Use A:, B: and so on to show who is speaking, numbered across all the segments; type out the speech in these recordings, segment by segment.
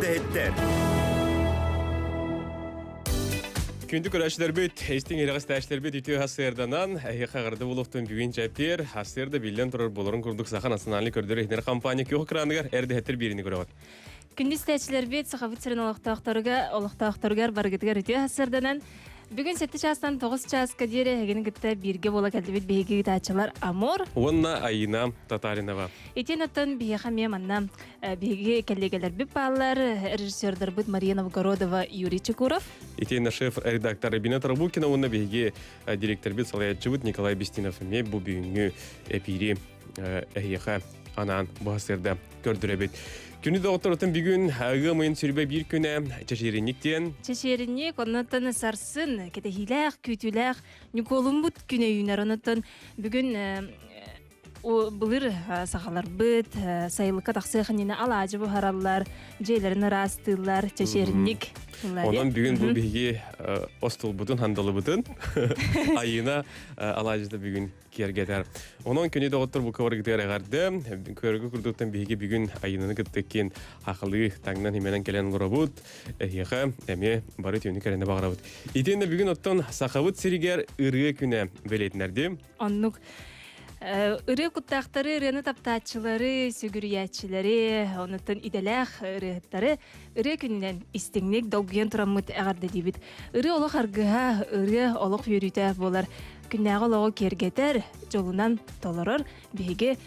A: Эрдэһиттэр.
B: Күндү көрөөччүлэрбит, истиҥ ирэҕэстээччилэрбит үтүө сарсыарданан, эһиэхэ эҕэрдэ буолуохтун бүгүн чэппиэр, сарсыарда биллэн турар буоларын курдук Саха национальнай көрдөрөр-иһитиннэрэр компания күөх экраныгар эрдэһиттэр биэриини көрөҕүт.
C: Күндү истээччилэрбит, Сахабыт сирин олохтоохторугар, олохтоохторугар барыгытыгар үтүө сарсыарданан, бүгүн 7 чаастан 9 чааска диэри эһигини кытта бииргэ буола кэллибит биһиги ыытааччылар Амур
B: уонна Айина Татаринова.
C: Итиэн оттон биһиэхэ эмиэ манна биһиги кэллиэгэлэрбит бааллар, режиссердарбыт Мария Новгородова, Юрий Чекуров.
B: Итиэннэ шеф-редактор Рабина Тарабукина уонна биһиги директорбит салайааччыбыт Николай Бестинов эмиэ бу бүгүҥҥү эпиири эһиэхэ анаан быһасырда көрдөрөбүт. Күнү доҕотторутун бүгүн ыам ыйын сүрбэ биир күнэ чэчиэринньик диэн.
C: Чэчиэринньик, оннуттан сарсын кэтэһиилээх, күүтүүлээх Ньукуолуммут күнэ үүнэр. Онуттан бүгүн былыр сахаларбыт сайылыкка тахсыах иннинэ алаадьы буһараллар, дьиэлэрин ыраастыыллар, чэчиэринньик.
B: Онон бүгүн бу биһиги остуолбутун, хандалыбытын Айына алаадьыта бүгүн киэргэтэр. Онон күнү доҕоттор бу кыбаргытыгар эҕэрдэ. Көргө курдуктан биһиги бүгүн айынаны кытта киэн хахалыы таҥнан химэнэн кэлэн олоробут. Эһиэхэ эмиэ бары түүнү кэрэнэ баҕарабыт. Итиэннэ бүгүн оттон Сахабыт сиригэр ырыа күнэ бэлиэтинэрди.
C: Оннук ырыа куттаахтары, ырыаны таптааччылары, сүгүрүйээччилэри, онуттан идэлээх ырыаһыттары ырыа күнүнэн истиҥник долгуйан тураммыт эҕэрдэлиибит. Ырыа олох аргыһа, ырыа олох үөрүүтэ буолар. Күннээҕи олоҕу киэргэтэр, дьолунан толорор биһиги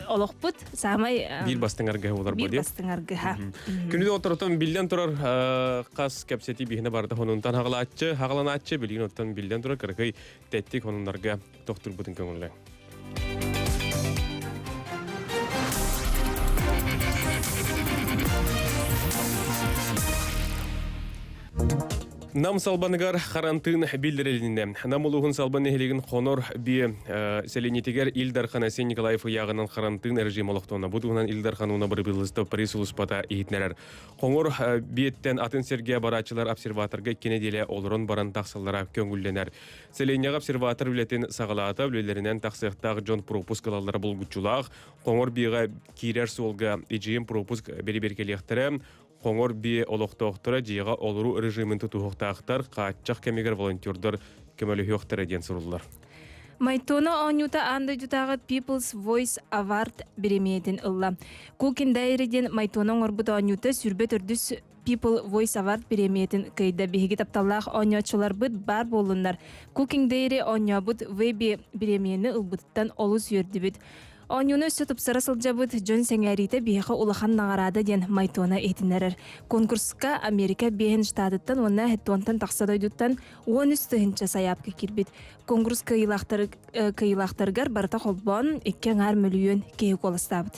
C: олохпут саамай
B: биир бастыҥ аргыһа буолар
C: биир бастыҥ аргыһа.
B: Күнү доҕотторуттан биллэн турар хас кэпсэтии биһине барыта хонунтан хаҕалааччы, хаҕаланааччы билигин оттон биллэн турар кыракый тэттик хонуннарга тохтурбутун көҥүллэҥ. Нам Салбаныгар харантыын биллэрилиннэ. Нам улууһун Салбан нэһилиэгин Хонор би сэлиэнньэтигэр Ил Дархан Айсен Николаев ыйааҕынан харантыын режим олохтонно. Бу туһунан Ил Дархан уонна бырабыыталыстыба пресс-сулууспата иһитиннэрэр. Хоҥор биэттэн атын сиргэ барааччылар обсерваторга икки нэдиэлэ олорон баран тахсаллара көҥүллэнэр. Сэлиэнньэҕэ обсерватор үлэтин саҕалаата, үлэлэринэн тахсыахтаах дьон пропуск ылаллара булгуччулаах. Хоҥор биэҕэ киирэр суолга ИЖМ пропуск бэрэбиэркэлиэхтэрэ. Хоҥор биэ олохтоохторо дьиэҕэ олоруу режимин тутуһуохтаахтар, хааччах кэмигэр волонтердар көмөлөһүөхтэрэ диэн суруллар.
C: Майтона оонньуута аан дойдутааҕы People's Voice Award бириэмийэтин ылла. Cooking Diary диэн Майтона оҥорбут оонньуута сүүрбэ төрдүс People Voice Award бириэмийэтин кыайда. Биһиги тапталлаах оонньооччуларбыт баар буоллуннар. Cooking Diary оонньообут Веби бириэмийэни ылбытыттан олус үөрдүбүт. Оонньууну өссө тупсара сылдьабыт, дьон сэҥээриитэ биһиэхэ улахан наҕараада диэн Майтона иһитиннэрэр. Конкурска Америка биэһин штатыттан уонна Хеттуонтан тахса дойдуттан 13 тыһыынча сайаапка киирбит. Конкурс кыайыылаахтарыгар барыта холбоон икки аҥаар мөлүйүөн киһи куоластаабыт.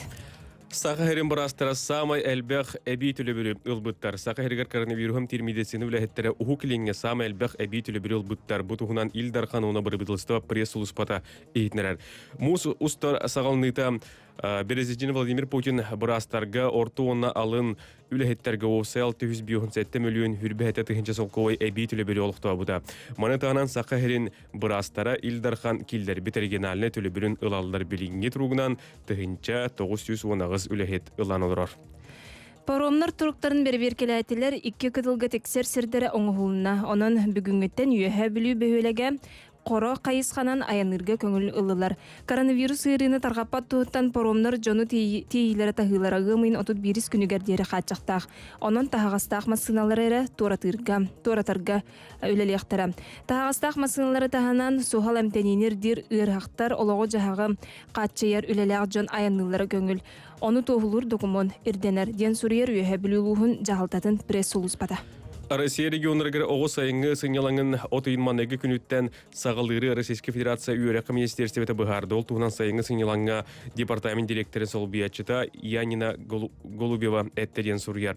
B: Саха сирин быраастара саамай элбэх эбии төлөбүрү ылбыттар. Саха сиригэр коронавируһум тиир медицина үлэһиттэрэ Уһук Илиҥҥэ саамай элбэх эбии төлөбүрү ылбыттар. Бу туһунан Ил Дархан уонна бырабыыталыстыба пресс-сулууспата иһитиннэрэр. Муус устар саҕаланыыта Президент Владимир Путин быраастарга орто уонна алын үлэһиттэргэ ОСЛ түһүс биоһун 7 мөлүйүөн хүрбэһэтэ тыһыынча солкуобай эбии төлөбүрү олохтообута. Маны таһынан Саха сирин быраастара Ил Дархан киллэрбит региональнай төлөбүрүн ылаллар билиҥҥи туругунан 1918 үлэһит ылан олорор.
C: Паромнар туруктарын бэрэбиэркэлээтилэр, икки кытылга тиксэр сирдэрэ оҥоһулунна. Онон бүгүҥҥүттэн Үөһээ Бүлүү бөһүөлэгэ Хоро хайысханан айанныырга көҥүл ыллылар. Коронавирус ыарыыны тарҕаппат туһуттан паромнар дьону тиэйиилэрэ таһыылара ыам ыйын 31 күнүгэр диэри хааччахтаах. Онон таһаҕастаах массыыналары эрэ туоратыырга, туоратарга үлэлиэхтэрэ. Таһаҕастаах массыыналары таһынан суһал эмтэниини ирдиир ыарыһахтар олоҕу-дьаһаҕы хааччыйар үлэлээх дьон айанныыллара көҥүл. Ону туоһулуур докумуон ирдэнэр, диэн суруйар Үөһээ Бүлүү улууһун дьаһалтатын пресс-сулууспата.
B: Россия регионнарыгар оҕо сайыҥҥы сынньалаҥын от ыйын маҥнайгы күнүттэн саҕалыыры Российскай Федерация үөрэххэ министиэристибэтэ быһаарда. Ол туһунан сайыҥҥы сынньалаҥҥа департамент дириэктэрин солбуйааччыта Янина Голубева эттэ диэн суруйар.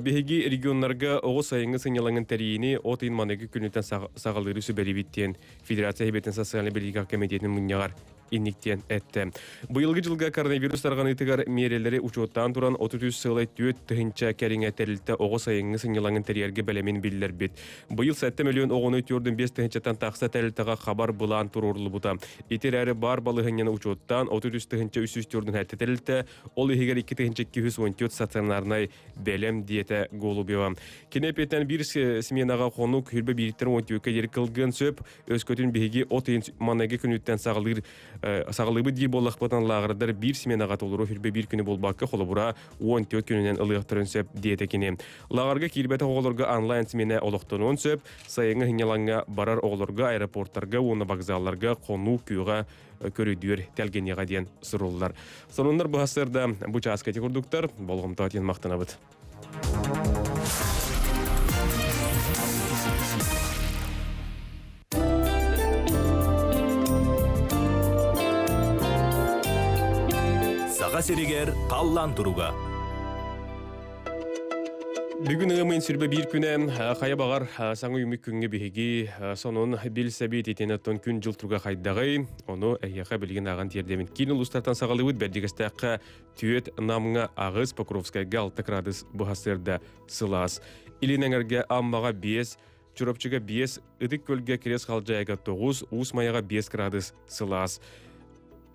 B: Биһиги регионнарга оҕо сайыҥҥы сынньалаҥын тэрийиини от ыйын маҥнайгы күнүттэн саҕалыыры сүбэлиибит диэн Федерация Сэбиэтин социальнай бэлиитикэ кэмитиэтин мунньаҕар. инник диэн эттэ. Быйылгы дьылга коронавирус тарҕаныытыгар миэрэлэри учуоттаан туран 33 сылай 4 тыһыынча кэриҥэ тэрилтэ оҕо сайыҥҥы сынньалаҥын тэрийэргэ бэлэмин биллэрбит. Быйыл 7 миллион оҕону 4,5 тыһыынчаттан тахса тэрилтэҕэ хабар былаан туруоруллубута. Ити эрээри баар балаһыанньаны учуоттаан 33 тыһыынча 347 тэрилтэ, ол иһигэр 2214 стационарнай бэлэм диэтэ Голубева. Кини эпиэтинэн биир сменаҕа хонук хүрбэ бииртэн 12 диэри кылгыан сөп. Өскөтүн биһиги от ыйын маҥнайгы күнүттэн саҕалыыр саҕалыыбыт диир буоллахпытына лааҕырдар биир сменаҕа толору хүрбэ биир күнү буолбакка холобура 14 күнүнэн ылыахтарын сөп диэтэ кини. Лааҕырга киирбэтэх оҕолорго онлайн смена олохтонуон сөп. Сайыҥҥы сынньалаҥҥа барар оҕолорго аэропорттарга уонна вокзалларга хонуу күөҕэ көрүдүөр тэлгэниэҕэ диэн суруллар. Сонуннар быһасырда бу чааска ити курдуктар. Болҕомто диэн махтанабыт.
A: Саха сиригэр халлаан туруга.
B: Бүгүн ыамын сүрбэ биир күнэ хайа баҕар саҥа үмүк күҥҥэ биһиги сонун билсэбит итиэнэ оттон күн-дьыл туруга хайдаҕый ону эһиэхэ билигин ааҕан тиэрдэмин киин улуустартан саҕалыыбыт Бэрдьигэстээххэ түөрт Намҥа аҕыс Покровскайга алта градус быһасыарда сылаас Илин эҥэргэ Аммаҕа биэс Чурапчыга биэс Ытык Күөлгэ Кириэс Халдьаайыга тоҕус Уус Майаҕа биэс градус сылаас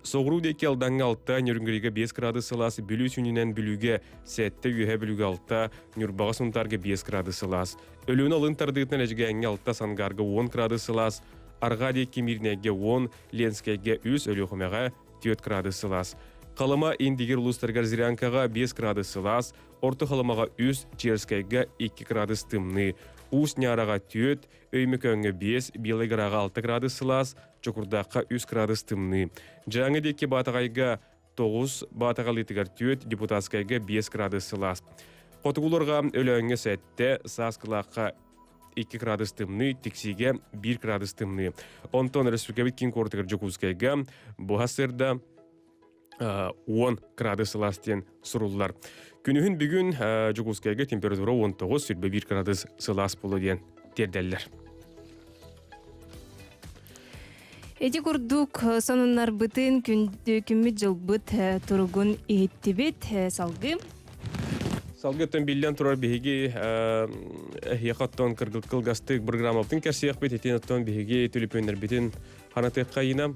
B: Соҕуруу диэки Алдаҥҥа алта, Нерюнгрига 5 градус сылаас, Бүлүү сүнньүнэн Бүлүүгэ сэттэ, Үөһээ Бүлүүгэ алта, Ньурбаҕа Сунтаарга 5 градус сылаас. Өлүөнэ алын тардыытынан Эдьигээҥҥэ алта, Сангаарга 10 градус сылаас, Арҕаа диэки Миирнэйгэ 10, Ленскэйгэ 3, Өлүөхүмэҕэ 4 градус сылаас. Халыма Индигир улуустарыгар Зырянкаҕа 5 градус сылаас, Орто Халымаҕа 3, Черскэйгэ 2 градус тымныы, Уус Ньаараҕа 4, Өймөкөөҥҥө 5, Белай Гораҕа 6 градус сылаас, Чокурдаахха 3 градус тымныы. Дьааҥы диэки Баатаҕайга 9, Баатаҕалыытыгар 4, Депутатскайга 5 градус сылаас. Хотугуларга Өлөөҥҥө 7, Сааскылаахха 2 градус тымныы, Тиксиигэ 1 градус тымныы. Онтон республикабыт киин куоратыгар Дьокуускайга буһа сырда 10 градус сылаас диэн суруллар. Күнүһүн бүгүн Дьокуускайга температура 19, 21 градус сылаас буолуо диэн тиэрдэллэр.
C: Ити курдук сонуннарбытын күммүт дьылбыт туругун иһиттибит. Салгыы.
B: Салгыттан биллэн турар биһиги эһиэхэ оттон кылгастык программабытын кэрсиэхпит, итин оттон биһиги түлүпүөннэрбитин ханатыахха Ина.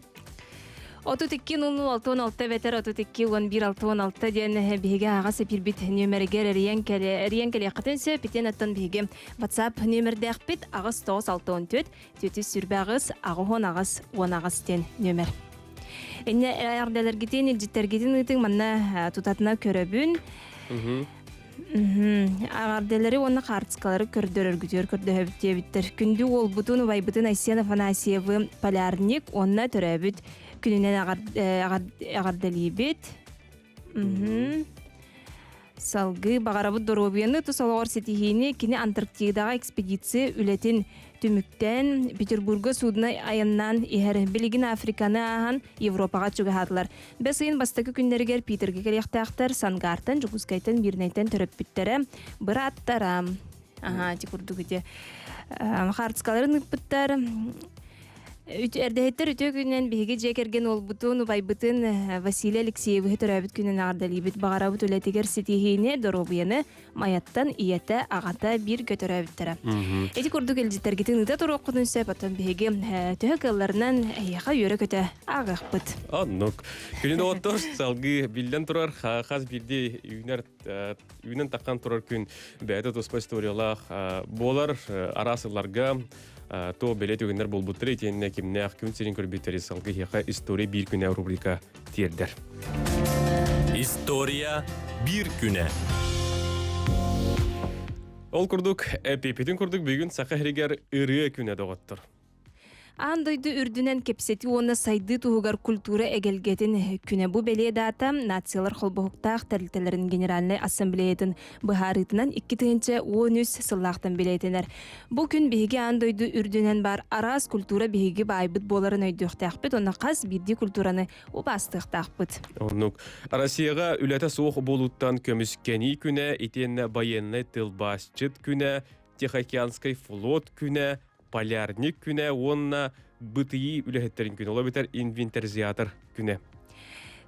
C: 32 00 66 эбэтэр 32 11 66 диэн биһиги аҕас эпирбит нүөмэригэр эрийэн кэле эрийэн кэлиэххитин сөп итиэн оттон биһиги WhatsApp нүөмэрдээхпит аҕыс тоҕус алта он түөрт түөтүс сүрбэ аҕыс аҕыс он аҕыс уон аҕыс диэн нүөмэр. Инне эрдэлэргитин, илдьиттэргитин ыытыҥ манна тутатына көрөбүн. Аҕарделери уонна хаартыскалары көрдөрөргүтүгэр көрдөһөбүт диэбиттэр. Күндү уолбутун, убайбытын Айсен Афанасьевы полярник уонна төрөөбүт күнүнэн эҕэрдэлиибит. Салгыы баҕарабыт доруобуйаны тус олоҕор ситиһиини кини Антарктидаҕа экспедиция үлэтин түмүктээн Петербурга суудунай айаннаан иһэр. Билигин Африканы ааһан Европаҕа чугаһаатылар. Бэс ыйын бастакы күннэригэр Питергэ кэлиэхтээхтэр Сангаартан, Дьокуускайтан, Мирнэйтэн төрөппүттэрэ, бырааттара. Аһаа, ити курдук ити хаартыскаларын ыыппыттар. Эрдэһиттэр үтүө күнүнэн биһиги дьиэ кэргэн уолбутун, убайбытын Василий Алексеевиһы төрөөбүт күнүн эҕэрдэлиибит. Баҕарабыт үлэтигэр ситиһиини, доруобуйаны Майаттан ийэтэ, аҕата бииргэ төрөөбүттэрэ. Ити курдук илдьиттэргитин ыыта туруоххутун сөп, оттон биһиги төһө кыалларынан эһиэхэ үөрэ-көтө ааҕыахпыт.
B: Оннук. Күнүн оҕоттор салгыы биллэн турар хас биирдии үүнэр үүнэн таххан турар күн бэйэтэ туспа историялаах буолар араас сылларга то бэлиэ түгэннэр буолбуттар итиэннэ кимнээх күн сирин көрбүттэри салгыы эһиэхэ история биир күнэ рубрика тиэрдэр.
A: История биир күнэ.
B: Ол курдук, эпипитин курдук бүгүн Саха сиригэр ырыа күнэ доҕоттор.
C: Аан дойду үрдүнэн кэпсэтии уонна сайдыы туһугар культура эгэлгэтин күнэ бу бэлиэ даата нациялар холбоһуктаах тэрилтэлэрин генеральнай ассамблеятын быһаарыытынан 2013 сыллаахтан бэлиэтэнэр. Бу күн биһиги аан дойду үрдүнэн баар араас культура биһиги баайбыт буоларын өйдүөхтээхпит уонна хас биирдии культураны убаастыахтаахпыт.
B: Оннук. Россияҕа үлэтэ суох буолууттан көмүскэнии күнэ, итиэннэ байыаннай тылбаасчыт күнэ, Тихоокеанскай флот күнэ, полярник күнэ уонна бытыйыы үлэһиттэрин күнэ, ол эбэтэр инвентаризатор күнэ.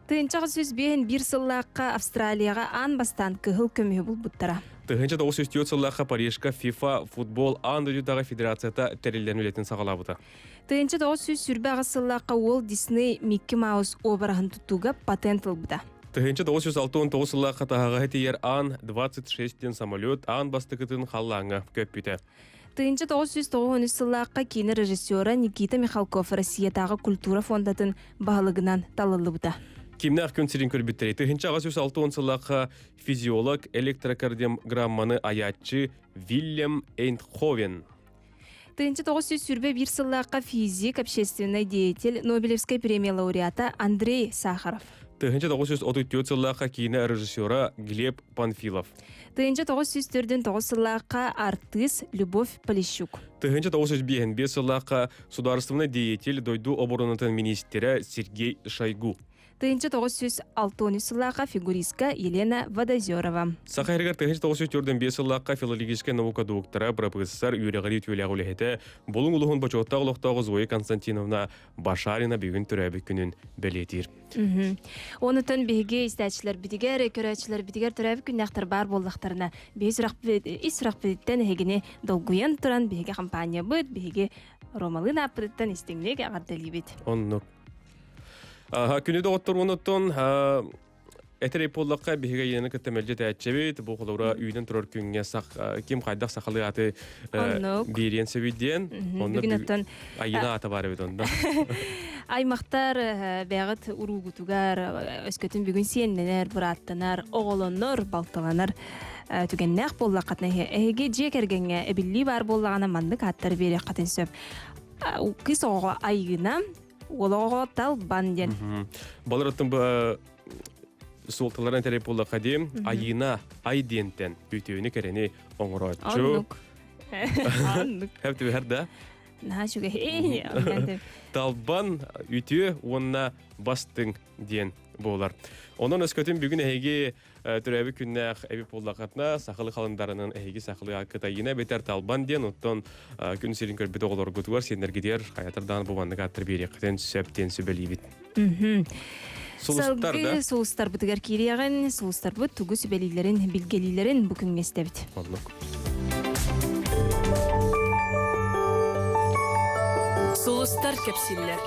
C: 1951 сыллаахха Австралияҕа аан бастаан кыһыл көмүһү булбуттара.
B: 1904 сыллаахха Парижка FIFA футбол аан дойдутааҕы федерацията тэриллэн үлэтин саҕалаабыта.
C: 1928 сыллаахха Уолт Дисней Микки Маус уобараһын туттууга патент ылбыта.
B: 1969 сыллаахха таһаҕаһы тиийэр Ан 26 диэн самолет аан бастакытын халлааҥҥа көппүтэ.
C: 1993 сыллаахха киинэ режиссера Никита Михалков Россиятааҕы культура фондатын баһылыгынан талыллыбыта.
B: Кимнээх күн сирин көрбүттэрий? 1860 сыллаахха физиолог, электрокардиограмманы айааччы Вильям Эйнтховен.
C: 1921 сыллаахха физик, общественный деятель, Нобелевскай премия лауреата Андрей Сахаров.
B: 1934 сыллаахха киинэ режиссера Глеб Панфилов.
C: 1949 сыллаахха артыыс Любовь Полищук.
B: 1905 сыллаахха судаарыстыбаннай деятель, дойду оборонатын министрэ Сергей Шойгу.
C: 1963 сыллаахха фигуристка Елена Водозерова.
B: Саха сиригэр 1945 сыллаахха филологическай наука доктора, бырапыыссар, үөрэҕирии үтүөлээх үлэһитэ, Булуҥ улууһун бочуоттаах олохтооҕо Зоя Константиновна Башарина бүгүн төрөөбүт күнүн бэлиэтиир.
C: Онутан биһиги истээччилэрбитигэр, көрөөччүлэрбитигэр төрөөбүт күннээхтэр баар буоллахтарына, биһи сүрэхпит, ис сүрэхпититтэн эһигини долгуйан туран биһиги компаниябыт, биһиги Ромалыын ааппытыттан истиҥник эҕэрдэлиибит.
B: Оннук. Күнү доҕоттор уонуттан этэр буоллахха биһиги айыны кытта мэлдьи этээччибит бу холобура үүнэн турар күҥҥэ сах ким хайдах сахалыы аты биэриэн сөбүй диэн онно
C: бүгүн оттон
B: айына ата бар эбит онно
C: аймахтар бэҕит уруугутугар өскөтүн бүгүн сиэннэнэр бырааттанар оҕолонор балталанар түгэннээх буоллаххытына эһиги дьиэ кэргэҥҥэ эбиллии баар буоллаҕына маннык ааттары биэриэххитин сөп кыыс оҕоҕо айыына Уолоҕо талбан диэн.
B: Баларыттан суолталарын этэрэй буоллахха дии, айыына ай диэнтэн үтүөнү кэрэни оҥорооччу.
C: Оннук. Оннук.
B: Хэп түбэһэр да?
C: Наһаа үчүгэй.
B: Талбан үтүө уонна бастыҥ диэн буолар. Онон өскөтүн бүгүн эһиги төрөөбүт күннээх эбит буоллаххытына, сахалыы халындарынан эһиги сахалыы кытайына эбэтэр талбан диэн, оттон күн сирин көрбүт оҕолоргутугар, сиэннэргитигэр хайатар даҕаны бу маннык ааттар биэриэххитин сөп диэн сүбэлиибит. Сулустар да?
C: Сулустарбытыгар киириэҕин, сулустарбыт тугу сүбэлииллэрин, билгэлиилэрин бу күҥҥэ истэбит.
B: Оннук.
D: Сулустар кэпсииллэр.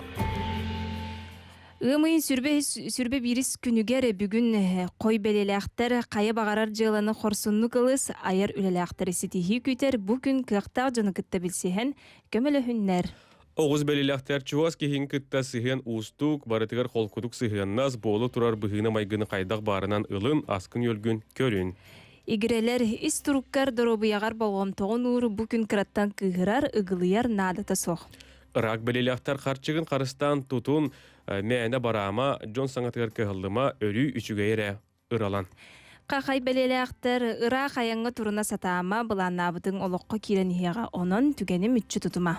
C: Ыам ыйын сүрбэ биирис күнүгэр бүгүн хой бэлиэлээхтэр хайа баҕарар дьыаланы хорсуннук ылыс, айар үлэлээхтэри ситиһии күүтэр бу күн кыахтаах дьону кытта билсиһэн көмөлөһүннэр.
B: Оҕус бэлиэлээхтэр чугас киһин кытта сыһыан уустук, барытыгар холкутук сыһыаннас, буола турар быһыыны-майгыны хайдах баарынан ылын, аскын-үөлгүн көрүн.
C: Игирэлэр ис туруккар доруобуйаҕар болҕомтоҕун уур бу күн кыраттан кыыһырар, ыгылыйар наадата суох.
B: Рак бэлиэлээхтэр харчыгын харыстаан тутун, мээнэ бараама, дьон саҥатыгар кыһаллыма, өрүү үчүгэй эрэ ыралан.
C: Хахай бэлиэлээхтэр ыраах айаҥҥа туруна сатаама, былааннаабытыҥ олоххо киирэн иһиэҕэ, онон түгэни мүччү тутума.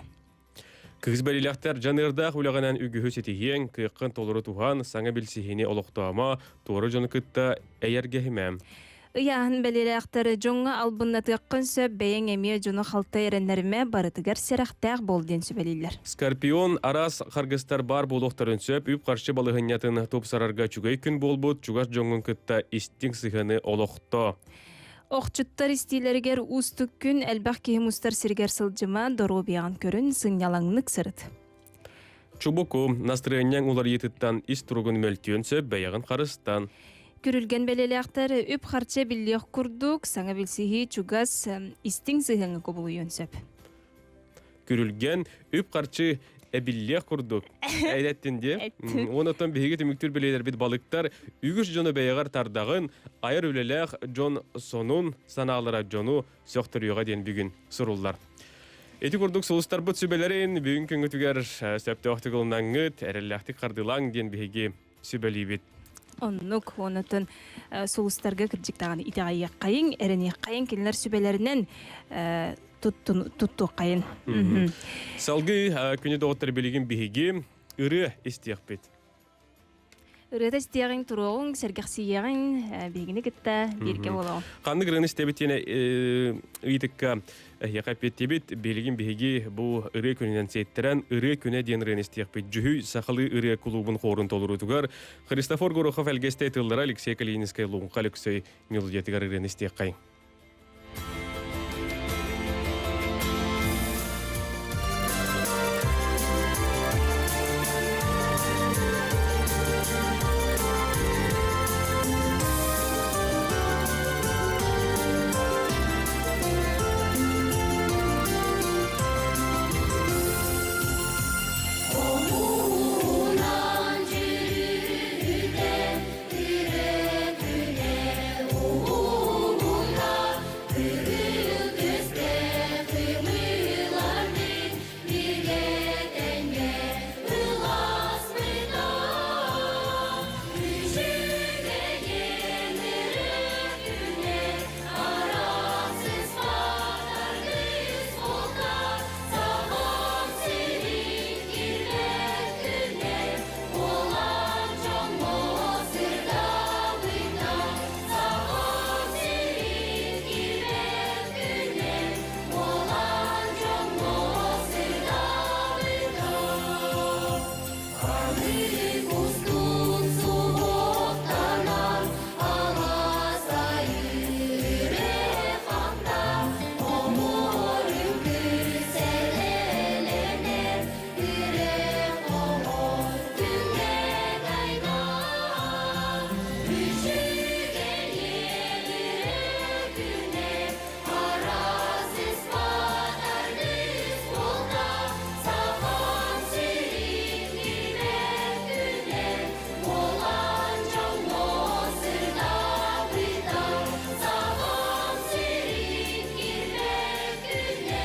B: Кыыс бэлиэлээхтэр дьаныардаах үлэҕинэн үгүһү ситиһиэҥ, кыаххын толору туһан, саҥа билсиһиини олохтоомо, туора дьону кытта эйэргэһимэ.
C: Ыйааһын бэлиэлээхтэр дьоҥҥо албыннатыаххын сөп, бэйэҥ эмиэ дьону халтай эрэннэримэ, барытыгар сэрэхтээх буол диэн сүбэлииллэр.
B: Скорпион араас харгыстар баар буолуохтарын сөп, үп-харчы балаһыанньатын тупсарарга үчүгэй күн буолбут, чугас дьоҥҥун кытта истиҥ сыһыаны олохто.
C: Охчуттар истиилэригэр уустук күн, элбэх киһи мустар сиригэр сылдьыма, доруобуйаҕын көрүн, сынньалаҥнык сырыт.
B: Чубуку, настырыанньаҥ уларыйыытыттан ис туругун мөлтүөн сөп, бэйэҕин харыстан.
C: Күрүлгэн бэлиэлээхтэр үп-харчы биллиэх курдук, саҥа билсиһии чугас, истиҥ сыһыаҥҥа кубулуйуон сөп.
B: Күрүлгэн үп-харчы эбиллиэх курдук. Эйэттин диэ. Онотон биһиги түмүктүүр бэлиэлэрбит балыктар үгүс дьону бэйэҕэр тардаҕын, айар үлэлээх дьон сонун санаалара дьону сөхтөрүөҕэ диэн бүгүн суруллар. Ити курдук сулустарбыт сүбэлэрин бүгүн күҥҥүтүгэр сөптөөхтүк ылынаҥҥыт, эрэллээхтик хардыылааҥ диэн биһиги сүбэлиибит.
C: Оннук, онотон сулустарга кырдьык даҕаны итэҕэйиэххэйиҥ, эрэниэххэйиҥ, кинилэр сүбэлэринэн туттуоххайын.
B: Салгыы күнү доҕоттор билигин биһиги ырыа истиэхпит.
C: Ырыата истиэҕиҥ, туруоҕуҥ, сэргэхсийиэҕиҥ, биһигини кытта бииргэ буолуоҕуҥ.
B: Ханнык ырыаны истэбит диэн ыйытыкка эһиэхэ эппиэттиибит. Билигин биһиги бу ырыа күнүнэн сиэттэрэн Ырыа күнэ диэн ырыаны истиэхпит. Дьүһүй сахалыы ырыа кулуубун хуорун толоруутугар Христофор Горохов элгэстэй тыллара Алексей Калининскай Луҥха Алексей мелодиятыгар ырыаны истиэххэй.
E: Хомуунан дьүрүһүтэн Үрэ-күнэ уһугунна, Кыһыл көстөх ымыылардын Бииргэ тэҥҥэ ылласпыта. Үчүгэйин үрэ-күнэ Арахсыспат аргыс буолта, Сахам сирин килбэт күнэ Буолан дьоҥҥо сырдаабыта, Сахам сирин килбэт күнэ Буолан дьоҥҥо сырдаабыта. Аны кустук суһуохтанан, Алаас айыы ханна, Хомуорун күсэлэлэнэр, Үрэх оҕо күҥҥэ дайда. Үчүгэйиэн үрэх күнэ, Араас испат аргыс буолта, Сахам сирин килбэт күнэ, Буолан дьоҥҥо сырдаабыта, Сахам сирин килбэт күнэ,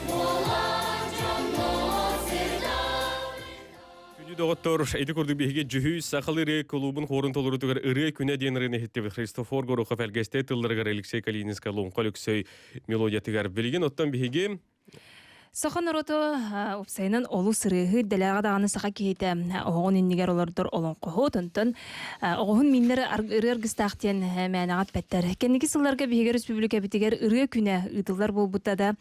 E: Буолан дьоҥҥо сырдаабыта.
B: Күндү доҕоттор, ити курдук биһиги Дьүһүй сахалыы ырыа кулуубун хуорун толоруутугар Ырыа күнэ диэн ырыаны иһиттибит Христофор Горохов элгэстэй тылларыгар Алексей Калининскай Луҥха Өлөксөй мелодиятыгар. Билигин оттон биһиги
C: Саха норуоту уопсайынан олус ырыаһыт, дэлээҕэ даҕаны саха киһитэ оһоҕун иннигэр олордор олоҥхоһут, онтон оҕоһун мииннэр ырыа аргыстаах диэн мээнэҕэ эппэттэр. Кэнники сылларга биһиги республикабытыгар ырыа күнэ ыытыллар буолбута да,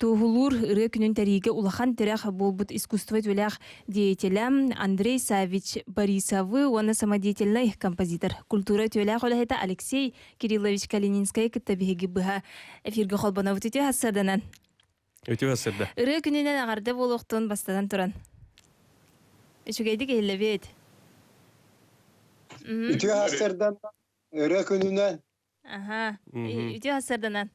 C: туоһулуур ырыа күнүн тэрийиигэ улахан тирэх буолбут искусство үтүөлээх деятелэ Андрей Саввич Борисовы уонна самодеятельнай композитор, культура үтүөлээх үлэһитэ Алексей Кириллович Калининскайы кытта биһиги быһа эфиргэ холбонобут үтүө сарсыарданан.
B: Үтүө сарсыарда.
C: Ырыа күнүнэн эҕэрдэ буолуохтун бастатан туран. Үчүгэйдик иһиллэбит.
F: Үтүө сарсыарданан, ырыа күнүнэн.
C: Аха. Үтүө сарсыарданан.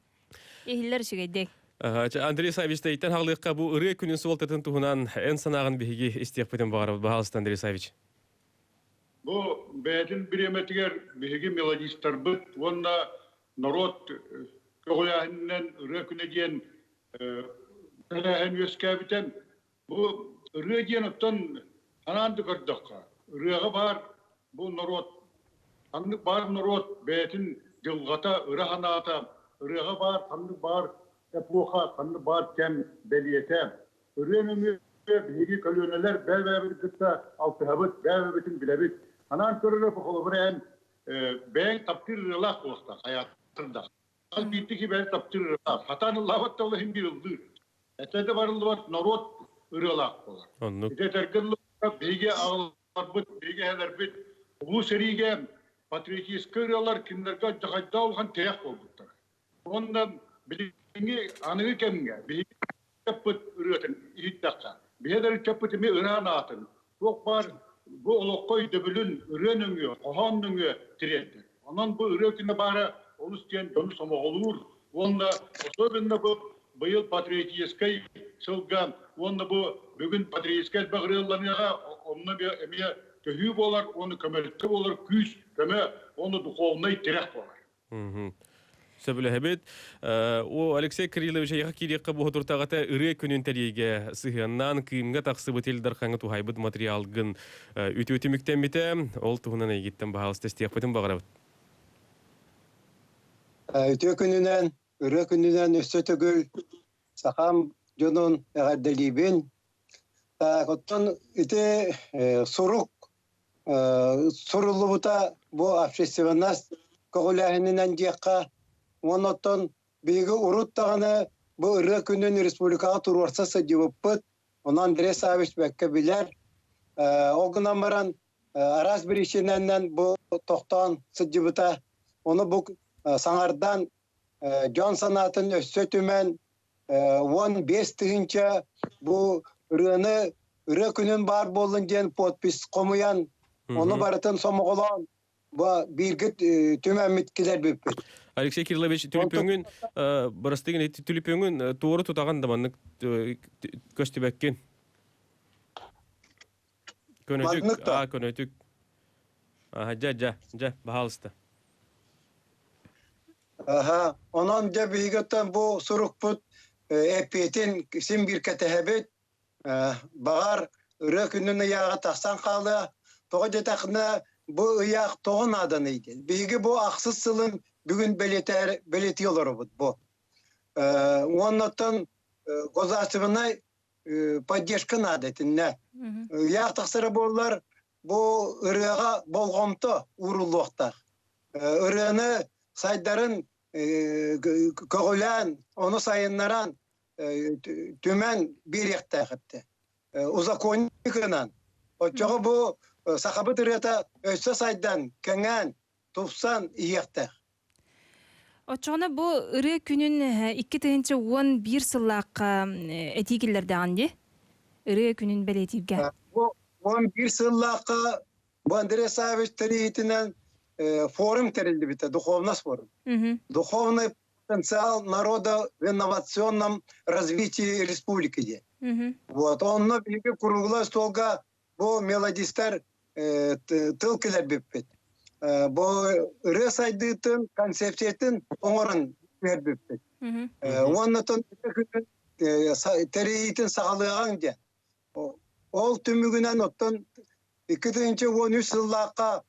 C: Иһиллэр үчүгэйдик.
B: Андрей Савич тэйтэн хаалыахха бу ырыа күнүн суолтатын туһунан эн санааҕын биһиги истиэхпитин баҕарабыт. Баһаалыста, Андрей Савич.
G: Бу бэйэтин бириэмэтигэр биһиги мелодистарбыт уонна норуот көҕүлээһининэн ырыа күнэ диэн тэрээһин үөскээбитэ. Бу ырыа диэн оттон анаан да көрдөххө, ырыаҕа баар бу норуот, ханнык баар норуот бэйэтин дьылҕата, ыра санаата, ырыаҕа баар ханнык баар эпоха, ханнык баар кэм бэлиэтэ. Ырыа нөҥүө биһиги көлүөнэлэр бэйэ-бэйэбитин кытта алтыһабыт, бэйэ-бэйэбитин билэбит. Анаан көрөрө холобура эн бэйэҥ таптыыр ырыалаах буолуохтаах хайаатар да. Хас биирдии киһи бэйэтин таптыыр ырыалаах. Хатаан ыллаабат да ол иһин биир ыллыыр. Этэ да барыллыбат норуот ырыалаах буолар.
B: Оннук.
G: Ити этэргэ дылы биһиги аҕаларбыт, биһиги эһэлэрбит улуу сэриигэ патриотическай ырыалар кинилэргэ дьаҕайдаах улахан тирэх буолбуттара. Уонна билиҥҥи аныгы кэмҥэ биһиги ыччаппыт ырыатын иһиттэххэ, биһи эдэр ыччаппыт эмиэ ырыа аатын, туох баар бу олоххо өйдөбүлүн ырыа нөҥүө, хоһоон нөҥүө тириэрдэр. Онон бу ырыа күнэ баара олус диэн дьону сомоҕолуур уонна особенно бу быйыл патриотическай сылга уонна бу бүгүн патриотическай элбэх ырыалланыаҕа онно эмиэ төһүү буолар уонна көмөлтө буолар күүс, көмө уонна духовнай тирэх буолар.
B: Сөбүлэһэбит. О, Алексей Кириллович, эйиэхэ киириэххэ буһутуртаҕата ырыа күнүн тэрийиигэ сыһыаннаан Кыымҥа тахсыбыт Ил Дархаҥҥа туһайбыт материалгын үтүө түмүктэммитэ. Ол туһунан эйигиттэн баһаалыста истиэхпитин баҕарабыт.
F: Үтүө күнүнэн, ырыа күнүнэн өссө төгүл сахам дьонун эҕэрдэлиибин. Оттон ити сурук. Суруллубута бу общественность көҕүлээһининэн диэххэ, уонна оттон биһиги урут даҕаны бу ырыа күнүн республикаҕа туруорса сылдьыбыппыт. Ону Андрей Саввич бэккэ билэр. Ол гынан баран араас биричиинэнэн бу тохтоон сылдьыбыта. Ону бу саҥардан дьон санаатын өссө түмэн 15 тыһыынча бу ырыаны ырыа күнүн баар буоллун диэн подпись хомуйан, ону барытын сомоҕолоон бу бииргэ түмэммит килэрбиппит.
B: Алексей Кириллович, түлүпүөҥүн бырастыгын түлүпүөҥүн туору тутаҕын да маннык көстүбэккин. Көнөтүк,
F: Маннык да.
B: А, көнөтүк. Аха, дьэ, дьэ, дьэ, баһаалыста.
F: Аха, онон дьэ биһигиттэн бу сурукпут эппиэтин син биир кэтэһэбит. Баҕар ырыа күнүн ыйааҕа тахсан хаалыа. Тоҕо диэтэххинэ, бу ыйаах тоҕо нааданый диэн. Биһиги бу ахсыс сылын бүгүн бэлиэтээр бэлиэтии олоробут бу. Уоннаттан государственнай поддержка наада итиннэ. Ыйаах тахсара буоллар, бу ырыаҕа болҕомто ууруллуохтаах. Ырыаны сайдарын көҕүлээн, ону сайыннаран түмэн биэриэхтээх этэ. Узаконникынан. Оччоҕо бу сахабыт ырыата өссө сайдан, кэҥээн, тупсан иһиэхтээх.
C: Оччоҕуна бу ырыа күнүн 2011 сыллаахха этии киллэрдэҕин дии? Ырыа күнүн бэлиэтииргэ.
F: Бу 11 сыллаахха бу Андрей Саввич тэрийиитинэн форум тэриллибитэ, духовность форум. Духовный потенциал народа в инновационном развитии республики диэн. Вот, онно биһиги круглый столга бу мелодистар тыл килэрбиппит. Бу ырыа сайдыытын концепциятын оҥорон түһэрбиппит. Уонна тэрийиитин саҕалыаҕаҥ диэн. Ол түмүгүнэн оттон 2013 сыллаахха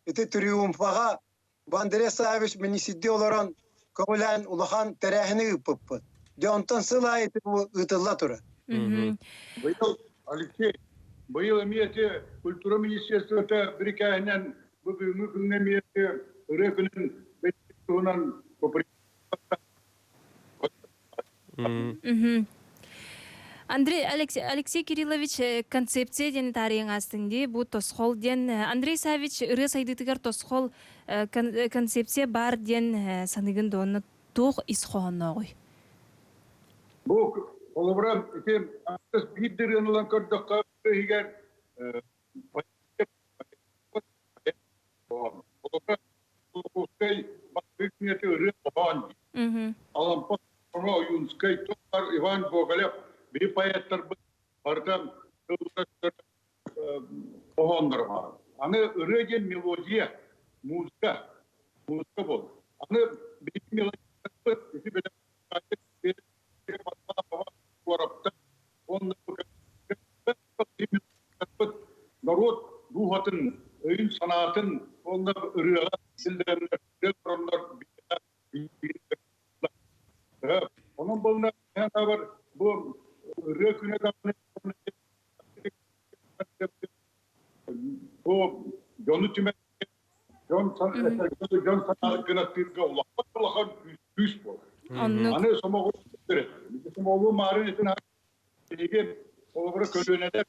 F: ити триумфаҕа бу Андрей Саввич миниистирдии олорон көҕүлээн улахан тэрээһини ыыппыппыт. Дьэ онтон сыл аайы бу ыытылла турар.
G: Быйыл, Алексей, быйыл эмиэ ити культура министерствота бирикээһинэн бу бүгүҥҥү күҥҥэ эмиэ ырыа күнүн туһунан
C: Андрей Алексей, Алексей Кириллович концепция диэн таарыйан аастыҥ дии. Бу тосхол диэн Андрей Саввич ырыа сайдыытыгар тосхол концепция баар диэн саныгын дуонна туох ис хоһооннооҕуй?
G: Бу холобура ити биир да ырыаны ылан көрдөххө иһигэр холобура Кулаковскай ырыа хоһоон Алампа Ойуунскай Иван Гоголев биһи поэттарбыт барыта хоһоонноро баар. Аны ырыа диэн мелодия, музыка, музыка буолар. Аны биһиги мелодиябыт ити норуот дууһатын, өйүн-санаатын уонна ырыаҕа силлэрэннэр, Онон буолла бу ырыа күнэ даҕаны бу дьону түмэн дьон дьон санаатын кынаттыырга улахан улахан күүс буолар. Аны сомоҕо сомоҕолуу маарын итин биһиги холобура көлүөнэлэр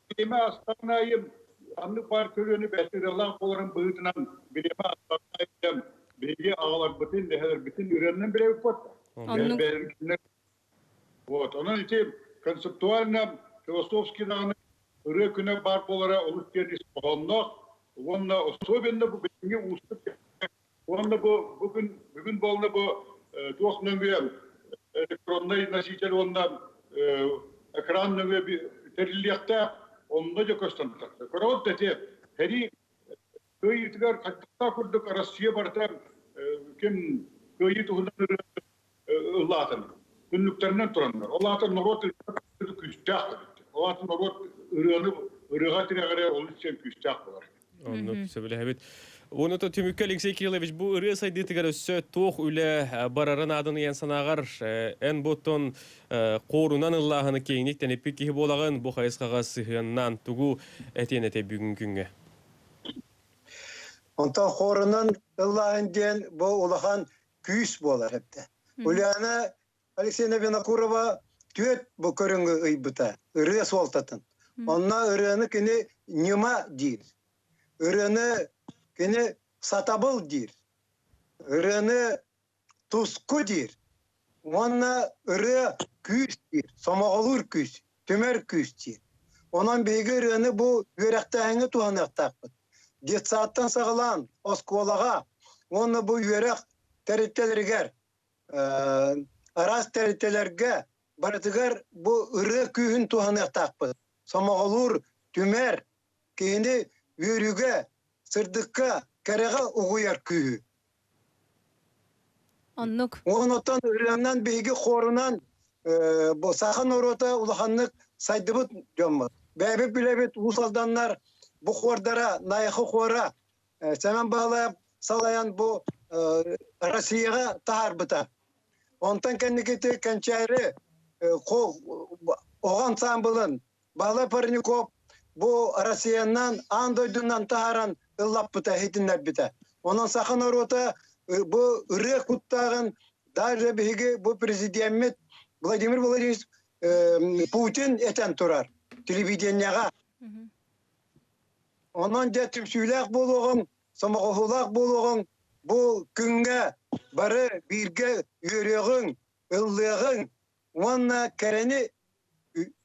G: бириэмэ астаҕын аайы ханнык баар көлүөнэ бэйэтин ырыалаах буоларын быһыытынан бириэмэ астаҕын аайы биһиги аҕаларбытын, эһэлэрбитин ырыаннан билэбит Вот, онон ити концептуально философский даҕаны ырыа күнэ баар буолара олус диэн ис хоһоонноох уонна особенно бу билиҥҥи уустук уонна бу бүгүн бүгүн буолла бу туох нөҥүө электроннай носитель уонна экран нөҥүө тэриллиэхтээх онно дьэ көстөн тахса. Көрөҕүт да ити сэрии кыайыытыгар хайдахтаах курдук Россия барыта ким кыайыы туһунан ыллаатын түннүктэринэн тураннар. Ол аата норуот күүстээх эбит. Ол аата норуот ырыаны ырыаҕа тирэҕирэ олус диэн күүстээх буолар.
B: Оннук сөбүлэһэбит. Уонна түмүккэ Алексей Кириллович бу ырыа сайдыытыгар өссө туох үлэ барарын аадын ыйан санааҕар эн буттон қоорунан ыллааһыны киэҥник тэниппит киһи буолаҕын бу хайысхаҕа сыһыаннаан тугу этиэн этэй бүгүн күҥҥэ?
F: Онтон хорунан ыллааһын диэн бу улахан күүс буолар эбитэ. Ульяна Алексеевна Винокурова түөрт бу көрүҥү ыйбыта, ырыа суолтатын. Онно ырыаны кини ньыма диир. Ырыаны кини сатабыл диир. Ырыаны туску диир. Уонна ырыа күүс диир, сомоҕолуур күүс, түмэр күүс диир. Онон биһиги ырыаны бу үөрэхтээһиҥҥэ туһаныахтаахпыт. Детсадтан саҕалаан оскуолаҕа уонна бу үөрэх тэрилтэлэригэр араас тэрилтэлэргэ барытыгар бу ырыа күүһүн туһаныахтаахпыт. Сомоҕолуур, түмэр, киһини үөрүүгэ, сырдыкка, кэрэҕэ угуйар күүһү.
C: Оннук.
F: Онтон ырыанан биһиги хорунан бу саха норуота улаханнык сайдыбыт дьоммут. Бэйэбит билэбит Уус Алданнар бу хуордара, Найахы хуора Сэмэн Баһылаев салайан бу Россияҕа таһаарбыта. Онтон кэнникити Кэнчээри оҕо ансаамбылын Баһылай Парников бу Россиянан аан дойдунан таһааран ыллаппыта, иһитиннэрбитэ. Онон саха норуота бу ырыа куттааҕын даже биһиги бу президеммит Владимир Владимирович Путин этэн турар телевидениеҕа. Онон дьэ түмсүүлээх буолуоҕуҥ, сомоҕоһуулаах буолуоҕуҥ, бу күҥҥэ бары бииргэ үөрүөҕүҥ, ыллыаҕыҥ уонна кэрэни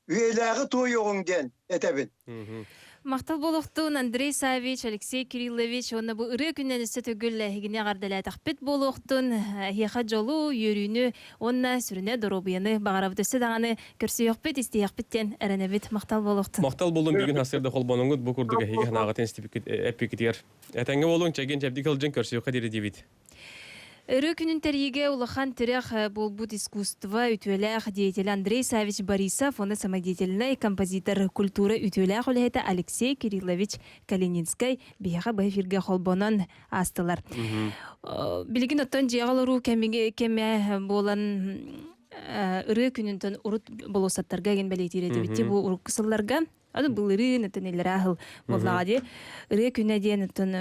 F: үйэлээҕи туойуоҕуҥ диэн этэбин.
C: Махтал буолуохтун Андрей Саввич, Алексей Кириллович уонна бу ырыа күнүнэн өссө төгүл эһигини эҕэрдэлээтэхпит буолуохтун. Эһиэхэ дьолу, үөрүүнү уонна сүрүнэ доруобуйаны баҕарабыт. Өссө даҕаны көрсүөхпүт, истиэхпит диэн эрэнэбит. Махтал буолуохтун.
B: Махтал буолун бүгүн сарсыарда холбонуҥут бу курдук эһиги санааҕытын эппиккитигэр. Этэҥҥэ буолуҥ, чэгиэн чэбдик сылдьыҥ, көрсүөххэ диэри диибит.
C: Өрүү күнүн тэрийиигэ улахан тирэх буолбут искусство үтүөлээх деятелэ Андрей Саввич Борисов уонна самодеятельнай композитор, культура үтүөлээх үлэһитэ Алексей Кириллович Калининскай биһиэхэ бу эфиргэ холбонон аастылар. Билигин оттон дьиэҕэ олоруу кэмэ буолан ырыа күнүнтэн урут болуоссаттарга игин бэлиэтиир этибит бу урукку сылларга Аны былырыын оттон иллэрээ сыл буоллаҕа дии. Ырыа күнэ диэн оттон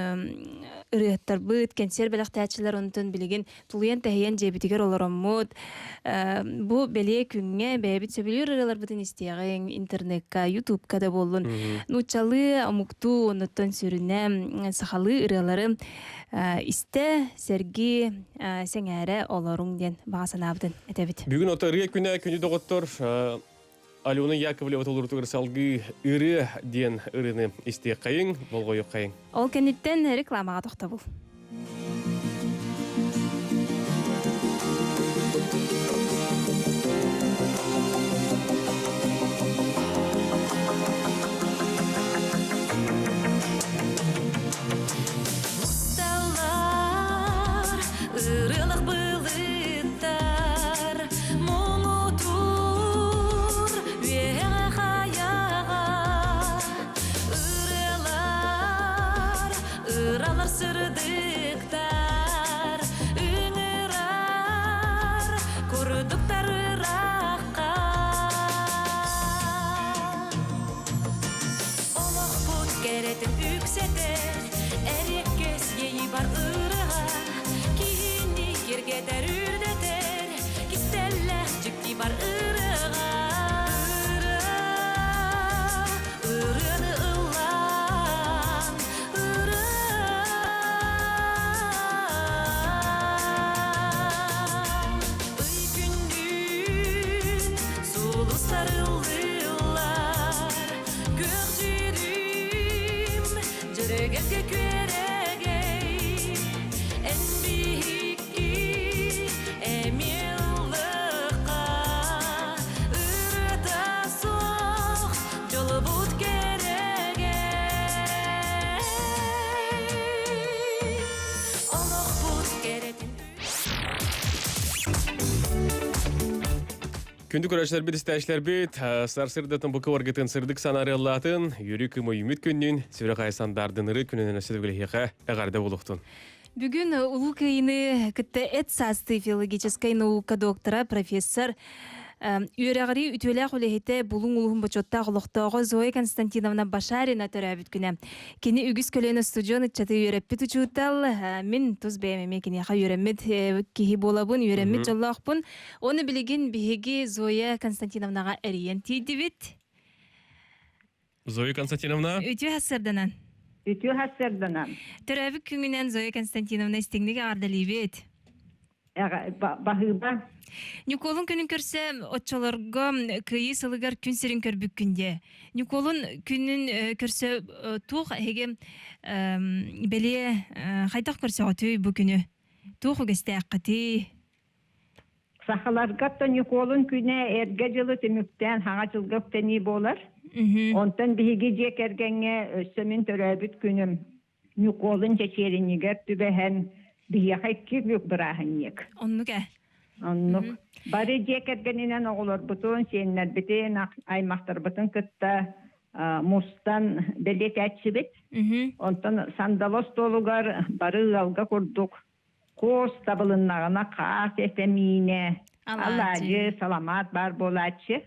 C: ырыаһыттарбыт, кэнсиэр бэлэхтээччилэр онтон билигин тулуйан-тэһийэн дьиэбитигэр олороммут. Бу бэлиэ күҥҥэ бэйэбит сөбүлүүр ырыаларбытын истиэҕиҥ, интернекка, ютубка да буоллун. Нууччалыы, омуктуу, оннуттан сүрүнэ сахалыы ырыалары истэ, сэргии, сэҥээрэ олоруҥ диэн баҕа санаабытын этэбит.
B: Бүгүн ото ырыа күнэ күнү доҕоттор Алена Яковлева толорутугар салгыы ырыа диэн ырыаны истиэххэйиҥ, болҕойуоххайыҥ.
C: Ол кэнниттэн рекламаҕа тохтобул.
D: Усталлар ырыалах былыттар муҥутуур үөһэҕэ хайаҕа ырыалар ыралар сырдыктар ыҥырар курдуктар ыраахха Олохпут кэрэтин үксэтэр, эриэккэс иэйии бар ырыа, киһини киэргэтэр үрдэтэр, кистэллээх дьикти бар ырыаҕа. Ырыа, ырыаны ыллаан, ырыа. Ый күндүн сулустар ыллыыллар, Күөх дьүрүм, дьүрүгэргэ күөрэгэй, эн биһикки эмиэ ыллыахха, ырыата суох дьолубут кэрэгэй. Олохпут кэрэтин
B: Күндү көрөөччүлэрбит, истээччилэрбит, сарсырдатын бу кыбаргытын сырдык санаарыаллаатын, үөрүү кымы үмүт күннүн, сүрэх айсандардын ыры күнүнэн өссө төгүл эҕэрдэ буолуохтун.
C: Бүгүн Улуу Кыайыны кытта эт саастыы филологическай наука доктора, профессор Үөрэҕирии үтүөлээх үлэһитэ Булуҥ улууһун бочуоттаах олохтооҕо Зоя Константиновна Башарина төрөөбүт күнэ. Кини үгүс көлүөнэ устудьуон ыччаты үөрэппит учуутал. Мин тус бэйэм эмиэ киниэхэ үөрэммит киһи буолабын, үөрэммит дьоллоохпун. Ону билигин биһиги Зоя Константиновнаҕа эрийэн тиийдибит.
B: Зоя Константиновна.
C: Үтүө сарсыарданан.
H: Үтүө сарсыарданан.
C: Төрөөбүт күҥүнэн Зоя Константиновна истиҥник эҕэрдэлиибит.
H: Баһыыба.
C: Ньукуолун күнүн көрсө оччолорго Кыайыы сылыгар күн сирин көрбүккүн диэ. Ньукуолун күнүн көрсө туох эһиги бэлиэ хайдах көрсөҕүтүй бу күнү? Туох үгэстээххитий?
H: Сахаларга Ньукуолун күнэ эргэ дьылы түмүктээн хаҥа дьылга үктэнии буолар. Онтон биһиги дьиэ кэргэҥҥэ өссө мин төрөөбүт күнүм Ньукуолун чэчиэринньигэр түбэһэн биһиэхэ икки бүк бырааһынньык.
C: Оннук ээ.
H: Оннук. Бары дьиэ кэргэнинэн оҕолорбутун, сиэннэрбитин, аймахтарбытын кытта мустан бэлиэтээччибит. Онтон сандалы остуолугар бары ыалга курдук Куос табылыннаҕына хаас этэ миинэ, алаадьы, саламаат баар буолааччы.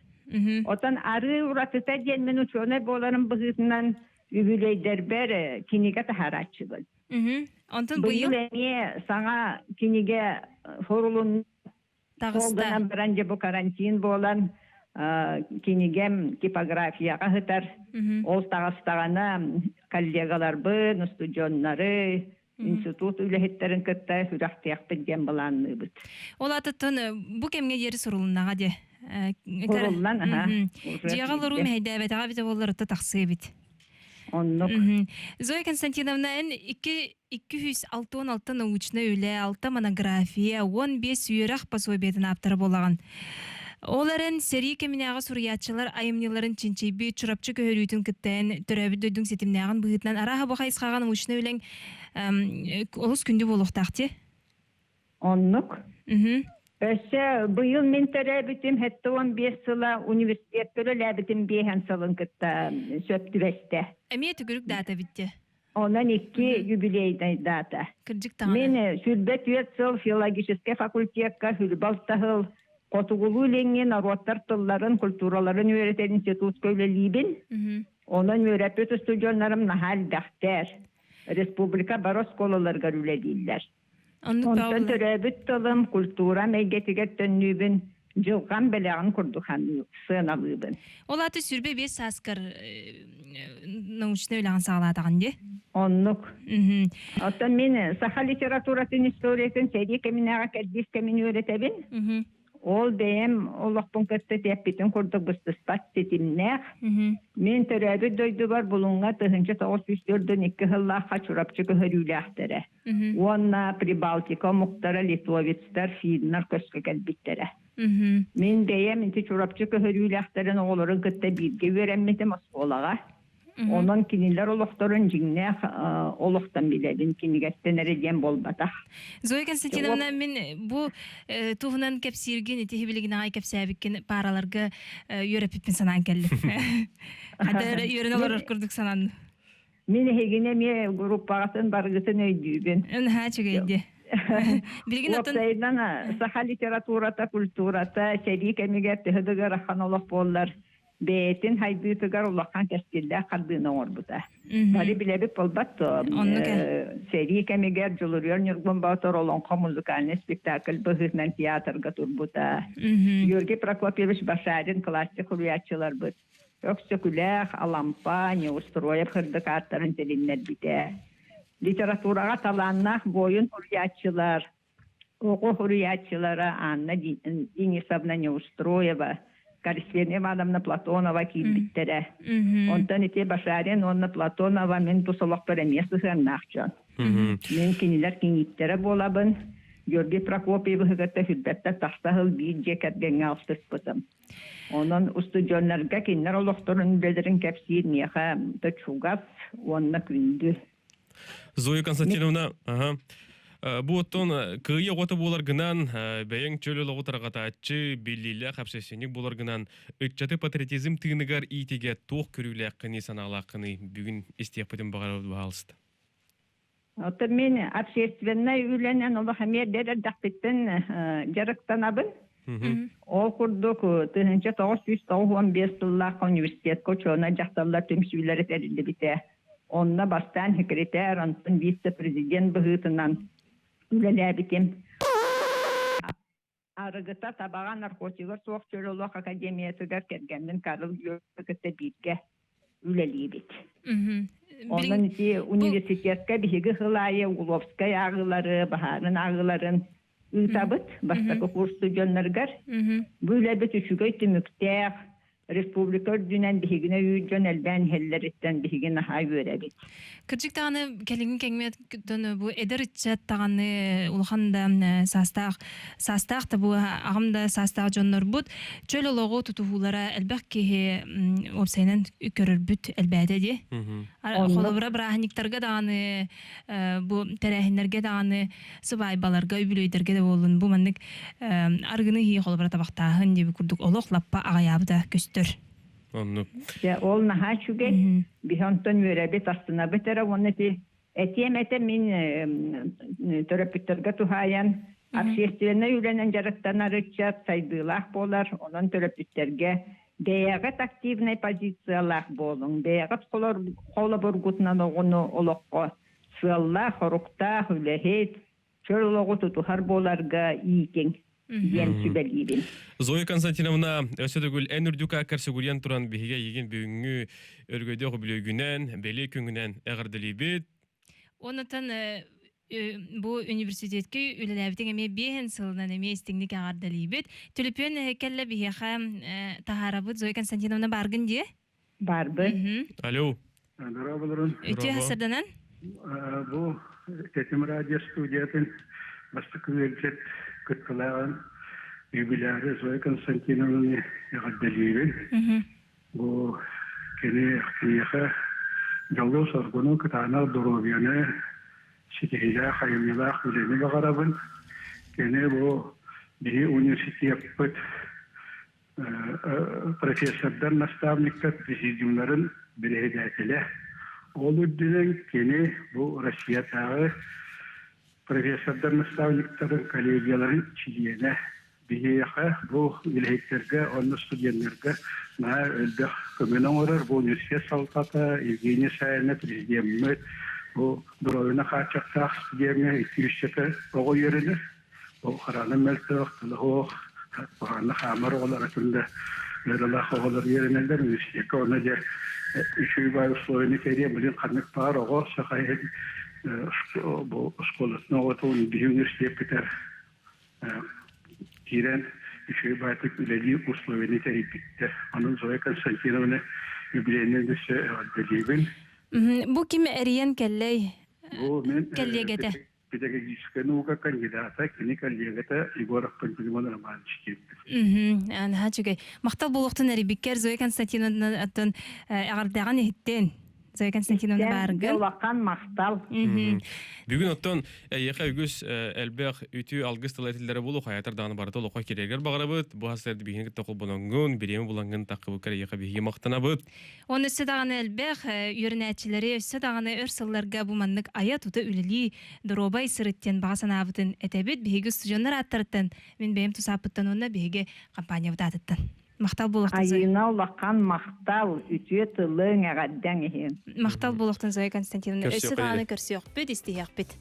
H: Отон арыы уратыта диэн мин учуонай буоларым быһыытынан үбүлүөйдэрбэр кинигэ таһаарааччыбын.
C: Онтон
H: быйыл эмиэ саҥа кинигэ сурулун
C: таҕыста.
H: Гынан баран дьэ бу карантин буолан кинигэм типографияҕа сытар. Ол таҕыстаҕына коллегаларбын, устудьуоннары, институт үлэһиттэрин кытта сүрэхтиэхпит диэн былаанныыбыт.
C: Ол аатыттан бу кэмҥэ диэри сурулуннаҕа дии.
H: Суруллан, аха.
C: Дьиэҕэ олоруу мэһэйдээбэтэҕэ эбитэ буоллар отто тахсыа эбит.
H: Оннук.
C: Зоя Константиновна, эн 266 научнай үлэ, алта монография, 15 үөрэх пособиетын ааптара буолаҕын. Ол эрэн сэрии кэминээҕи суруйааччылар айымньыларын чинчийбит Чурапчы көһөрүүтүн кытта эн төрөөбүт дойдуҥ ситимнээҕин быһыытынан арааһа бу хайысхаҕа научнай үлэҥ олус күндү буолуохтаах дии.
H: Оннук. Өссө быйыл мин төрөөбүтүм 75 сыла университетка үлэлээбитим биэһэн сылын кытта сөп түбэстэ.
C: Эмиэ түгүрүк даата битте.
H: Онон икки юбилейный дата.
C: Кырдьык даҕаны.
H: Мин 24 сыл филологическай факультекка сүлбал-таһыл Хотугулуу-Илиҥҥи норуоттар тылларын, культураларын үөрэтэр институтка үлэлиибин. Онон үөрэппит устудьуоннарым наһаа элбэхтэр. Республика бары оскуолаларыгар үлэлииллэр. Онтон төрөөбүт тылым, культурам эйгэтигэр төннүүбүн дьылҕам бэлэҕин курдук сыаналыыбын.
C: Ол аата 25 сааскар научнай үлэҕин саҕалаатаҕын дии?
H: Оннук. Оттон мин саха литературатын историятын сэрии кэминээҕи кэрдиис кэмин үөрэтэбин. Ол бэйэм олохпун кытта тэппитин курдук быстыспат ситимнээх. Мин төрөөбүт дойдубар Булуҥҥа 1942 сыллаахха Чурапчы көһөрүүлээхтэрэ. Уонна Прибалтика омуктара, литовецтар, финнар көскө кэлбиттэрэ. Мин бэйэм ити Чурапчы көһөрүүлээхтэрин оҕолорун кытта бииргэ үөрэммитим оскуолаҕа. Онон кинилэр олохторун дьиҥнээх олохтон билэбин, кинигэттэн эрэ диэн буолбатах.
C: Зоя Константиновна, мин бу туһунан кэпсииргин, ити билигин аҕай кэпсээбиккин паараларга үөрэппиппин санаан кэллим. Хата эрэ үөрэнэ олорор курдук сананным.
H: Мин эһигини эмиэ группаҕытын барыгытын өйдүүбүн.
C: Наһаа үчүгэй Билигин атын
H: Уопсайынан саха литературата, культурата сэрии кэмигэр төһө да ыарахан олох буоллар, бэйэтин хайдыытыгар улахан кэскиллээх хардыыны оҥорбута. Бары билэбит буолбат дуо? Сэрии кэмигэр Дьулуруйар Ньургун Боотур олоҥхо музыкальнай спектакль быһыытынан театрга турбута. Георгий Прокопьевич Башарин классик суруйааччыларбыт Өксөкүлээх, Алампа, Неустроев сырдык ааттарын тилиннэрбитэ. Литератураҕа талааннаах буойун суруйааччылар, Оҕо суруйааччылара Анна Денисовна Неустроева, Карсения Ивановна Платонова киирбиттэрэ. Онтон ити Башарин уонна Платонова мин тус олохпор эмиэ сыһыаннаах дьон. Мин кинилэр кийииттэрэ буолабын. Георгий Прокопьевиһы кытта сүрбэттэн тахса сыл биир дьиэ кэргэҥҥэ алтыспытым. Онон устудьуоннарга кинилэр олохторун үлэлэрин кэпсиир миэхэ да чугас уонна күндү.
B: Зоя Константиновна, ага. Бу оттон кыайыы оҕото буоларгынан, бэйэҥ чөл олоҕу тарҕатааччы, биллиилээх общественник буоларгынан, ыччаты патриотизм тыыныгар иитигэ туох көрүүлээххиний, санаалааххыный бүгүн истиэхпитин баҕарабыт баһаалыста.
H: Оттон мин общественнай үлэнэн олох эмиэ эдэр эрдэхпиттэн дьарыктанабын. Ол курдук 1995 сыллаах университетка учуонай дьахталлар түмсүүлэрэ тэриллибитэ. Онно бастаан секретарь, онтон вице-президент быһыытынан үлэлээбитим. Арыгыта, табаҕа, наркотига суох чөл олох академиятыгар кэргэммин Карл Георгиевы кытта бииргэ үлэлиибит. Онон ити университетка биһиги сыл аайы Угловскай ааҕыылары, баһаарын ааҕыыларын ыытабыт бастакы курс студеннарыгар. Бу үлэбит үчүгэй түмүктээх, республика үрдүнэн биһигини өйүүр дьон элбээн иһэллэриттэн биһиги наһаа үөрэбит.
C: Кырдьык даҕаны кэлиҥҥи кэмҥэ бу эдэр ыччат даҕаны улахан да саастаах саастаах да бу аҕам да саастаах дьоннорбут чөл олоҕу тутуһуулара элбэх киһи уопсайынан көрөрбүт элбээтэ дии. Холобура бырааһынньыктарга даҕаны бу тэрээһиннэргэ даҕаны сыбаайбаларга үбүлүөйдэргэ да буоллун бу маннык арыгыны иһии холобура табахтааһын диэби курдук олох лаппа аҕайаабыта көстөр.
B: Оннук.
H: Дьэ, ол наһаа үчүгэй. Биһи онтон үөрэбит, астынабыт эрэ уонна ити этиэм этэ мин төрөппүттэргэ туһаайан общественнай үлэнэн дьарыктанар ыччат сайдыылаах буолар, онон төрөппүттэргэ бэйэҕит активнай позициялаах буолуҥ, бэйэҕит холобургутунан оҕону олоххо сыаллаах, хоруктаах, үлэһит, чөл олоҕу тутуһар буоларга иитиҥ диэн сүбэлиибин.
B: Зоя Константиновна, өссө төгүл эн үрдүк ааккар сүгүрүйэн туран биһиги эйигин бүгүҥҥү өргөйдөөх үбүлүөйгүнэн, бэлиэ күҥҥүнэн эҕэрдэлиибит.
C: Онутан бу университетке үлэлээбитиҥ эмиэ биэһин сылынан эмиэ истиҥник эҕэрдэлиибит. Түлүпүөн кэллэ биһиэхэ таһаарабыт Зоя Константиновна бааргын дии?
H: Барбын.
B: Алло.
I: Здорово,
C: Үтүө сарданан.
I: Бу Тэтим радио студиятын бастакы ыалдьыт кыттылааҕын юбиляры Зоя Константиновнаны эҕэрдэлиибин. Бу кини киниэхэ дьолу-соргуну, кытаанах доруобуйаны, ситиһиилээх, айымньылаах үлэни баҕарабын. Кини бу биһи университеппыт профессордар, наставниктар президиумнарын бирэһидээтэлэ. Ол үрдүнэн кини бу Россиятааҕы профессордар наставниктарын коллегияларын чилиэнэ. Биһиэхэ бу үлэһиттэргэ уонна студеннарга наһаа элбэх көмөнү оҥорор. Бу университет салалтата Евгения Саина президеммит бу доруобуйаны хааччахтаах студеҥҥа 200 оҕо үөрэнэр. Ол хараана мөлтөх, тыла суох, куһаҕаннык хаамар оҕолор атын да ыарыылаах оҕолор үөрэнэллэр университекка онно дьэ үчүгэй баай условияны кэриэ билин ханнык баар оҕо саха иһин бу оскуолатын оҕотун биһи университеппитэр киирэн үчүгэй баайтык үлэлиир условияны тэрийбиттэр. Онон Зоя Константиновна юбилейнай өссө эҕэрдэлиибин.
C: Бу ким эрийэн кэллэй?
I: Бу мен
C: Кэллиэгэтэ.
I: Педагогическай наука кандидата, кини коллегата Егоров Пантелеймон Романович диэбит.
C: Наһаа үчүгэй. Махтал буолуохтун эрийбиккэр Зоя Константиновна оттон эҕэрдэҕин иһиттин. Зоя Константиновна бааргын.
H: Улахан махтал.
B: Бүгүн оттон эйиэхэ үгүс элбэх үтүө алгыс тыла этиллэрэ буолуо хайатар даҕаны барыта олоххо киирэргэр баҕарабыт. Бу хас биһигини кытта холбоноҥҥун, бириэмэ булаҥҥын таххыбыккар эйиэхэ биһиги махтанабыт.
C: Уонна өссө даҕаны элбэх үөрэнээччилэри өссө даҕаны өр сылларга бу маннык айа-тута үлэлии доруобай сырыт диэн баҕа санаабытын этэбит. Биһиги устудьуоннар ааттарыттан, мин бэйэм тус ааппыттан уонна биһиги компаниябыт аатыттан. Махтал буолуохтун Зоя.
H: Айыына улахан махтал, үтүө тылыҥ, эҕэрдэҥ иһин.
C: Махтал буолуохтун Зоя Константиновна. Өссө даҕаны көрсүөхпүт, истиһиэхпит.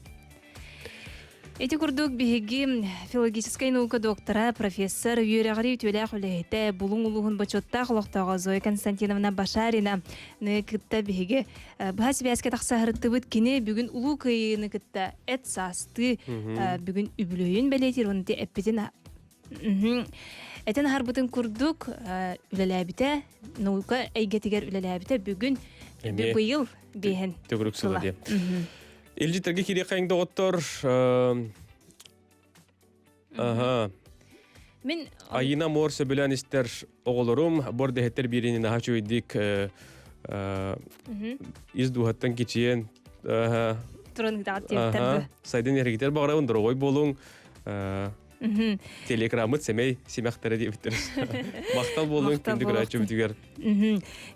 C: Ити курдук биһиги филологическай наука доктора, профессор, үөрэҕири үтүөлээх үлэһитэ, Булуҥ улууһун бочуоттаах олохтооҕо Зоя Константиновна Башарина кытта биһиги быһа сибээскэ тахсаһырыттыбыт. Кини бүгүн Улуу Кыайыыны кытта эт саастыы бүгүн үбүлүөйүн бэлиэтиир уонна эппитин этэн аһарбытын курдук үлэлээбитэ, наука эйгэтигэр үлэлээбитэ бүгүн быйыл биэһэн
B: төгүрүк сыла диye. Илдьиттерге кириэххэ доҕоттор Аха.
C: Мин
B: Айына мор сөбүлээн истэр оҕолорум бор дэһэттэр биирини наһаа үчүгэйдик ис дууһаттан кичиэн
C: туран ытаат диэбиттэр
B: сайдын эргитэр баҕарабын дорогой буолуҥ. Телеграммыт сэмэй симэхтэрэ диэбиттэр. Махтал буоллун
C: Махтал
B: күндү көрөөччүбүтүгэр.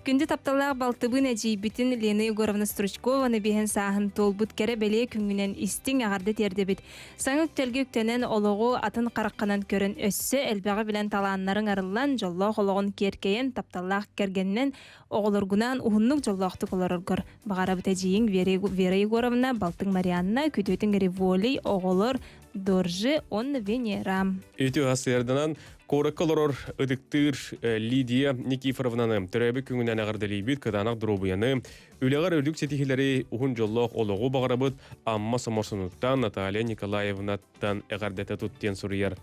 C: Күндү тапталлаах балтыбын эдьиийбитин Лена Егоровна Стручкованы биһэн сааһын туолбут кэрэ бэлиэ күҥҥүнэн истиҥ эҕэрдэ тиэрдэбит. Саҥа үктэлгэ үктэнэн олоҕу атын хараххынан көрөн өссө элбэҕи билэн талааннарыҥ арыллан дьоллоох олоҕун киэркэйэн тапталлаах кэргэнинэн оҕолоргунаан уһуннук дьоллоохтук олороргор баҕарабыт эдьиийиҥ Вера Егоровна, балтыҥ Марианна, күтүөтүҥ Револий, оҕолор Доржи, он Венера.
B: Үтүө сарсыарданан куоракка олорор ытыктыыр Лидия Никифоровнаны төрөөбүт күҥүнэн эҕэрдэлиибит, кытаанах доруобуйаны, үлэҕэр үрдүк ситиһиилэри, уһун дьоллоох олоҕу баҕарабыт Амма Соморсунуттан Наталья Николаевнаттан эҕэрдэтэ тут диэн суруйар.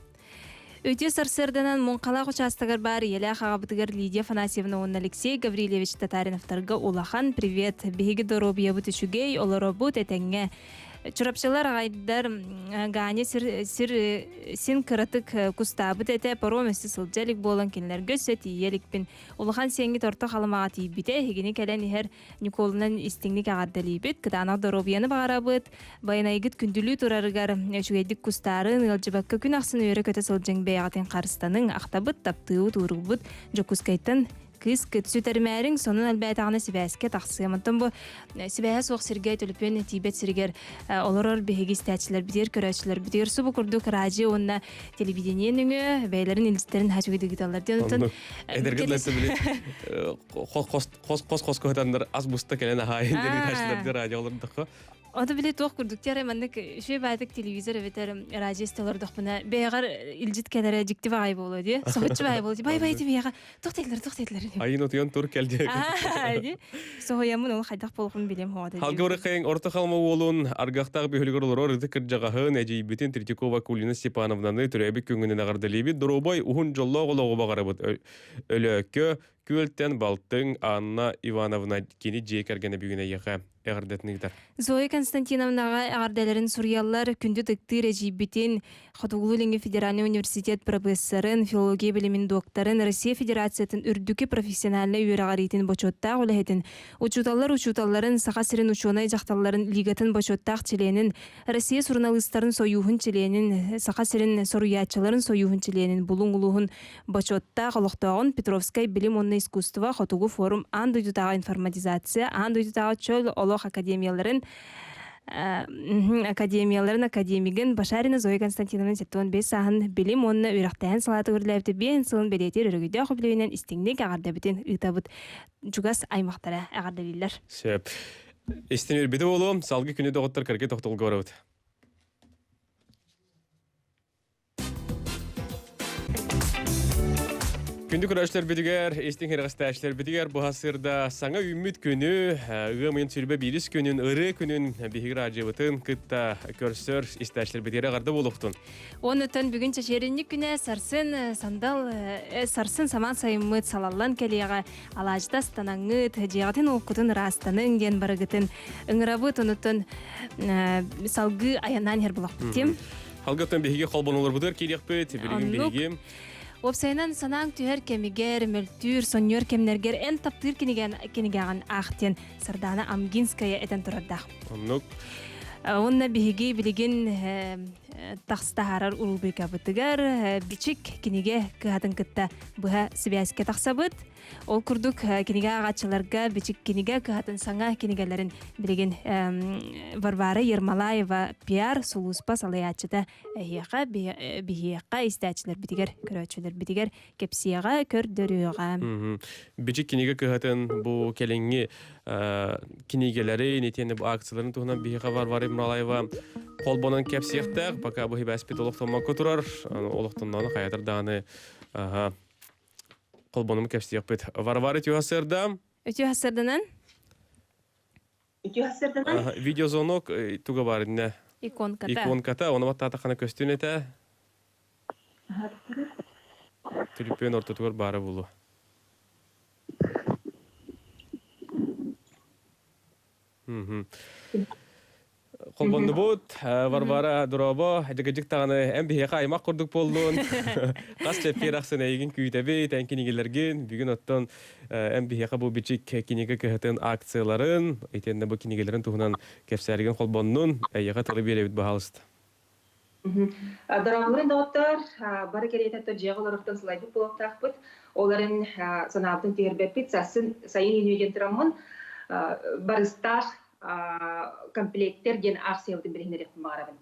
C: Үтүө сарсыарданан Муҥхалаах учаастагар баар ийэлээх аҕабытыгар Лидия Афанасьевна уонна Алексей Гаврильевич Татариновтарга улахан привет! Биһиги доруобуйабыт үчүгэй, олоробут этэҥҥэ. Чурапчылар аҕайдар Ганя сир, сир син кыратык кустаабыт этэ, паром өссө сылдьа илик буолан кинилэргэ өссө тиийэ иликпин. Улахан сиэҥҥит орто халымаҕа тиийбитэ, эһигини кэлэн иһэр Ньукуолунан истиҥник эҕэрдэлиибит, кытаанах доруобуйаны баҕарабыт, байанайгыт күндүлүү турарыгар үчүгэйдик кустаарын, ыалдьыбакка күн ахсын үөрэ-көтө сылдьыҥ, бэйэҕитин харыстаныҥ, ахтабыт, таптыыбыт, уурубут Дьокуускайтан кыыс кыт сүтэрмээриҥ, сонун элбээтэҕинэ сибээскэ тахсыам. Оттон бу сибээһэ суох сиргэ, төлөпүөн тиийбэт сиригэр олорор биһиги истээччилэрбитигэр, көрөөччүлэрбитигэр субу курдук радио уонна телевидение нөҥүө бэйэлэрин илдьиттэрин хачыгыдык ыыталлар диэн оттон
B: Эдэргэ били хос-хос кыһытаннар ас буста кэлэн аһаайын диэн ыытааччыларды радио олордоххо.
C: Ото били туох курдук тиэрэ маннык үчүгэй баайтык телевизор эбэтэр радио истэ олордохпуна бэйэҕэр илдьит кэлэрэ дьикти баҕайы буолуо дии. Соһуччу баҕайы буолуо дии. Бай бай дии миэхэ туох диэтилэр туох диэтилэр
B: Айын утуйан тур кэл
C: диэ. Соһуйаммын ол хайдах буолуохпун билиэм хоҕо
B: Халгыбырыкайын орто халма уолун аргахтаах бөһүлүгэр олорор ытык кырдьаҕаһын эдьиийбитин Третьякова Акулина Степановнаны төрөөбүт күҥҥүнэн эҕэрдэлиибит. Доруобай уһун дьоллоох олоҕу баҕарабыт. Өлөөккө Күөлтэн балтыҥ Анна Ивановна кини дьиэ кэргэнэ бүгүн эйиэхэ эҕэрдэтин ыытар.
C: Зоя Константиновнаҕа эҕэрдэлэрин суруйаллар, күндү ытыктыыр эдьиийбитин, Хотугулуу-Илиҥҥи федеральнай университет бырабыассарын, филология билимин докторын, Россия Федерациятын үрдүкү профессиональнай үөрэҕириитин бочуоттаах үлэһитин, учууталлар учууталларын, Саха сирин учуонай дьахталларын лигатын бочуоттаах чилиэнин, Россия суруналыыстарын сойууһун чилиэнин, Саха сирин суруйааччыларын сойууһун чилиэнин, Булуҥ улууһун Бочуоттаах олохтооҕун Петровскай билим уонна искусство Хотугу форум аан дойдутааҕы информатизация, аан дойдутааҕы чөл олох академияларын академияларын академигын Башарина Зоя Константиновна 75 сааһын билим уонна үөрэхтээһин салаатыгар үлэлээбитэ биэһин сылын бэлиэтиир өрөгөйдөөх үбүлүөйүнэн истиҥник эҕэрдэбитин ыытабыт. Чугас аймахтара эҕэрдэлииллэр.
B: Сөп. Истин үөрбүтэ буолуом. Салгыы күнү доҕоттор кыргы тохтолго барабыт. Күндү көрөөччүлэрбитигэр, истиҥ ирэҕэстээччилэрбитигэр бу сырда саҥа үүммүт күнү, ыам ыйын сүрбэ биирис күнүн, ырыа күнүн биһиги радиобытын кытта көрсөр истээччилэрбитигэр эҕэрдэ буолуохтун.
C: Онутан бүгүн чэчиэринньик күнэ сарсын сандал сарсын самаан сайыммыт салаллан кэлиэҕэ алаадьыта астанаҥҥыт, дьиэҕитин уоккутун ыраастаныҥ диэн барыгытын ыҥырабыт. Онутан салгыы айаннаан иһэр булахпыт тим.
B: Халгыттан биһиги холбонуларбытыгар киириэхпит, билигин биһиги.
C: Уопсайынан санааҥ түһэр кэмигэр, мөлтүүр, сонньуор кэмнэргэр эн таптыыр кинигэн, кинигэҕин аах диэн Сардаана Амгинская этэн турардаах.
B: Оннук.
C: Уонна биһиги билигин тахстаһарар рубрикабытыгар бичик кинигэ кыһатын кытта быһа сибээскэ тахсабыт. Ол курдук кинигэ ааҕааччыларга бичик кинигэ кыһатын саҥа кинигэлэрин билигин Варвара Ермолаева пиар сулууспа салайааччыта эһиэхэ биһиэхэ истээччилэрбитигэр көрөөччүлэрбитигэр кэпсиэҕэ көрдөрүөҕэ.
B: Бичик кинигэ кыһатын бу кэлиҥҥи кинигэлэрин итиэннэ бу акцияларын туһунан биһиэхэ Варвара Ермолаева холбонон кэпсиэхтээх. Пока бу хибээспит олохтоммокко турар. Олохтонноҕуна хайатар даҕаны холбонум кэпсиэхпит. Варвара үтүө сырда.
C: Үтүө сырданан.
H: Үтүө сырданан.
B: Видеозвонок туга бар инне.
C: Иконката.
B: Иконката, оны баттаатаххана көстүүн этэ. Түлүпүөн ортотугар баара булу. Холбоннубут, Варвара Дорообо, дьыгыдьык даҕаны эн биһиэхэ аймах курдук буоллун. Хас чэппиэр ахсын эйигин күүтэбит, эн кинигэлэргин. Бүгүн оттон эн биһиэхэ бу бичик кинигэ кыһатын акцияларын, итиэннэ бу кинигэлэрин туһунан кэпсээригин холбоннун. Эйиэхэ тылы биэрэбит, баһаалыста.
J: Дорооболорун доҕоттор, бары кэриэтэ дьиэҕэ олорортон сылайбыт буолуохтаахпыт. Ол эрэн санаабытын түһэрбэппит. Сарсын сайын үүнүө диэн тураммын барыстаах комплектер диэн аахсыйабытын билиһиннэриэхпин баҕарабын.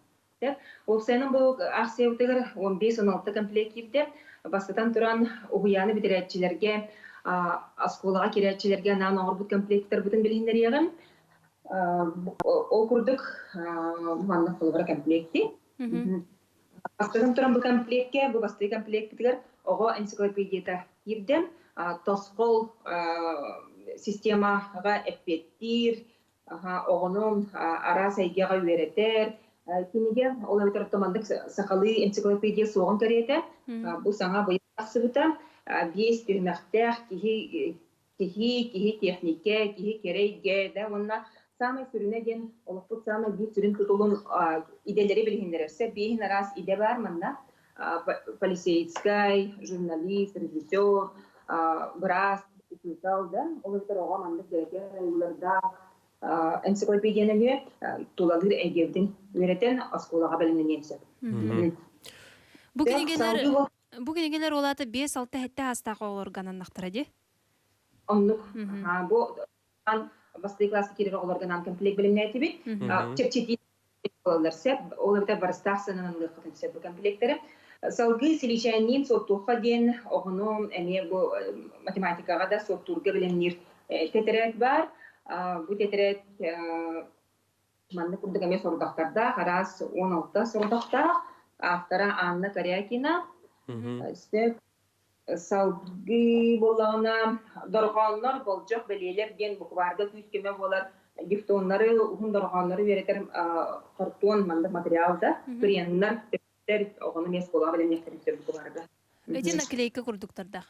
J: Уопсайынан бу аахсыйабытыгар 15-16 комплект киирдэ. Бастатан туран, уһуйааны бүтэрээччилэргэ, оскуолаҕа киирээччилэргэ анаан оҥорбут комплектарбытын билиһиннэриэҕим. Ол курдук маннык холобура комплекти. Бастатан туран бу комплеккэ, бу бастакы комплекпитигэр оҕо энциклопедията киирдэ. Тосхол системаҕа эппиэттиир, оҕону араас эйгэҕэ үөрэтэр кинигэ, ол эбэтэр маннык сахалыы энциклопедия суоҕун кэриэтэ. Бу саҥа быйыл тахсыбыта. Биэс түһүмэхтээх киһи киһи, киһи техникэ, киһи кэрэ эйгэ да уонна саамай сүрүнэ диэн олохпут саамай биир сүрүн тутулун идэлэри билиһиннэрэр. Сөп биэһин араас идэ баар манна. Полицейскай, журналист, режиссер, быраас, учуутал да ол эбэтэр оҕо маннык дьэрэкээн ойуулардаах энциклопедияны эмиэ тулалыыр эйгэбитин үөрэтэн оскуолаҕа бэлэмнэниэн сөп.
C: Бу кинигэлэр Бу кинигэлэр ол аата 5-6 сэттэ саастаах оҕолорго ананнахтара дии?
J: Оннук. Бу бастакы класска киирэр оҕолорго анаан комплект бэлэмнээтибит. Чэпчэтии буолаллар сөп. Ол эбэтэр барыстаах сыананан ылыаххытын сөп бу комплектэри. Салгыы Силичээнниин суоттуохха диэн оҕону эмиэ бу математикаҕа да суоттуурга бэлэмниир тэтэрээт баар. Бу тэтэрээт Маннык курдук эмиэ сорудахтардаах, араас 16 сорудахтаах. Автора Анна Корякина. Сөп. Салгыы буоллаҕына, дорҕооннор, болдьох бэлиэлэр диэн букварга күүс-көмө буолар дифтоннары, уһун дорҕооннору үөрэтэр хортуон маннык материал да, кырыйаннар, төттөр оҕону эмиэ оскуолаҕа бэлэмниэхтэрин сөп букварга.
C: Эти наклейка курдуктардаах.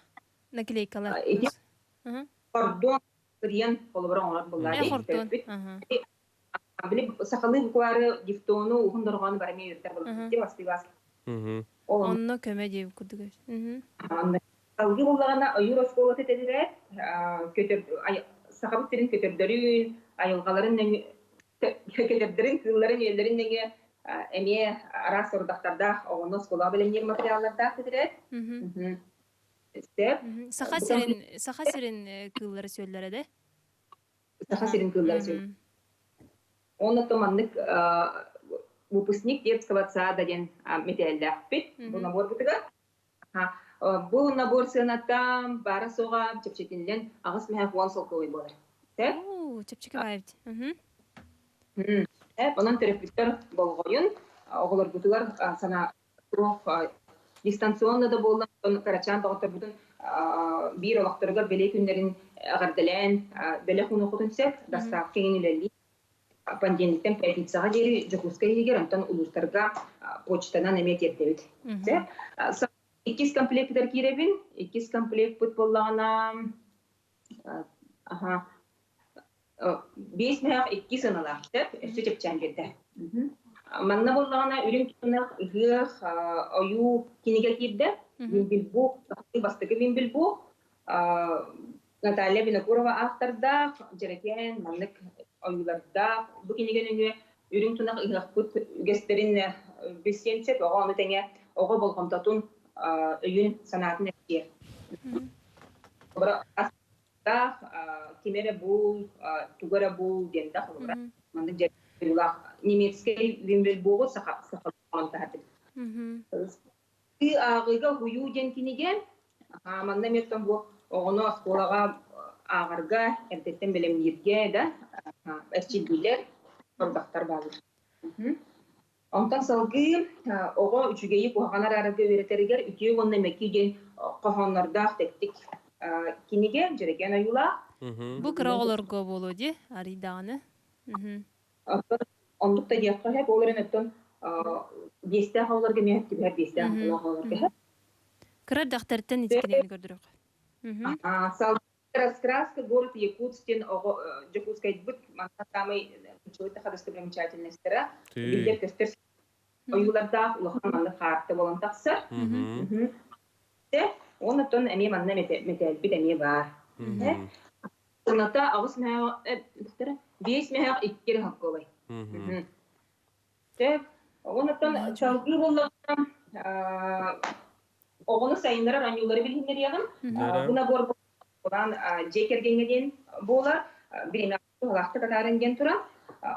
C: Наклейкалар.
J: Ити хордуон кырыйан холобура оҥорор буоллаа
C: Э, хортуон.
J: Били сахалыы буквары дифтону уһун дорҕоону бары эмиэ үөрэтэр буоллахпыт дии бастыы класс.
C: Онно көмө диэбит курдук.
J: Салгыы буллаҕына ойуур оскуолата тэтэрээт көтөр сахабыт сирин көтөрдөрүн, айылҕаларын көтөрдөрүн, кыылларын, үөллэрин нөҥүө эмиэ араас сорудахтардаах оҕону оскуолаҕа бэлэмниир материаллардаах тэтэрээт.
C: Саха сирин Саха сирин кыыллара сүөллэрэ да?
J: Саха сирин кыыллара сүөллэрэ. Онно маннык выпускник детского сада диэн мэтээллээхпит бу наборбутугар. Бу набор сыаната баара суоҕа чэпчэтиллэн 8 мөһөөх 10 солкуобай буолар.
C: Чэпчэки баайбыт.
J: Онон төрөппүттэр болҕойун оҕолоргутугар санаа Суох, дистанционно да буоллар, кырачаан доҕотторбутун биир олохторугар бэлиэ күннэрин эҕэрдэлээн бэлэх уунуоххутун сөп. Доставка иҥин үлэлии. Понедельниктэн пятницаҕа диэри Дьокуускай иһигэр, онтон улуустарга почтанан эмиэ тиэрдэбит. Иккис комплектпытыгар киирэбин. Иккис комплекпыт буоллаҕына, аха, 5 мөһөөх икки сыаналаах сөп, өссө чэпчээн биэрдэ. Манна буоллаҕына үрүҥ тунах ыһыах ойуу кинигэ киирдэ. Вимбельбук, бастакы Вимбельбук. Наталья Винокурова автордаах, дьэрэкээн маннык ойуулардаах. Бу кинигэ нөҥүө үрүҥ тунах ыһыахпыт үгэстэрин билсиэн сөп, оҕо ону тэҥэ оҕо болҕомтотун өйүн санаатын эттиэр. Ким эрэ бул, тугу эрэ бул диэн да холобура. Маннык дьарыктыылаах немецкэй вимбельбогу саха сахалаан таһардык. Ааҕыыга уһуйуу диэн кинигэ. Манна эмиэ бу оҕону оскуолаҕа ааҕарга, эрдэттэн бэлэмнииргэ да эрчиллиилэр, сорудахтар бааллар. Онтон салгыы оҕо үчүгэйи куһаҕаны араарарга үөрэтэригэр үтүө уонна мөкү диэн хоһооннордоох тэттик кинигэ дьэрэкээн ойуулаах.
C: Бу кыра оҕолорго буолуо дии, арыйдаҕына.
J: Оннук да диэххэ сөп, ол эрэн оттон биэстээх оҕолорго эмиэ түбэһэр биэстээх оҕолорго сөп.
C: Кыра эрдэхтэриттэн ити кинигэни көрдөрүөх.
J: Раскраска город Якутск диэн оҕо Дьокуускайбыт манна саамай ключевой достопримечательностара биллэр көстөр ойуулардаах улахан маннык хаарта буолан тахсар. Онтон эмиэ манна мэтээлбит эмиэ баар. Сыната 8 мөһөөх 5 мөһөөх 2 эрэ хоккуобай. Онуттан салгыы буоллаҕына оҕону сайыннарар оонньуулары билиһиннэриэҕим. Бу набор буолан дьиэ кэргэҥҥэ диэн буолар. Бириэмэ туһалаахтык атааран диэн туран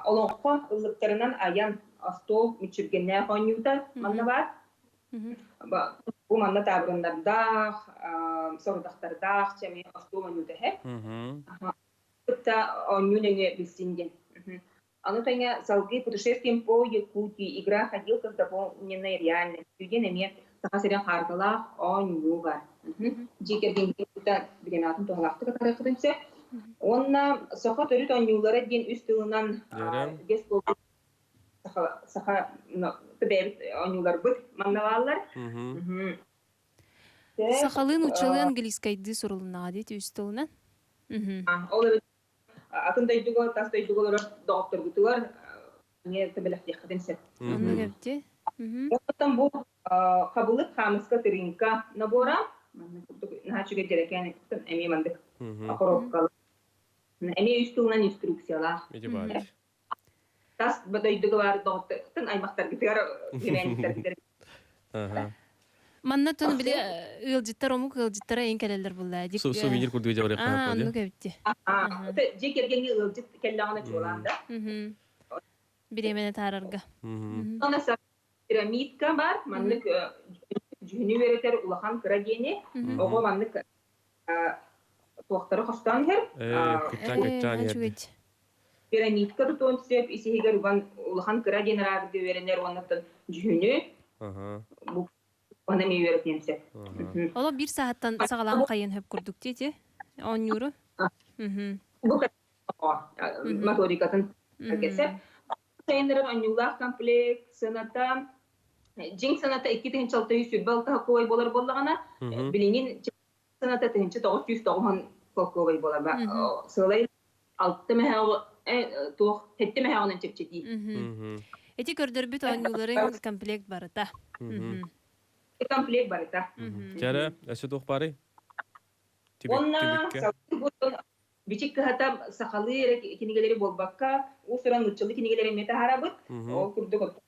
J: олоҥхо ыллыктарынан айан остуол мүччүргэннээх оонньуута манна баар. Бу манна таабырыннардаах, сорудахтардаах, чэми остуол оонньуута эһэ. Кытта оонньуу нөҥүө билсин диэн. Ону тэҥэ салгыы «Путешествием по Якутии. Игра ходилка с дополненной реальностью» диэн эмиэ Саха сирин хаарталаах оонньуу баар. Дьиэ кэргэҥҥин кытта бириэмэҕитин туһалаахтык атаарыаххытын сөп. Уонна саха төрүт оонньуулара диэн үс тылынан үгэс буолбут саха саха бэйэбит оонньууларбыт манна бааллар.
C: Сахалыы нууччалыы английскайдыы сурулуннаҕа дии үс тылынан.
J: Ол эбит атын дойдуга, тас дойдуга олорор доҕотторгутугар эмиэ бэлэхтиэххитин сөп.
C: Оннук эбити.
J: Оттон бу хабылык хаамыска тырыыҥка набора наһаа үчүгэй дьэрэкээн эмиэ мандык коробкалар. Эмиэ үс тылынан инструкциялаах. Тас дойдуга баар доҕоттортон аймахтаргытыгар племянниктаргытыгар.
C: Манна тун били ыалдьыттар омук ыалдьыттара эн кэлэллэр булла.
B: Сувенир курдук дьабарык
C: Аа, оннук эбитти.
J: Дьиэ кэргэҥҥэ ыалдьыт кэллэҕинэ чуолаан да.
C: Бириэмэни таарарга.
J: Онно пирамидка бар, маннык дьүһүнү үөрэтэр улахан кыра диэни оҕо маннык туохтары хостоон иһэр.
B: Кыччаан кыччаан иһэр.
J: Пирамидка тутуон сөп, ис иһигэр уган улахан кыра диэн араарга үөрэнэр уонна дьүһүнү бу оны эмиэ үөрэтиэн сөп.
C: Оло биир саһаттан саҕалаан хайын хөп курдук ти оонньууру.
J: Бу моторикатын кесеп. Сайыннарар оонньуулаах комплект сыаната дьиҥ сыаната 2626 кой болар буоллаҕына, билигин сыаната 1990 солкуобай буолар. Сыалай алта мэһэҕ туох сэттэ мэһэҕинэн чэпчэтии.
C: Ити көрдөрбүт оонньууларын комплект барыта.
J: Комплект барыта.
B: Чара, өссө туох баарый?
J: Уонна Бичик кыһата сахалыы эрэ кинигэлэри буолбакка, уус-уран нууччалыы кинигэлэри эмиэ таһаарабыт. Ол курдук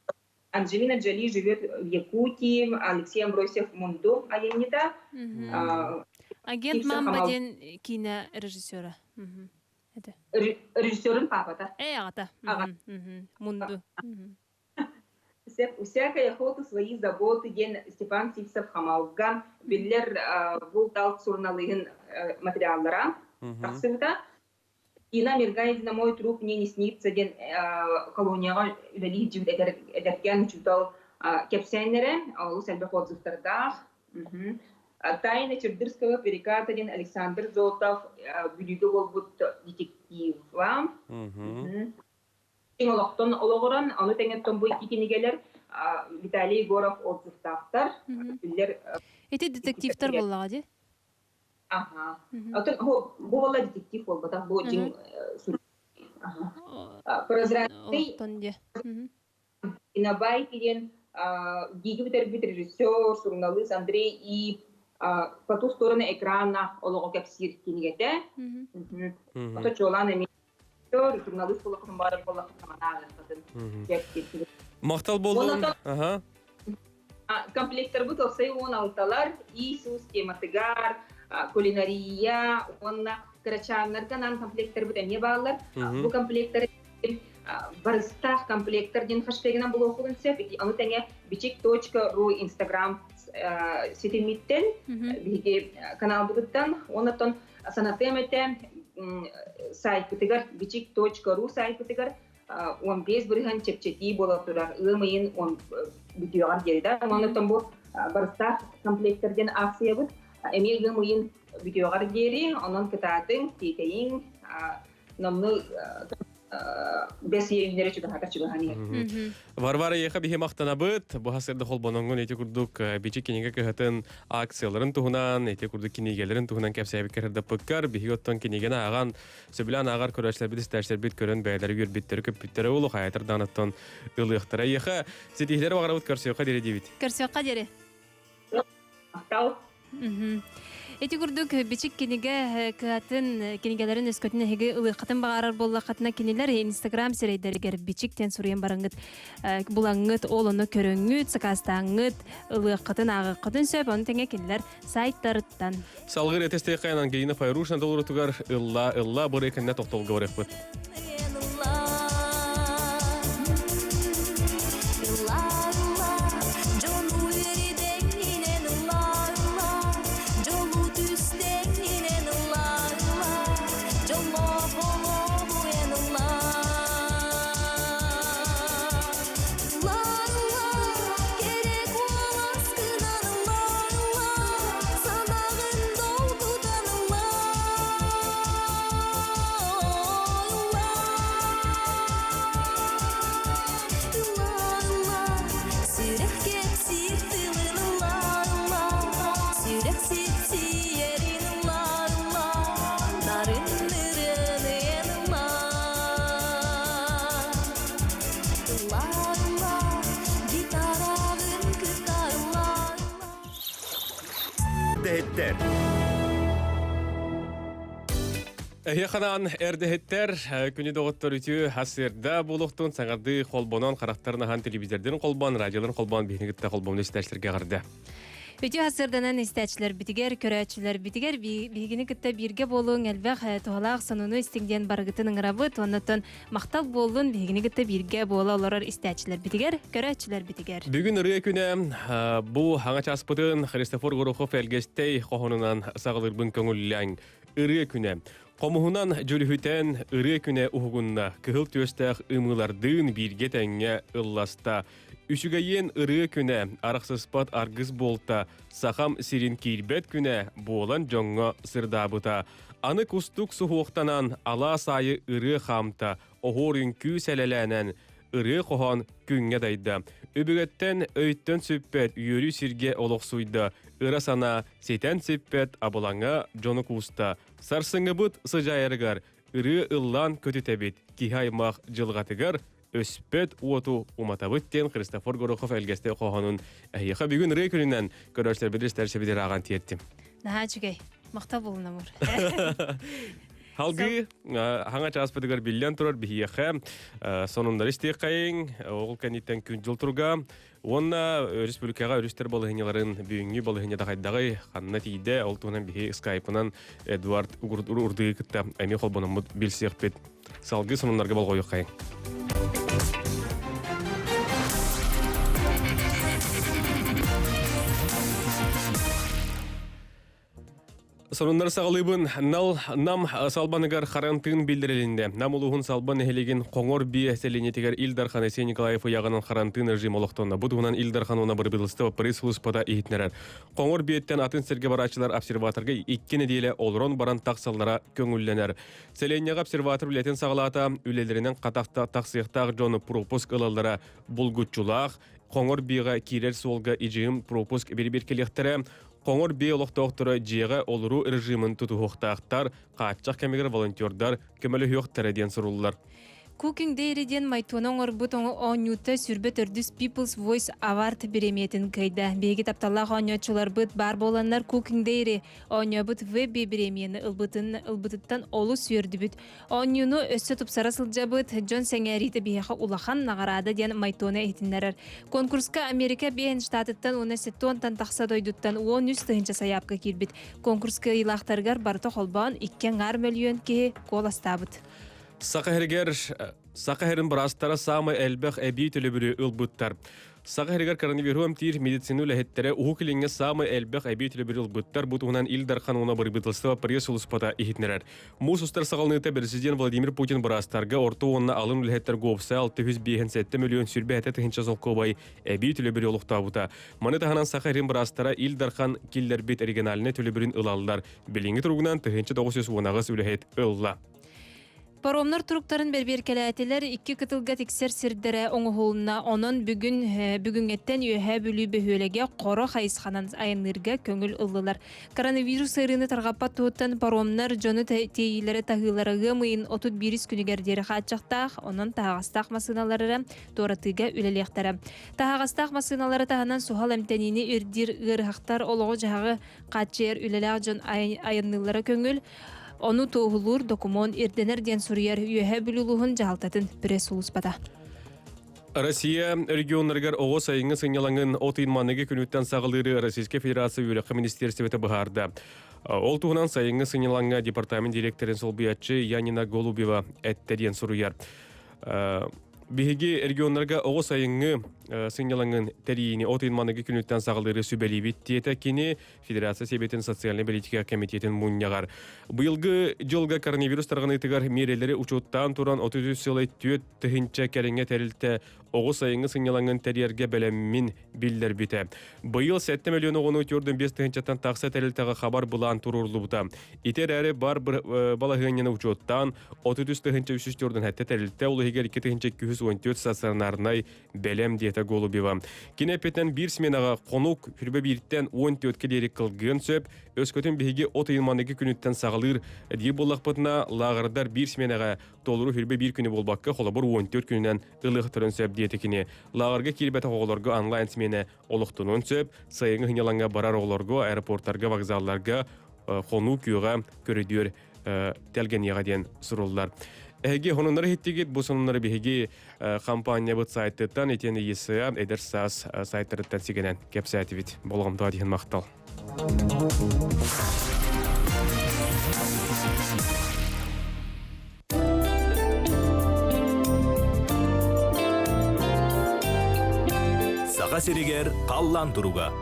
J: Анджелина Джоли живет в Якутии, Алексей Амбросьев Мунду айанньыта.
C: Агент Мамба диэн киинэ режиссера.
J: Режиссерын папата.
C: Э, аҕата. Мунду.
J: У всякой охоты свои заботы диэн Степан Сивцев Хамалга биллэр булт-алт суруналыыһын материаллара тахсыбыта. Тина Миргаевна «Мой труп мне не снится» диэн колонияҕа үлэлии сылдьыбыт эдэркээн учуутал кэпсээннэрэ олус элбэх отзывтардаах. Тайна Чердырского переката диэн Александр Зотов Бүлүүгэ буолбут детектива. Олохтон олоҕуран, ону тэҥэ бу икки кинигэлэр Виталий Егоров отзывтаахтар. Биллэр
C: Ити детективтэр буоллаҕа дии?
J: Аха. Отон бу буола детектив буолбатах, бу дьиҥ Прозрачный Инабай диэн диги бүтэрбит режиссер, суруналыыс Андрей И по ту сторону экрана олоҕу кэпсиир кинигэтэ. Ото чуолаан эмиэ журналист буолаххытын баар буоллаххытына манааҕыаххытын
B: Махтал болдун. Аха.
J: Комплектарбыт уопсай 16-лар Иисус тематыгар, кулинария уонна кырачааннарга анаан комплектарбыт эмиэ бааллар. Бу комплектары барыстаах комплектар диэн хэштегинэн булуоххутун сөп. Ону тэҥэ бичик.ру инстаграм ситимиттэн биһиги каналбытыттан уонна санатыам этэ сайтпытыгар бичик.ру сайтпытыгар 15% чэпчэтии буола турар ыам ыйын бүтүөҕэр диэри да. Онон бу барыстаах комплектар диэн аахсыйабыт эмиэ ыам ыйын бүтүөҕэр диэри, онон кытаатыҥ, тиэтэйиҥ, номну бэс иэйиннэри чугаһата чугаһан иһэр.
B: Варвара Еха биһи махтанабыт. Бу хасырда холбоноҥҥун ити курдук бичик кинигэ кыһатын акцияларын туһунан, ити курдук кинигэлэрин туһунан кэпсээбит кэрдаппыккар биһиги оттон кинигэни ааҕан, сөбүлээн ааҕар көрөөччүлэрбит, истээччилэрбит көрөн бэйэлэри үөрбүттэри, көппүттэрэ улу хайатар даанаттан ылыахтара. Еха ситиһилэри баҕарабыт көрсүөххэ диэри диибит.
C: Көрсүөххэ диэри.
J: Махтал.
C: Ити курдук бичик кинигэ кыһатын кинигэлэрин өскөтүн эһиги ылыаххытын баҕарар буоллаххытына кинилэр Инстаграм сирэйдэригэр бичик диэн суруйан бараҥҥыт булаҥҥыт, ол ону көрөҥҥүт, сакаастааҥҥыт, ылыаххытын, ааҕыаххытын сөп. Ону тэҥэ кинилэр сайттарыттан.
B: Салгыр этестейхайан Ангелина Файрушина толорутугар ылла ылла быры кэннэ тохтолго барыахпыт.
A: Дэһиттэр.
B: Эһиэханаан эрдэһиттэр күнү доҕоттор үтүө хасырда буолуохтун саҥардыы холбонон харахтарын аһан телевизордарын холбоон радиоларын холбоон биһини кытта холбомну истээччилэргэ эҕэрдэ.
C: Үтүө сырданан истээччилэрбитигэр, көрөөччүлэрбитигэр биһигини кытта бииргэ буолуҥ, элбэх туһалаах сонуну истиҥ диэн барыгытын ыҥырабыт. Оннуттан махтал буоллун биһигини кытта бииргэ буола олорор истээччилэрбитигэр, көрөөччүлэрбитигэр.
B: Бүгүн ырыа күнэ бу хаҥа чааспытын Христофор Горохов Элгэстэй хоһонунан саҕалыырбын көҥүллээҥ. Ырыа күнэ. Хомуһунан дьүрүһүтэн ырыа күнэ уһугунна. Кыһыл түөстээх ымыылардыын бииргэ тэҥҥэ ылласта. Үчүгэйиэн ырыа күнэ, арахсыспат аргыс буолта, сахам сирин киирбэт күнэ буолан дьоҥҥо сырдаабыта. Аны кустук суһуохтанан алаас аайы ырыа хаамта, оһуор үҥкүү сэлэлээнэн ырыа хоһоон күҥҥэ дайда. Үбүгэттэн өйтөн сүппэт үөрүү сиргэ олохсуйда, ыра санаа ситэн сиппэт абылаҥа дьону кууста. Сарсыҥҥыбыт сыдьаайарыгар ырыа ыллаан көтүтэбит, киһи аймах дьылҕатыгар өспөт уоту уматабыт диэн Христофор Горохов элгэстэй хоһоонун эһиэхэ бүгүн ырыа күнүнэн көрөөччүлэрбит истэр ааҕан тиэртим.
C: Наһаа үчүгэй. Махтал буолун Амур.
B: Халгыы хаҥа чааспытыгар биллэн турар биһиэхэ сонуннары истиэххэйиҥ, ол кэнниттэн күн-дьыл туруга уонна республикаҕа өрүстэр балаһыанньаларын бүгүҥҥү балаһыанньата хайдаҕый, ханна тиийдэ, ол туһунан биһи скайпынан Эдуард Урдыгы кытта эмиэ холбономмут билсиэхпит. Салгыы сонуннарга болҕойуоххайыҥ. Сонуннар саҕалыыбын Нал Нам Салбаныгар харантыын биллэрилиннэ. Нам улууһун Салбан нэһилиэгин Хоҥор биэ сэлиэнньэтигэр Ил Дархан Айсен Николаев ыйаҕынан харантыын режим олохтонно. Бу туһунан Ил Дархан уонна бырабыыталыстыба пресс-сулууспата иһитиннэрэр. Хоҥор биэттэн атын сиргэ барааччылар обсерваторга икки нэдиэлэ олорон баран тахсаллара көҥүллэнэр. Сэлиэнньэҕэ обсерватор үлэтин саҕалаата, үлэлэринэн хатахта тахсыахтаах дьону пропуск ылаллара булгуччулаах. Хоҥор биэҕэ киирэр суолга ИЖИМ пропуск бирибиэркэлиэхтэрэ. Хоҥор биэ олохтоохторо дьиэҕэ олоруу режимин тутуһуохтаахтар, хааччах кэмигэр волонтердар көмөлөһүөхтэрэ диэн суруллар.
C: Cooking Dairy диэн майтуона оҥорбут оонньуута сүрбэ төрдүс People's Voice Award бириэмийэтин кыайда. Биһиги тапталлаах оонньооччуларбыт баар буоланнар Cooking Dairy оонньообут Вебби бириэмийэни ылбытын ылбытыттан олус үөрдүбүт. Оонньууну өссө тупсара сылдьабыт, дьон сэҥээриитэ биһиэхэ улахан наҕараада диэн Майтуона иһитиннэрэр. Конкурска Америка биэһин штатыттан уонна сеттуонтан тахса дойдуттан 13 тыһыынча сайаапка киирбит. Конкурс кыайыылаахтарыгар барыта холбоон икки аҥаар мөлүйүөн киһи куоластаабыт.
B: Саха сиригэр Саха сирин быраастара саамай элбэх эбии төлөбүрү ылбыттар. Саха сиригэр коронавируһу эмтиир медицина үлэһиттэрэ Уһук Илиҥҥэ саамай элбэх эбии төлөбүрү ылбыттар. Бу туһунан Ил Дархан уонна бырабыыталыстыба пресс-сулууспата иһитиннэрэр. Муус устар саҕаланыыта президент Владимир Путин быраастарга орто уонна алын үлэһиттэр уопсай 657 мөлүйүөн 27 тыһыынча солкуобай эбии төлөбүрү олохтообута. Маны таһынан Саха сирин быраастара Ил Дархан киллэрбит региональнай төлөбүрүн ылаллар. Билиҥҥи туругунан 1918 үлэһит ылла.
C: Паромнар туруктарын бэрбиэркэлээтилэр, икки кытылга тиксэр сирдэрэ оҥоһулунна. Онон бүгүн бүгүҥҥэттэн Үөһээ Бүлүү бөһүөлэгэ Хоро хайысханан айанныырга көҥүл ыллылар. Коронавирус ыарыыны тарҕаппат туһуттан паромнар дьону тиэйиилэрэ таһыылара ыам ыйын 31 күнүгэр диэри хааччахтаах, онон таһаҕастаах массыыналары туоратыыга үлэлиэхтэрэ. Таһаҕастаах массыыналары таһынан суһал эмтэниини ирдиир ыарыһахтар олоҕу-дьаһаҕы хааччыйар үлэлээх дьон айанныыллара көҥүл. Ону туоһулуур докумуон ирдэнэр диэн суруйар Үөһээ Бүлүү улууһун дьаһалтатын пресс-сулууспата.
B: Россия регионнарыгар оҕо сайыҥҥы сынньалаҥын от ыйын маныгы күнүттэн саҕалыыры Российскай Федерация үөрэххэ министиэристибэтэ быһаарда. Ол туһунан сайыҥҥы сынньалаҥҥа департамент директорын солбуйааччы Янина Голубева эттэ диэн суруйар. Биһиги регионнарга оҕо сайыҥҥы сынньалаҥын тэрийиини от ыйын маныгы күнүттэн саҕалыыры сүбэлиибит диэтэ кини Федерация Сэбиэтин социальнай политика комитетин мунньаҕар. Быйылгы дьылга коронавирус тарҕаныытыгар миэрэлэри учуоттаан туран 33 сылай 4 тыһыынча кэриҥэ тэрилтэ оҕо сайыҥҥы сынньалаҥын тэрийэргэ бэлэммин биллэрбитэ. Быйыл 7 миллион оҕону 4,5 тыһыынчаттан тахса тэрилтэҕэ хабар былаан туруоруллубута. Ити эрээри бар балаһыанньаны учуоттаан 33 тыһыынча 347 тэрилтэ, ол иһигэр 2214 стационарнай бэлэм диэтэ Голубева. Кини эппитинэн биир сменаҕа хонук хүрбэ бииртэн 14-кэ диэри кылгыан сөп. Өскөтүн биһиги от ыйын маныгы күнүттэн саҕалыыр диир буоллахпытына, лааҕырдар биир сменаҕа толору хүрбэ биир күнү буолбакка, холобур 14 күнүнэн ылыахтарын сөп диэтэ кини. Лааҕырга киирбэтэх оҕолорго онлайн смена олохтонуон сөп. Сайыҥҥы сынньалаҥҥа барар оҕолорго аэропортарга, вокзалларга хонуу күөҕэ көрүдүөр тэлгэниэҕэ диэн суруллар. Эһиги сонуннары иһиттигит, бу сонуннары биһиги компаниябыт сайтыттан итиэннэ ЕСА эдэр саас сайтарыттан сигэнэн кэпсээтибит. Болҕомтоҕо иһин махтал.
A: Саха сиригэр халлаан туруга.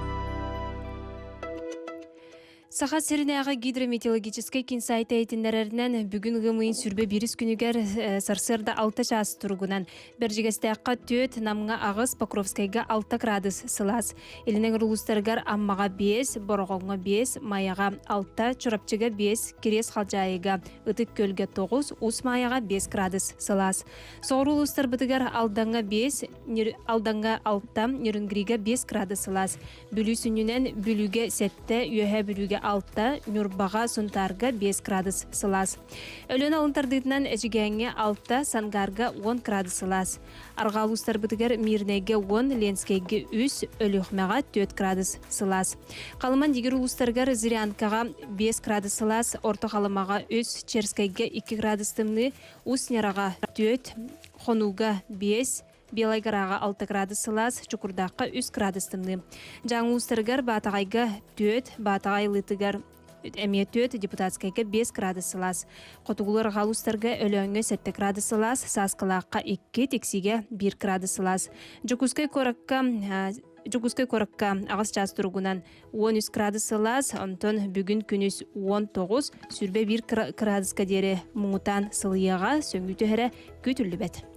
C: Саха сиринээҕи гидрометеорологическай киин сайта иһитиннэрэринэн, бүгүн ыам ыйын сүрбэ биирис күнүгэр сарсыарда 6 чаас туругунан Бэрдьигэстээххэ 4, Намҥа 8, Покровскайга 6 градус сылаас. Илин эҥэр улуустарыгар Аммаҕа 5, Бороҕоҥҥо 5, Майаҕа 6, Чурапчыга 5, Кириэс Халдьаайыга, Ытык Күөлгэ 9, Уус Маайаҕа 5 градус сылаас. Соҕуруу улуустарбытыгар Алдаҥҥа 5, Алдаҥҥа 6, Нерюнгрига 5 градус сылаас. Бүлүү сүнньүнэн Бүлүүгэ сэттэ, Үөһээ Бүлүүгэ алта, Ньурбаҕа, Сунтаарга 5 градус сылаас. Өлөөн алын тардыытынан Эдьигээҥҥэ алта, Сангаарга 10 градус сылаас. Арҕаа улуустарбытыгар Мирнэйгэ 10, Ленскэйгэ 3, Өлүөхүмэҕэ 4 градус сылаас. Халыман Дигир улуустарыгар Зырянкаҕа 5 градус сылаас, Орто Халымаҕа 3, Черскэйгэ 2 градус тымныы, Усть-Нераҕа 4, Хонууга 5, Белай Гораҕа 6 градус сылаас, Чукурдаахха 3 градус тымныы. Дьааҥы улуустарыгар Баатаҕайга 4, Баатаҕай ылыытыгар эмиэ 4, Депутатскайга 5 градус сылаас. Хотугулар аҕа улуустарга Өлөөҥҥө 7 градус сылаас, Сааскылаахха 2, Тиксигэ 1 градус сылаас. Дьокуускай куоракка Дьокуускай куоракка аҕыс чаас туругунан 13 градус сылаас, онтон бүгүн күнүс 19, сүрбэ 1 градуска диэри муҥутаан сылыйыаҕа, сөҥүү түһэрэ күүтүллүбэт.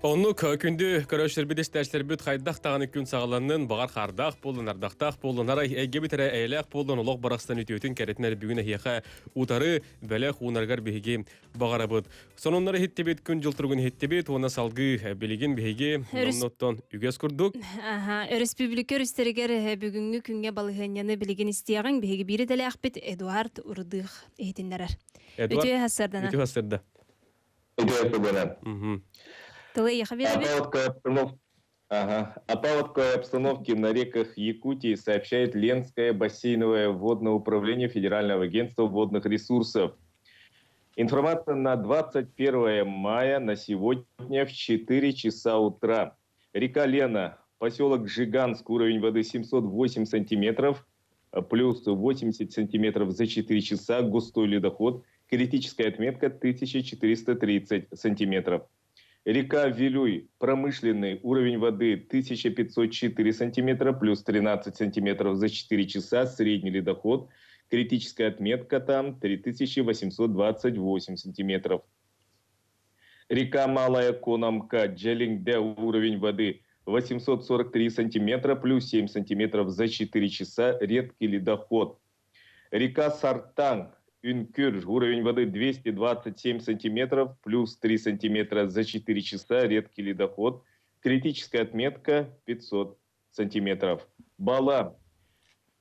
B: Оннук күндү көрөөччүлэрбит истээччилэрбит хайдах даҕаны күн саҕаланнын, баҕар хаардаах буоллун, ардахтаах буоллун, арай эйгэбит эрэ эйэлээх буоллун, олох барахсан үтүөтүн кэрэтин эрэ бүгүн эһиэхэ утары бэлэх уунарыгар биһиги баҕарабыт. Сонуннары иһиттибит, күн-дьыл туругун иһиттибит уонна салгыы билигин биһиги оннуттан үгэс курдук.
C: Аха, өрөспүүбүлүкэ өрүстэригэр бүгүҥҥү күҥҥэ балаһыанньаны билигин истиэҕиҥ. Биһиги биир идэлээхпит Эдуард Урдых иһитиннэрэр.
B: Эдуард,
C: Үтүө сарсыарданан.
B: Үтүө сарсыарда.
K: Үтүө
C: Тылы эйиэхэ биэрэбин.
K: Ага. О паводковой обстановке на реках Якутии сообщает Ленское бассейновое водное управление Федерального агентства водных ресурсов. Информация на 21 мая на сегодня в 4 часа утра. Река Лена, поселок Жиганск, уровень воды 708 сантиметров, плюс 80 сантиметров за 4 часа, густой ледоход, критическая отметка 1430 сантиметров. Река Вилюй, промышленный, уровень воды 1504 сантиметра, плюс 13 сантиметров за 4 часа, средний ледоход, критическая отметка там 3828 сантиметров. Река Малая Конамка, Джалингде, уровень воды 843 сантиметра, плюс 7 сантиметров за 4 часа, редкий ледоход. Река Сартан, Үнкүр, уровень воды 227 сантиметров, плюс 3 сантиметра за 4 часа, редкий ледоход. Критическая отметка 500 сантиметров. Бала,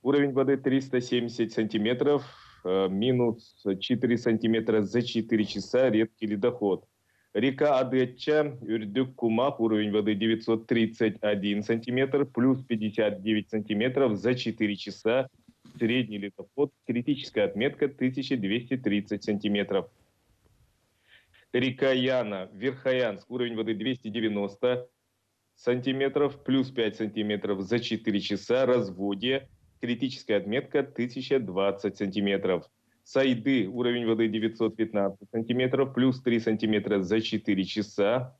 K: уровень воды 370 сантиметров, минус 4 сантиметра за 4 часа, редкий ледоход. Река Адетча, Үрдүк Кумах, уровень воды 931 сантиметр, плюс 59 сантиметров за 4 часа. Средний ледоход, критическая отметка 1230 сантиметров. Река Яна, Верхоянск, уровень воды 290 сантиметров, плюс 5 сантиметров за 4 часа. Разводье, критическая отметка 1020 сантиметров. Сайды, уровень воды 915 сантиметров, плюс 3 сантиметра за 4 часа.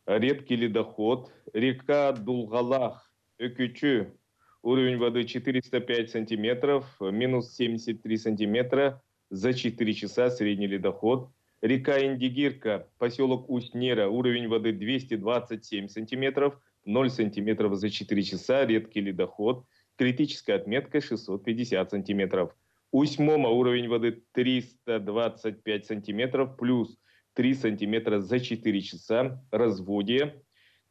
K: Редкий ледоход. Река Дулгалах, Өкүчү, уровень воды 405 сантиметров, минус 73 сантиметра за 4 часа, средний ледоход. Река Индигирка, поселок Усть-Нера, уровень воды 227 сантиметров, 0 сантиметров за 4 часа, редкий ледоход. Критическая отметка 650 сантиметров. Усть-Мома, уровень воды 325 сантиметров, плюс 3 сантиметра за 4 часа, разводье.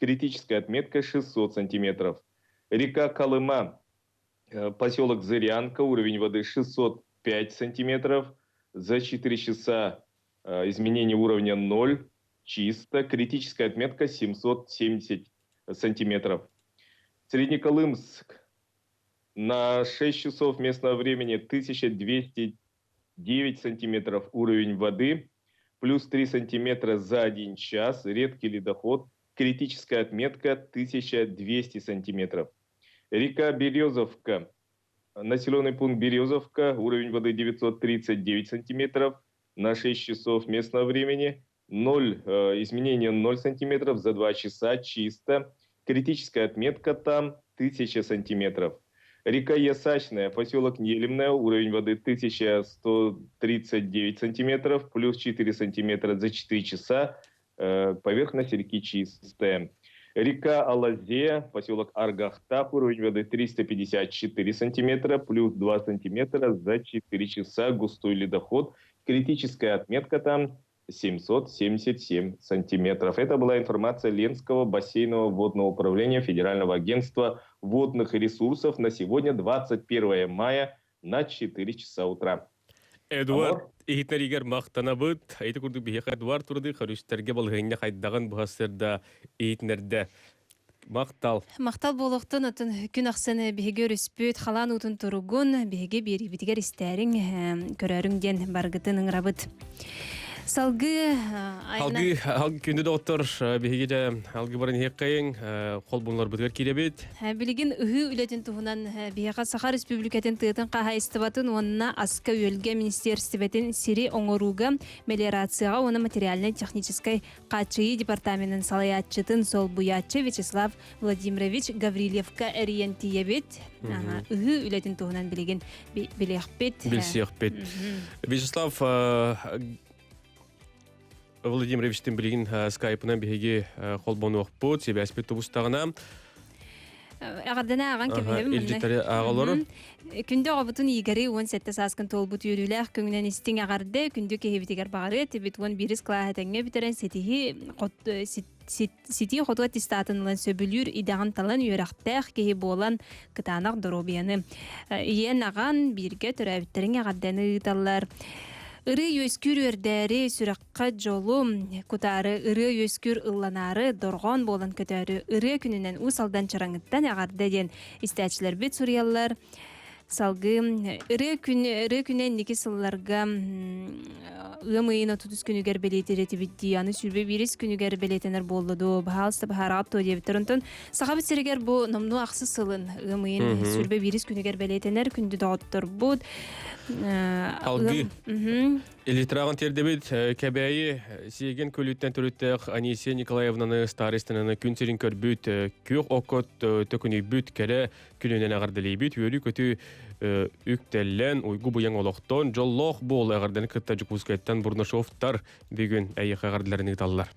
K: Критическая отметка 600 сантиметров. Река Колыма, поселок Зырянка, уровень воды 605 сантиметров. За 4 часа изменение уровня 0, чисто. Критическая отметка 770 сантиметров. Среднеколымск на 6 часов местного времени 1209 сантиметров уровень воды, плюс 3 сантиметра за 1 час, редкий ледоход, критическая отметка 1200 сантиметров. Река Березовка, населенный пункт Березовка, уровень воды 939 сантиметров на 6 часов местного времени, 0, изменение 0 сантиметров за 2 часа, чисто, критическая отметка там 1000 сантиметров. Река Ясачная, поселок Нелемная, уровень воды 1139 сантиметров, плюс 4 сантиметра за 4 часа, поверхность реки чистая. Река Алазея, поселок Аргахтап, уровень воды 354 сантиметра, плюс 2 сантиметра за 4 часа, густой ледоход. Критическая отметка там 777 сантиметров. Это была информация Ленского бассейнового водного управления Федерального агентства водных ресурсов на сегодня, 21 мая, на 4 часа утра.
B: Эдуард иһитнэригэр махтанабыт. Ити курдук биһиэхэ Эдуард турды көрүстэргэ балаһыанньа хайдаҕын быһасырда иһитнэрдэ. Махтал.
C: Махтал буолуохтун отун күн ахсын биһиги өрүспүт халаан уутун туругун биһиги биэриибитигэр истээриҥ көрөөрүҥ диэн баргытын ыҥырабыт. Салгыы
B: Алгы алгы күндү доктор биһиги дьэ алгы баран иһиэххэйиҥ холбунларбытыгар киирэбит.
C: Билигин ыһыы үлэтин туһунан биһиэхэ Саха Республикатын тыатын хаһаайыстыбатын уонна аска-үөлгэ министиэристибэтин сири оҥорууга, мелиорацияҕа уонна материальнай-техническай хааччыйыы департаменын салайааччытын солбуйааччы Вячеслав Владимирович Гаврильевка эрийэн тиийэбит. Ыһыы үлэтин туһунан билигин билиэхпит.
B: Билсиэхпит. Вячеслав Владимировичтин билигин скайпынан биһиги холбонуохпут, сибээспит тубустаҕына.
C: Эҕэрдэни ааҕан кэбиһэбин.
B: Илдьиттэри ааҕалору.
C: Күндү оҕобутун Игори 17 сааскын туолбут үөрүүлээх күҥүнэн истиҥ эҕэрдэ күндү киһибитигэр баҕарыа этибит 11 кылааһы тэҥҥэ бүтэрэн ситиһи ситии хоту аттестатын ылан сөбүлүүр идэҕин талан үөрэхтээх киһи буолан кытаанах доруобуйаны ийэн аҕан бииргэ төрөөбүттэриҥ эҕэрдэни ыыталлар. Ырыы үөскүүр үөрдээри сүрэх дьолу кутаары ырыа үөскүүр ылланаары дорҕоон буолан көтөөрү ырыа күнүнэн Уус Алдан Чараҥыттан эҕэрдэ диэн истээччилэрбит суруйаллар. Салгыы ырыа күн ырыа күнэ инники сылларга ыам ыйын 30 күнүгэр бэлиэтиир этибит дии аны сүүрбэ биирис күнүгэр бэлиэтэнэр буолла дуо баһаалыста баһаараҕат дуо диэбиттэр онтон Сахабыт сиригэр бу номнуо ахсыс сылын ыам ыйын сүүрбэ биирис күнүгэр бэлиэтэнэр күндү доҕотторбут
B: Алгыы Элитраҕын тиэрдэбит Кэбээйи сиэгин көлүттэн төрүттээх Анисия Николаевнаны старостинаны күн сирин көрбүт, күөх окко төкүнүйбүт кэрэ күнүнэн эҕэрдэлиибит, үөрүү-көтүү үктэллэн, уйгу-быйаҥ олохтон, дьоллоох буол эҕэрдэни кытта Дьокуускайтан Бурнашовтар бүгүн эйиэхэ эҕэрдэлэрин ыыталлар.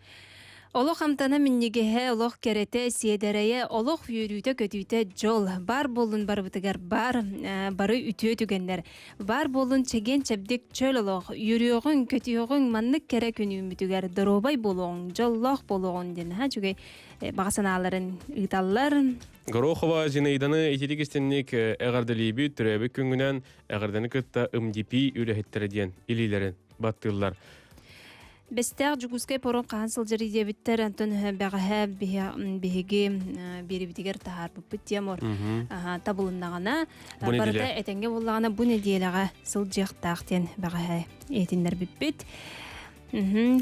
C: Олох амтана минньигэһэ, олох кэрэтэ, сиэдэрэйэ, олох үөрүүтэ-көтүүтэ дьол. Баар буоллун барыбытыгар баар, бары үтүө түгэннэр. Баар буоллун чэгиэн-чэбдик чөл олох, үөрүөҕүҥ, көтүөҕүҥ, маннык кэрэ күн үүммүтүгэр доруобай буолуоҕуҥ, дьоллоох буолуоҕуҥ диэн наһаа үчүгэй баҕа санааларын ыыталлар.
B: Горохова Зинаиданы ититик истинник эҕэрдэлиибит, төрөөбүт күҥҥүнэн эҕэрдэни кытта МДП үлэһиттэрэ диэн илиилэрин баттыыллар.
C: Бэстээх Дьокуускай пором хаһан сылдьар диэбиттэр, онтон бэҕэһээ биһиги биэрибитигэр таһаарбыппыт диэмор табылыннаҕына, барыта этэҥҥэ буоллаҕына бу нэдиэлэҕэ сылдьыахтаах диэн бэҕэһээ иһитиннэрбиппит.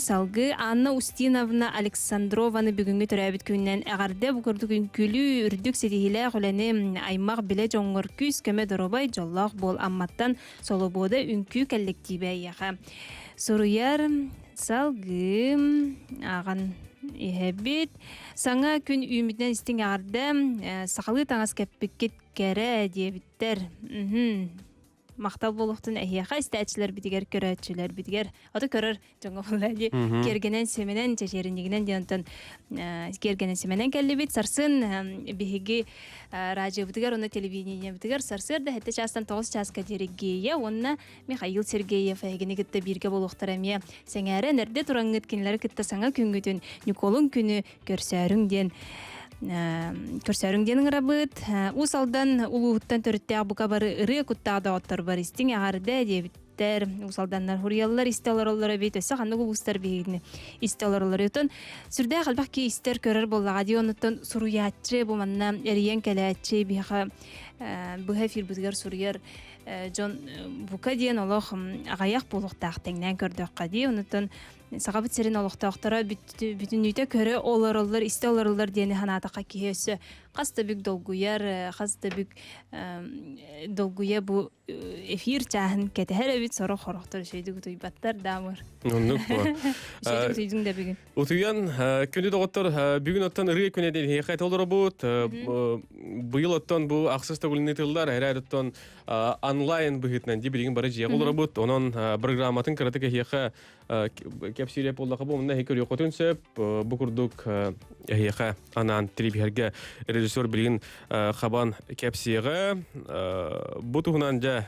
C: Салгыы Анна Устиновна Александрованы бүгүҥҥү төрөөбүт күнүнэн эҕэрдэ бу курдук үҥкүүлүү үрдүк ситиһиилээх үлэни аймах билэ дьоҥҥор күүс-көмө доруобай дьоллоох буол Амматтан Солобуода үҥкүү кэллэктиибэ эйиэхэ суруйар. Салгыы ааҕан иһэбит. Саҥа күн үүммүтүнэн истиҥ эҕэрдэ сахалыы таҥас кэппиккит кэрэ диэбиттэр. Махтал буолуохтун эһиэхэ истээччилэрбитигэр, көрөөччүлэрбитигэр. Ото көрөр дьоҥҥо буолла дии. Киэргэнэн симэнэн, чэчиэринньигинэн диэн онтон киэргэнэн симэнэн кэллибит. Сарсын биһиги радиобытыгар уонна телевидениебытыгар сарсыарда 7 чаастан 9 чааска диэри Гея уонна Михаил Сергеев эһигини кытта бииргэ буолуохтара эмиэ сэҥээрэн эрдэ тураҥҥыт кинилэри кытта саҥа күҥҥүтүн Ньукуолун күнү көрсөөрүҥ диэн көрсөөрүҥ диэн ыҥырабыт. Уус Алдан улууһуттан төрүттээх бука бары ырыа куттаах доҕотторбор истиҥ эҕэрдэ диэбиттэр. Уус Алданнар хуруйаллар истэ олороллор эбит. Өссө ханнык улуустар биһигини истэ олороллор. Оттон сүрдээх элбэх киһи истэр көрөр буоллаҕа дии. Онуттан суруйааччы бу манна эрийэн кэлээччи биһиэхэ быһа эфирбытыгар суруйар дьон бука диэн олох аҕыйах буолуохтаах тэҥнээн көрдөххө дии. Онуттан Сахабыт сирин олохтоохторо бүтүннүүтэ көрө олороллор, истэ олороллор диэни санаатахха киһи өссө хас да бүк долгуйар, хас да бүк долгуйа бу эфир чааһын кэтэһэр эбит, сорох хорохтор үчүгэйдик утуйбаттар даамыр.
B: Оннук буо.
C: Үчүгэйдик утуйдуҥ да бүгүн.
B: Утуйан, күндү доҕоттор, бүгүн оттон ырыа күнэ диэн эһиэхэ толоробут. Быйыл оттон бу ахсыс төгүлүн ыытыллар, эрээр оттон онлайн быһыытынан ди билигин бары дьиэҕэ олоробут. Онон программатын кыратык эһиэхэ кэпсиирэ буоллаха бу онно көрүөххүтүн сөп бу курдук эһиэхэ анаан телевизорга режиссер билигин хабан кэпсиэҕэ бу туһунан дьэ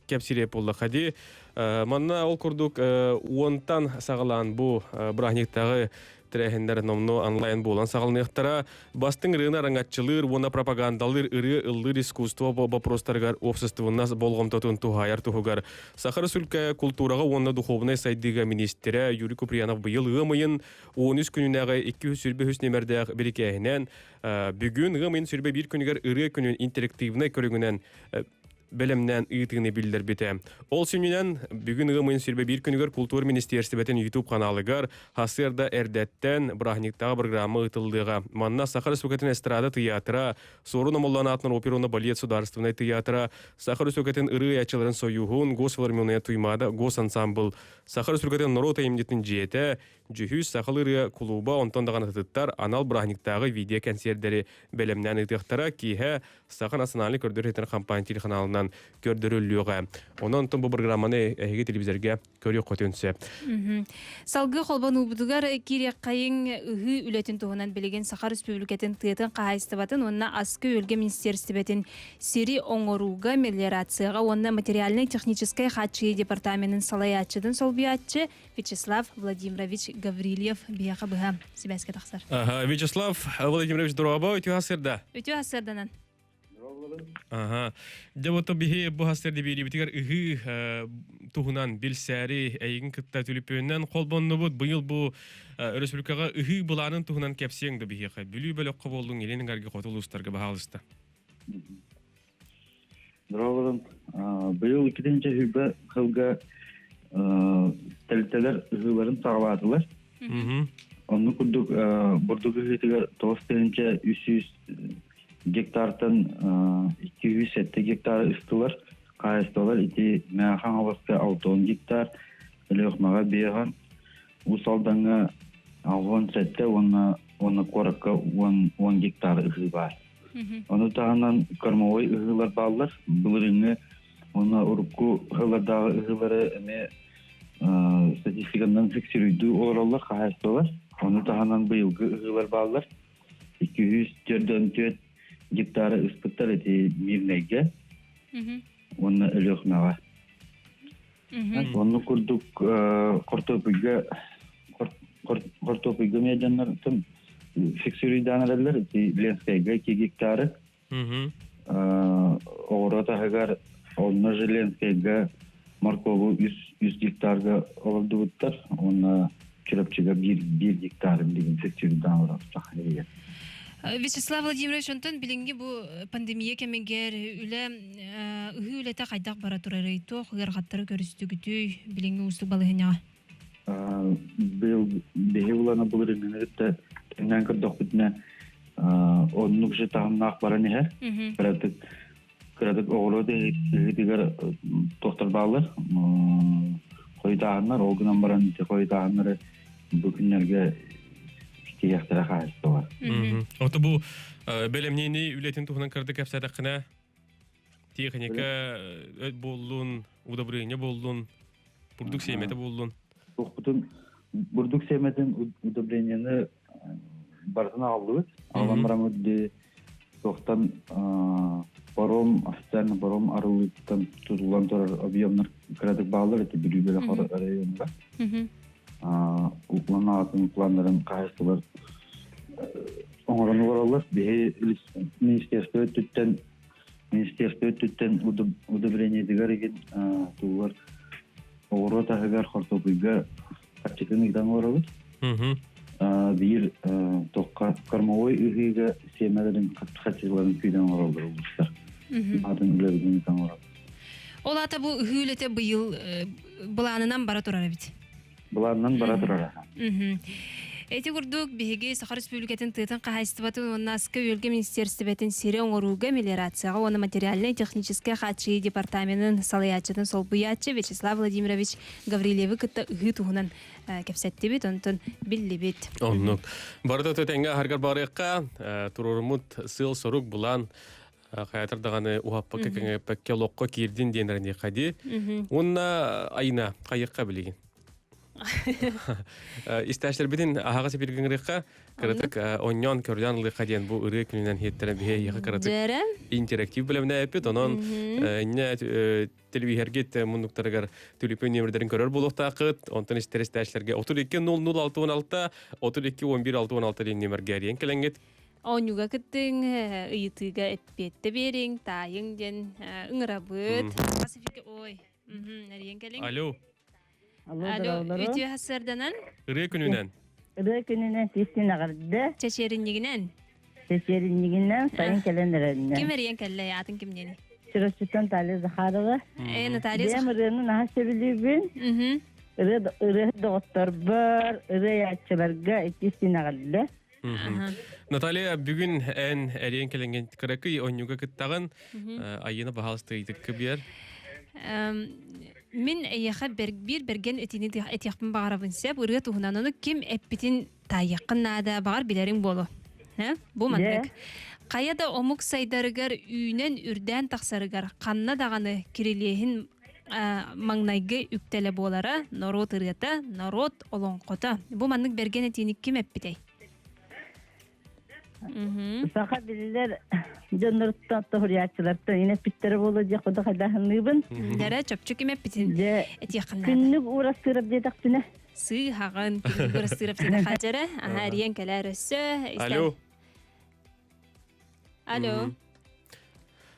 B: кэпсиирэ буоллаха дии манна ол курдук уонтан саҕалаан бу бырааһынньыктааҕы тэрээһиннэр номнуо онлайн буолан саҕаланыахтара. Бастыҥ ырыаны араҥаччылыыр уонна пропагандалыыр ырыа ыллыыр искусство боппуруостарыгар уопсастыбаннас болҕомтотун туһаайар туһугар Саха Республика култуураҕа уонна духуобунай сайдыыга миниистирэ Юрий Куприянов быйыл ыам ыйын 13 күнүнээҕи 223 нүмердээх бирикээһинэн бүгүн ыам ыйын 21 күнүгэр ырыа күнүн интерактивнай көрүҥүнэн бэлэмнээн ыытыыны биллэрбитэ. Ол сүнньүнэн бүгүн ыам ыйын 21 күнүгэр култуура министиэристибэтин YouTube ханаалыгар сарсыарда эрдэттэн бырааһынньыктааҕы программа ыытыллыаҕа. Манна Саха Республикатын эстрада тыйаатыра, Суорун Омоллоон аатынан опера уонна балет судаарыстыбаннай тыйаатыра, Саха Республикатын ырыа айааччыларын сойууһун, Госфилармония Туймаада госансамбл, Саха Республикатын норуот айымньытын дьиэтэ, Дьүһүс сахалыы ырыа кулууба онтон даҕаны атыттар анал бырааһынньыктааҕы видео-кэнсиэрдэри бэлэмнээн ыытыахтара. Киэһэ Саха национальнай көрдөрөр иһитиннэрэр компания телеканалынан көрдөрүллүөҕэ. Онон онтон бу программаны эһиги телевизорга көрүөххүтүн сөп.
C: Салгыы холбонуубутугар киириэххэйиҥ ыһыы үлэтин туһунан билигин Саха Республикатын тыатын хаһаайыстыбатын уонна аска-үөлгэ министиэристибэтин сири оҥорууга, мелиорацияҕа уонна материальнай-техническэй хааччыйыы департаменын салайааччытын солбуйааччы Вячеслав Владимирович Гаврильев биһиэхэ быһа сибээскэ тахсар.
B: Вячеслав Владимирович, дорообо, үтүө сырда.
C: Үтүө сырданан.
B: Ага. Дьэ вот биһи бу хастар биэриибитигэр ыһыы туһунан билсээри эйигин кытта түлүпүөннэн холбоннубут. Быйыл бу өрөспүүбүлүкэҕэ ыһыы былаанын туһунан кэпсиэҥ да биһиэхэ. Бүлүү бөлөххө буоллуҥ, Илин Эҥэргэ хоту улуустарга баһаалыста.
L: Дорооболорун. Быйыл иккитинчи сүүрбэ сылга тэрилтэлэр ыһыыларын саҕалаатылар. Оннук курдук бурдук ыһыытыгар 9300 гектартан 207 гектар ыстылар. Хаһаайыстыбалар ити Мэҥэ Хаҥаласка 60 гектар, Өлүөхүмэҕэ 5, Уус Алдаҥҥа 67 уонна уонна куоракка 10 10 гектар ыһыы баар. Ону таһынан кормовой ыһыылар бааллар. Былырыыҥҥы уонна урукку ыһыылардааҕы ыһыылары эмиэ статистиканан фиксируйдуу олороллор хаһаайыстыбалар. Ону таһынан быйылгы ыһыылар бааллар. 244 гектары ыспыттар ити Мирнэйгэ уонна Өлүөхүмэҕэ. Оннук курдук хортуопуйга хортуопуйга медианнартан фиксируйдаан эрэллэр ити Ленскэйгэ 2 гектары. Оҕуруот аһыгар онно Жиленскэйгэ моркуобу үс гектарга олордубуттар уонна Чурапчыга биир биир гектары билигин фиксируйдаан олорор
C: Вячеслав Владимирович, онтон билиҥҥи бу пандемия кэмигэр үлэ ыһыы үлэтэ хайдах бара турарый? Туох ыарахаттары көрүстүгүтүй билиҥҥи уустук балаһыанньаҕа?
L: Быйыл биһи улана былырыыҥҥыны кытта тэҥнээн көрдөхпүтүнэ оннук же таһымнаах баран иһэр. Кыратык кыратык оҕуруот ыһыытыгар туохтар бааллар хойутааһыннар ол гынан баран ити хойутааһыннары бу күннэргэ тиһиэхтэрэ хаһаайыстыбалар.
B: Ото бу бэлэмниини үлэтин туһунан кырдык кэпсээтэххинэ техника буоллун, удобрение буоллун, бурдук сиэмэтэ буоллун.
L: Туохпутун бурдук сиэмэтин удобрениены барытын аҕаллыбыт. Аҕалан бараммыт туохтан паром официально паром арыллыыттан тутуллан турар объемнар кыратык бааллар эти Бүлүү бөлөх районугар. Уклон аатын планнарын хаһаайыстыбалар оҥорон олороллор. Биһи министерство өттүттэн министерство өттүттэн удобрениетигэр игин тугар оҕуруот аһыгар хортуопуйга харчытын ыытан олоробут. Биир тохха кормовой ыһыыга сиэмэлэрин харчыларын күүтэн олороллор улуустар. Атын үлэбитин ыытан олоробут.
C: Ол аата бу ыһыы үлэтэ быйыл былаанынан бара турар эбит.
L: Былаанынан бара турар.
C: Эти курдук биһиги Саха Республикатын тыатын хаһаайыстыбатын уонна аска-үөлгэ министиэристибэтин сири оҥорууга, мелиорацияҕа уонна материальнай-техническэй хааччыйыы департаменын салайааччытын солбуйааччы Вячеслав Владимирович Гаврильевы кытта ыһыы туһунан кэпсэттибит, онтон биллибит.
B: Оннук. Барыта тэҥҥэ аһаргар барыахха, туруоруммут сыал-сорук былаан хайатар даҕаны уһаппакка кэҥэппэккэ олоххо киирдин диэн эрэниэххэ дии. Уонна айына хайыахха билигин. Истээччилэрбитин аһаҕас эпиргин ырыахха, кыратык онньоон көрдөөн ылыахха диэн бу ырыа күнүнэн иһиттэрэн биһи эйиэхэ кыратык интерактив бэлэмнээппит. Онон иннэ телевизоргит муннуктарыгар түлүпүн нүөмэрдэрин көрөр буолуохтааххыт. Онтон истэр истээччилэргэ 32 00 616 32 11 616 диэн нүөмэргэ эрийэн кэлэҥҥит
C: Оонньууга кыттыҥ, ыйытыыга эппиэттэ биэриҥ, таайыҥ диэн ыҥырабыт. Ой, эрийэн кэлиҥ.
B: Алло.
C: Алло, үтүө сарсыарданан.
B: Ырыа күнүнэн.
H: Ырыа күнүнэн тиистин аҕырда.
C: Чэчиэринньигинэн.
H: Чэчиэринньигинэн сайын кэлэн эрэннэ.
C: Ким эрийэн кэллэ, аатын ким диэни?
H: Чурапчыттан Наталья Захарова.
C: Э, Наталья
H: Бэйэм ырыаны наһаа сөбүлүүбүн. Ырыа ырыаһыт доҕотторбор, ырыа айааччыларга иккис эҕэрдэ.
B: Наталья, бүгүн эн эриэн кэлэҥҥин кыракый оонньууга кыттаҕын. Айыына баһаалыста ыйытыкка биэр.
C: Мин эйиэхэ биир бэргэн этиини этиэхпин баҕарабын сөп ырыа туһунан ону ким эппитин таайыаххын наада баҕар билэриҥ буолуо. Бу маннык. Хайа да омук сайдарыгар үүнэн үрдээн тахсарыгар ханна даҕаны кирилиэһин маҥнайгы үктэлэ буолара норуот ырыата, норуот олоҥхото. Бу маннык бэргэн этиини ким эппитэй?
H: Саха биллэр дьонноруттан тоһуруйааччылартан ин эппиттэрэ буолуо диэх курдук хайдаһынныыбын.
C: Дэрэ чопчу ким эппитин этиэххин наада.
H: Күннүк уурастыырап диэтэхпинэ.
C: Сыыһаҕын күннүк уурастыырап диэтэххэ дьэрэ. Аһа эрийэн кэлээр өссө.
B: Алло.
C: Алло.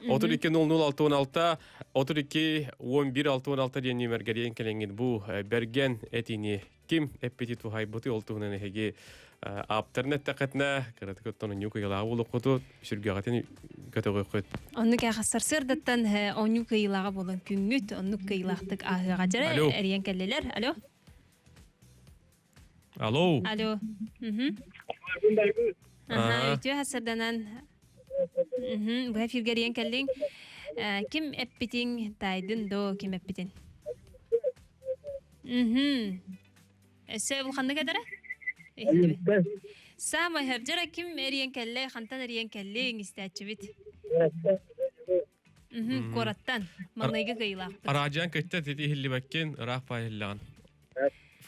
B: 32 00 616 32 11 616 диэн нүмергэ диэн кэлэҥҥит бу бэргэн этиини ким эппити туһайбыты ол туһунан эһиги ааптарын эттэххитинэ кыратык оттон онньуу кыйылааҕы буолуоххуту сүргэҕитин көтөҕүөххүт.
C: Оннук эха сарсыардаттан оонньуу кыйылааҕа буолан күҥҥүт оннук кыйылаахтык ааһыаҕа дьэрэ эрийэн кэллилэр. Алло.
B: Алло.
C: Алло. Аха, үтүө хасырданан. Бу эфирге эрийэн кэллиҥ. Ким эппитиҥ таайдын до ким эппитин? Өссө улаханнык этэрэ? Саамай хөп. Ким эрийэн кэллэ, хантан эрийэн кэллиҥ истээччибит? Куораттан. Маҥнайгы кыайыылаахпыт.
B: Араадьыйан көттө тити иһиллибэккин, ыраах паа иһиллэҕин.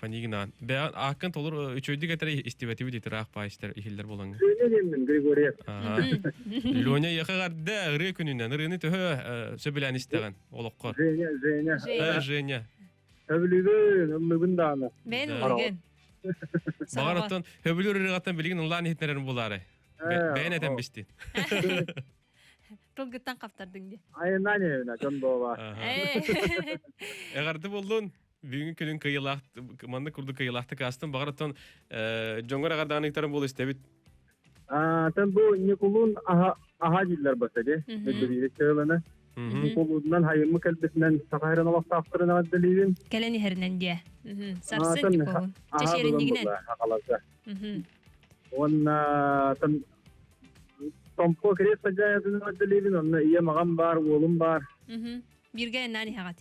B: Фанигинан. Бэйэн ааккын толор үчүгэйдик этэр истибэтибит итираах паайстар иһиллэр буолаҥҥа.
I: Леня диэммин, Григорьев.
B: Леня яха ырыа күнүнэн ырыаны төһө сөбүлээн истэҕин олоххор?
I: Женя, Женя.
B: Женя.
I: Сөбүлүүбүн, ыллыгын даҕаны.
C: Мен ыллыгын.
B: Баҕар оттон хөбүлүүр ырыаҕыттан билигин ыллаан иһитинэрин булаары. Бэйэн этэн бистин.
C: Тылгыттан хаптардың ди.
I: Айынан эбина, дьон буола.
B: Эҕэрдэ боллун. Бүгүн күнүн кыйылаах, маннык курдук кыйылаахтык астын. Баҕар оттон дьоҥҥор эҕэрдэҕин ыытарын буол истэбит.
I: Тан бу Никулун аха аха дииллэр баса ди. Медбирири чыыланы. Никулуннан хайыммы кэлбитинэн саха хэрэн олохтоохторун эҕэрдэлиибин.
C: Кэлэн иһэринэн диэ. Сарсын Никулун. Чэшиэриннигинэн.
I: Уонна тан Томпо крест садьаайатын эҕэрдэлиибин. Онно ийэм аҕам баар, уолум баар.
C: Биргэ эннан иһэҕит.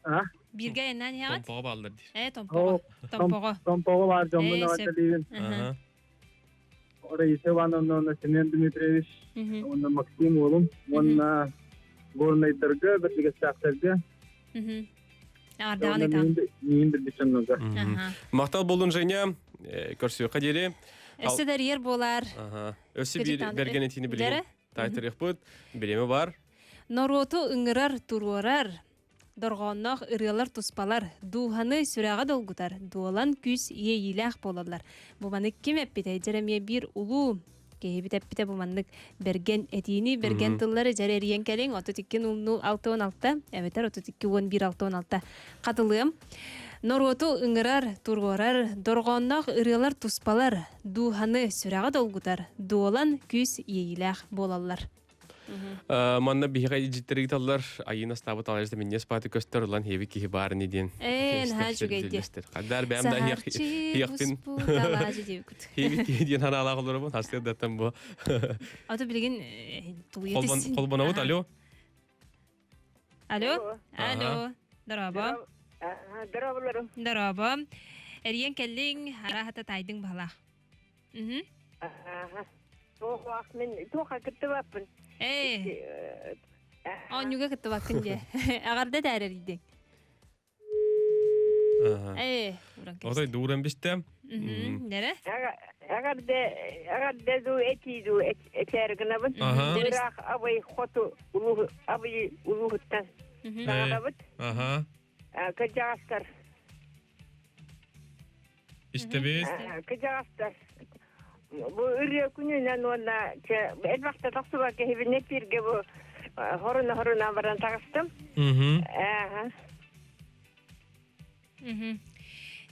I: А?
C: Биргэ эннан иһэҕит?
B: Томпоҕо бааллар диир.
C: Э, Томпоҕо. Томпоҕо.
I: Томпоҕо баар дьоммун эҕэрдэлиибин. Раиса Ивановна уонна Семен Дмитриевич уонна Максим уолум уонна горнайдарга, бэрдигэстээхтэргэ миин билбиччэннэргэ.
B: Махтал болун Женя, көрсүөххэ диэри.
C: Өссө дәрийер болар.
B: Өссө биир бэргэн этиини билигин таайтарыахпыт. Бириэмэ бар.
C: Норуоту ыҥырар, туруорар, дорҕоонноох ырыалар туспалар, дууһаны сүрэҕи долгутар, дуолан күүс иэйиилээх буолаллар. Бу маннык ким эппитэй? Дьэр эмиэ биир улуу киһибит эппитэ бу маннык бэргэн этиини, бэргэн тыллары дьэр эрийэн кэлиҥ 32 00 66 эбэтэр 32 11 66 хатылыам. Норуоту ыҥырар, туруорар, дорҕоонноох ырыалар туспалар, дууһаны сүрэҕи долгутар, дуолан күүс иэйиилээх буолаллар.
B: Манна биһиэхэ илдьиттэр ыыталлар айыын астаабыт алайыс минньиэс пааты көстөр ылан хиэби киһи баар ини диэн.
C: Ээ, наһаа үчүгэй
B: Хаддар бэйэм да хиэхпин хиэби киһи диэн ханаалаах олоробун хастыырдаттан бу.
C: Аты билигин тулуйа
B: Холбонобут, алло.
C: Алло. Алло. Дорообо.
H: Дорооболорум.
C: Дорообо. Эриэн кэллиҥ, арааһата тайдыҥ баһалаах.
H: Туох мин туохха кыттыбаппын.
C: Ээ. Оонньууга кыттыбаккын дии. Аҕарда тээрэрийдиҥ. Ээ,
B: Отой дууран бистэ.
C: Нере?
H: Агарде агарде ду эти ду этер гынабын. Ыраах абый хоту улуу абый улууһуттан. Саҥарабыт.
B: Аха.
H: Кырдьаҕастар.
B: Истэбит.
H: Кыдьаҕастар. Бу ырыа күнүнэн уонна элбэхтэ тахсыбат киһибин эпииргэ бу хоруна-хоруна баран таҕыстым.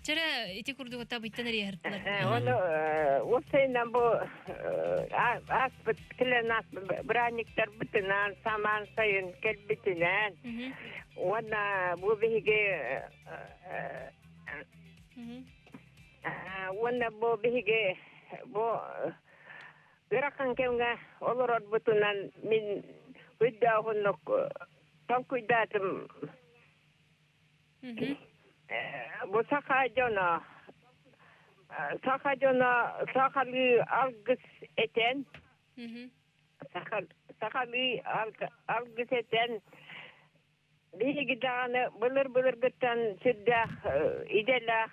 C: Чара ити курдук табыйтан эрийэртилэр.
H: Оны уопсайынан бу ааспыт кэлэн бырааһынньыктарбытынан самаан сайын кэлбитинэн уонна бу биһиги Уонна бу биһиги бу ыарахан кэмҥэ олорорбутунан мин өйдөөҕүннук толкуйдаатым. Бу саха дьоно саха дьоно сахалыы алгыс этэн сахалыы алгыс этэн Биһиги даҕаны былыр-былыргыттан сүрдээх идэлээх,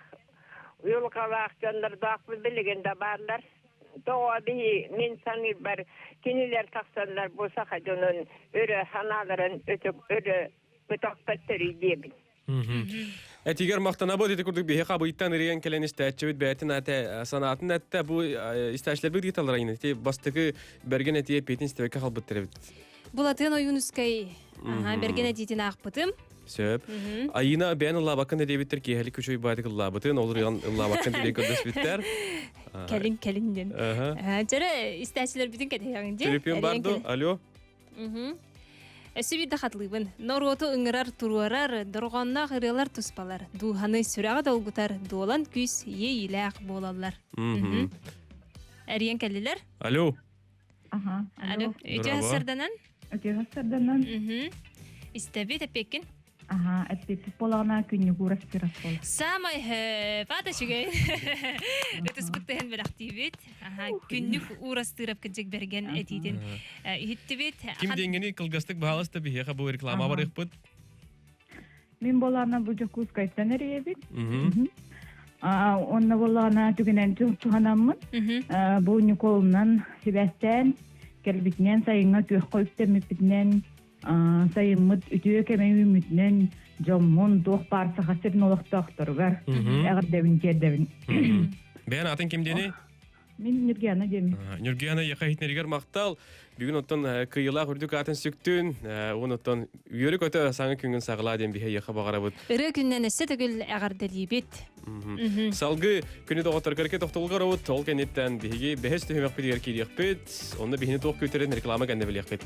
H: уйулҕалаах дьоннордоохпут билигин да бааллар. Тоҕо биһи мин саныырбар кинилэр тахсаннар бу саха дьонун өрө санааларын өрө көтөхпөттөрүй диэбин.
B: Этигэр махтанабыт ити курдук биһи хабыйтан ырыан кэлэн истээччибит бэйэтин ате санаатын этте бу истээччилэрбит ыыталлар айын ити бастакы бэргэн этие пиэтин истибэккэ халбыттар эбит.
C: Булатын Ойуунускай бэргэн этиитин аахпытым.
B: Сөп. Айына бэйэн ыллаабаккын диэбиттэр киэһэлик күчүй баатык ыллаабытын, ол ырыан ыллаабаккын диэн көрдөспүттэр.
C: Кэлин кэлин диэн. Чэрэ истээччилэрбитин кэтэһэҕин дии.
B: Төлөпүөн бар ду? Алло.
C: Өссө биирдэ хатылыыбын. Норуоту ыҥырар, туруорар, дорҕоонноох ырыалар туспалар, дууһаны сүрэҕи долгутар, дуолан күүс иэйиилээх буолаллар. Эрийэн кэллилэр.
B: Алло.
M: Аха.
C: Алло. Үтүө сарданан?
M: Үтүө сарданан.
C: Истэбит эппиэккин?
M: Аха, эппиэппит буолаҕына күннүк уурастырас буол.
C: Самай пата үчүгэй. Ытыспыт тыһын бэлэхтиибит. Аха, күннүк уурастыырап кырдьык бэргэн этиитин иһиттибит.
B: Ким диэҥҥини кылгастык баһаалыста биһиэхэ бу реклама барыахпыт.
M: Мин буолаана бу Дьокуускайтан эрийэбит. Онно боллаҕына түгэнэн туһанаммын бу Ньукуолунан сибээстээн кэлбитинэн сайыҥҥа күөххэ үктэммиппитинэн сайыммыт үтүө кэмэ үүммүтүнэн дьоммун туох баар Саха сирин олохтоохторугар эҕэрдэбин тиэрдэбин.
B: Бэйэн атын ким диэний?
M: Мин Нюргиана диэмин.
B: Нюргиана яха иһитинэригэр махтал. Бүгүн оттон кыйылаах үрдүк аатын сүктүн. Уон оттон үөрү көтө саҥа күнгүн саҕалаа диэн биһэ яха баҕарабыт.
C: Ырыа күннэн өссө төгүл эҕэрдэлиибит.
B: Салгыы күнү доҕоттор көрке тохтолго оробут. Ол кэнниттэн биһиги бэһис түһүмэхпитигэр киириэхпит. Онно биһини туох күүтэрин реклама кэннэ билиэхпит.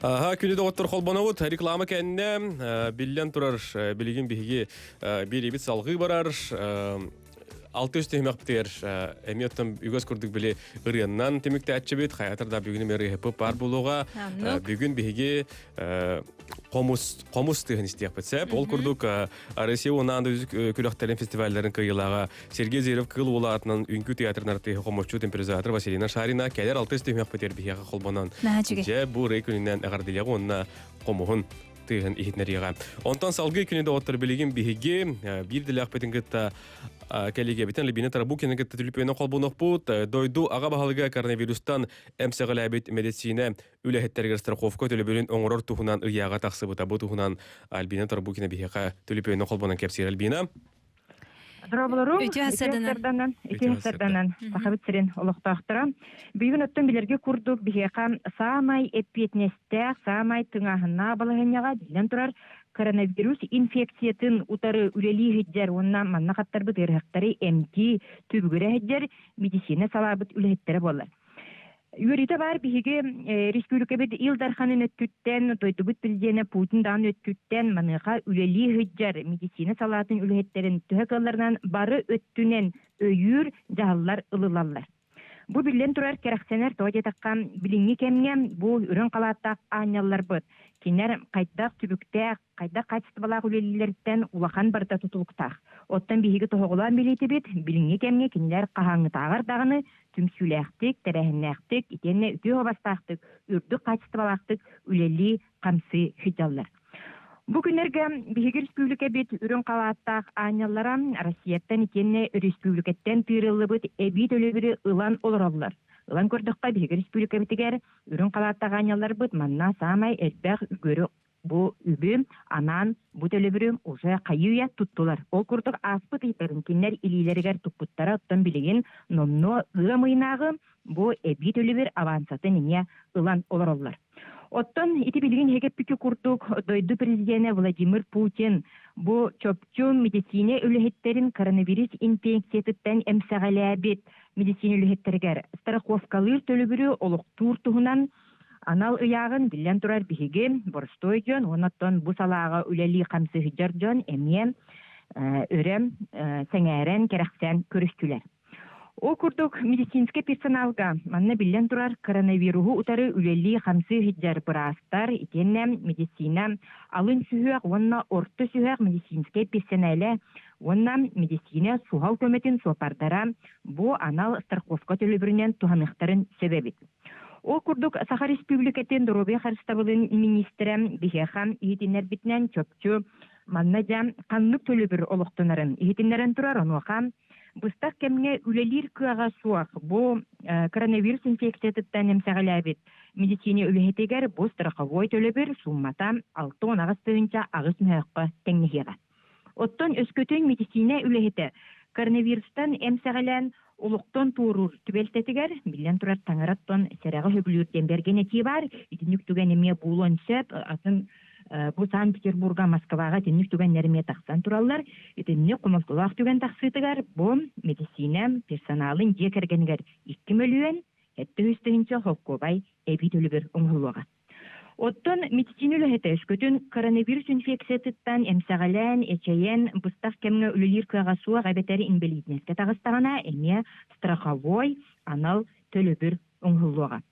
B: Аха, күнү доҕоттор холбонобут. Реклама кэннэ биллэн турар билигин биһиги биэриибит салҕыы барар. 600 түһүмэхпитигэр эмиэ оттон үгэс курдук били ырыаннан түмүктээччибит. Хайатар да бүгүн эмиэ ырыаһыппыт баар буолуоҕа. Бүгүн биһиги хомус хомус тыһын истиэхпит сөп. Ол курдук Россия уонна күрэхтэрин фестивалларын кыайыылааҕа Сергей Зверев Кыыл Уола аатынан үҥкүү театрын артыыһа хомусчут импровизатор Василина Шарина кэлэр алтыс түһүмэхпитигэр биһиэхэ холбонон дьэ бу ырыа күнүнэн эҕэрдэлиэҕэ уонна хомуһун тыаһын иһитинэриэҕэ. Онтон салгыы күнү доҕоттор билигин биһиги биир дэлээхпитин кытта кэлигэбитин Альбина Тарабукина кытта түлүпүөнү холбонуохпут. Дойду аҕа баһылыга коронавирустан эмсэҕэлээбит медицина үлэһиттэригэр страховка төлөбүрүн оҥорор туһунан ыйааҕа тахсыбыта. Бу туһунан Альбина Тарабукина биһиэхэ түлүпүөнү холбонон кэпсиир. Альбина.
M: Дорооболору
C: Үтүө сарданан.
M: Үтүө сарданан. Сахабыт сирин олохтоохторо. Бүгүн оттон билэргэ курдук биһиэхэ саамай эппиэтинэстээх, саамай тыҥааһыннаах балаһыанньаҕа биллэн турар коронавирус инфекциятын утары үлэлии сылдьар уонна манна хаттарбыт ыарыһахтары эмтии түбүгүрэ сылдьар медицина салаабыт үлэһиттэрэ буолар. Үөрүүтэ баар биһиги республикабыт Ил Дарханын өттүттэн, дойдубут президенэ Путин даҕаны өттүттэн маныаха үлэлии сылдьар медицина салаатын үлэһиттэрин төһө кыалларынан бары өттүнэн өйүүр дьаһаллар ылылаллар. Бу биллэн турар кэрэхсэнэр тоҕо диэтэххэ, билиҥҥи кэмҥэ бу үрүҥ халааттаах аанньалларбыт кинилэр хайдах түбүктээх, хайдах хаачыстыбалаах үлэлииллэриттэн улахан барыта тутулуктаах. Оттон биһиги тоһоҕолоон билиитибит, билиҥҥи кэмҥэ кинилэр хаһааҥҥытааҕар даҕаны түмсүүлээхтик, тэрээһиннээхтик, итиэннэ үтүө убастаахтык, үрдүк хаачыстыбалаахтык үлэлии-хамсыы сылдьаллар. Бу күннэргэ биһиги республикабыт үрүҥ халааттаах аанньаллара Россияттан итиэннэ республикаттан тыырыллыбыт эбии төлөбүрү ылан олороллор. Ылан көрдөххө, биһиги республикабытыгар үрүҥ халааттаах аанньалларбыт манна саамай элбэх үгүөрү Бу үбү анаан бу төлөбүрү уже хайыы-үйэ туттулар. Ол курдук ааспыт ыйдарын кинилэр илиилэригэр туппуттара, оттон билигин номнуо ыам ыйынааҕы бу эбии төлөбүр авансатын эмиэ ылан олороллор. Оттон ити билигин эһиги курдук дойду президенэ Владимир Путин бу чопчу медицина үлэһиттэрин коронавирус инфекциятыттан эмсэҕэлээбит медицина үлэһиттэригэр страховкалыыр төлөбүрү олохтуур туһунан Анал ыйааҕын биллэн турар биһиги боростуой дьон уонна оттон бу салааҕа үлэлии-хамсыы сылдьар дьон эмиэ өрө сэҥээрэн, кэрэхсээн көрүстүлэр. Ол курдук медицинскэй персоналга манна биллэн турар коронавируһу утары үлэлии-хамсыы сылдьар быраастар итиэннэ медицина алын сүһүөх уонна орто сүһүөх медицинскэй персонала уонна медицина суһал көмөтүн суоппардара бу анал страховка төлөбүрүнэн туһаныахтарын сөп эбит. Ол курдук, Саха Республикатын доруобуйа харыстабылын миниистирэ биһиэхэ иһитиннэрбитинэн чопчу манна дьэ ханнык төлөбүр олохтонорун иһитиннэрэн турар. Онуоха быстах кэмҥэ үлэлиир кыаҕа суох бу коронавирус инфекциятыттан эмсэҕэлээбит медицина үлэһитигэр бу страховой төлөбүр сууммата 68 8 мөһөөххө тэҥнэһиэҕэ. Оттон өскөтүн медицина үлэһитэ коронавирустан эмсэҕэлээн олохтон туоруур түбэлтэтигэр, биллэн турар, таҥараттан сэрэҕи сөбүлүүр диэн бэргэн этии баар. Итинник түгэн эмиэ буолуон сөп. Атын бу Санкт-Петербурга, Москваҕа итинник түгэннэр эмиэ тахсан тураллар. Итинник хомолтолоох түгэн тахсыытыгар бу медицина персоналын дьиэ кэргэнигэр 2 мөлүйүөн 700 тыһыынча холкуобай эбии төлөбүр оҥоһуллуоҕа. Оттон медицина үлэһитэ өскөтүн коронавирус инфекциятыттан эмсэҕэлээн, эчэйэн, быстах кэмҥэ үлэлиир кыаҕа суох эбэтэр инбэлиитинэскэ таҕыстаҕына, эмиэ страховой анал төлөбүр оҥоһуллуоҕа.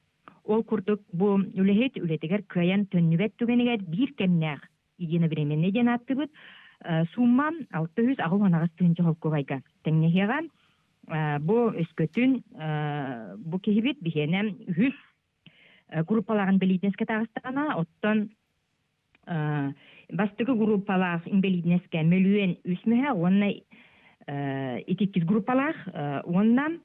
M: Ол курдук бу үлэһит үлэтигэр кыайан төннүбэт түгэнигэр биир кэмнээх единовременный диэн ааттыыбыт сумма 688 тыһыынча холкуобайга тэҥнэһиэҕэ. Бу өскөтүн бу киһибит биһиэнэ үһүс группалааҕын инбэлиитинэскэ таҕыстаҕына, оттон бастакы группалаах инбэлиитинэскэ мөлүйүөн үс мөһө уонна иккис группалаах уонна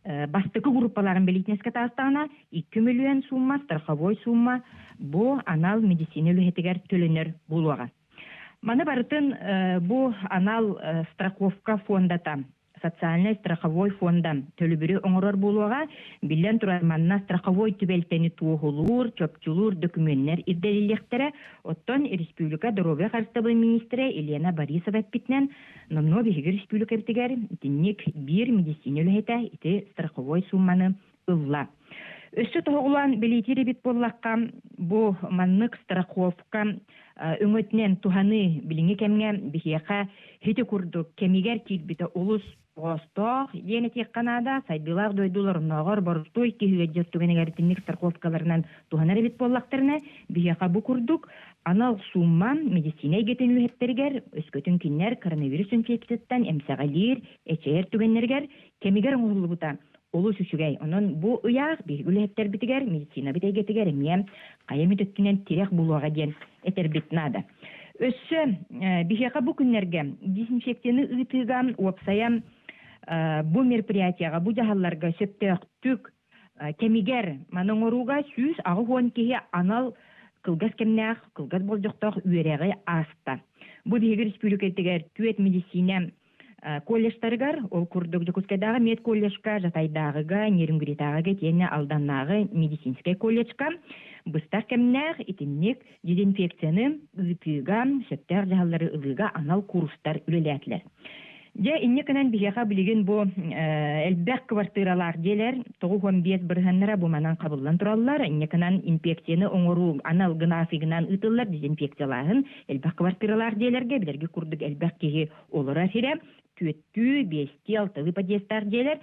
M: бастакы группалаах инбэлиитинэскэ таҕыстаҕына 2 мөлүйүөн сумма страховой сумма бу анал медицина үлэһитигэр төлөнөр буолуоҕа. Маны барытын бу анал страховка фондата социальнай страховой фонда төлөбүрү оҥорор буолуоҕа. Биллэн турар, манна страховой түбэлтэни туоһулуур, чопчулуур дөкүмүөннэр ирдэниллиэхтэрэ. Оттон республика доруобуйа харыстабылын министрэ Елена Борисова эппитинэн, номнуо биһиги республикабытыгар итинник биир медицина үлэһитэ ити страховой суумманы ылла. Өссө тоһоҕолоон бэлиэтиир эбит буоллахха, бу маннык страховка өҥөтүнэн туһаныы билиҥҥи кэмҥэ биһиэхэ ити курдук кэмигэр киирбитэ олус тоҕоостоох диэн этиэххэ наада. Сайдыылаах дойдулар оннооҕор боростуой киһи ыалдьар түгэнигэр итинник страховкаларынан туһанар эбит буоллахтарына, биһиэхэ бу курдук анал суумма медицина эйгэтин үлэһиттэригэр өскөтүн кинилэр коронавирус инфекцияттан эмсэҕэлиир, эчэйэр түгэннэригэр кэмигэр оҥоһуллубута олус үчүгэй. Онон бу ыйаах биһиги үлэһиттэрбитигэр, медицинабыт эйгэтигэр эмиэ хайа эмит өттүнэн тирэх булуоҕа диэн этэрбит наада. Өссө биһиэхэ бу күннэргэ дезинфекцияны ыытыыга уопсайа бу мероприятияҕа, бу дьаһалларга сөптөөхтүк кэмигэр маны оҥорууга 180 киһи анал кылгас кэмнээх, кылгас болдьохтоох үөрэҕи ааста. Бу биһиги республикатыгар түөрт медицина колледжтарыгар, ол курдук Дьокуускайдааҕы медколледжка, Жатайдааҕыга, Нерюнгритааҕыга итиэннэ Алданнааҕы медицинскэй колледжка быстах кэмнээх итинник дезинфекцияны ыытыыга, сөптөөх дьаһаллары ылыыга анал курстар үлэлээтилэр. Дьэ, инньэ гынан биһиэхэ билигин бу элбэх кыбартыыралаах дьиэлэр 95 бырыһыаннара бу манан хабыллан тураллар. Инньэ гынан инфекцияны оҥоруу анал графигынан ыытыллар дезинфекциялааһын элбэх кыбартыыралаах дьиэлэргэ билэрги курдук элбэх киһи олорор сирэ түөттүү, биэстии, алталыы подъезтаах дьиэлэр.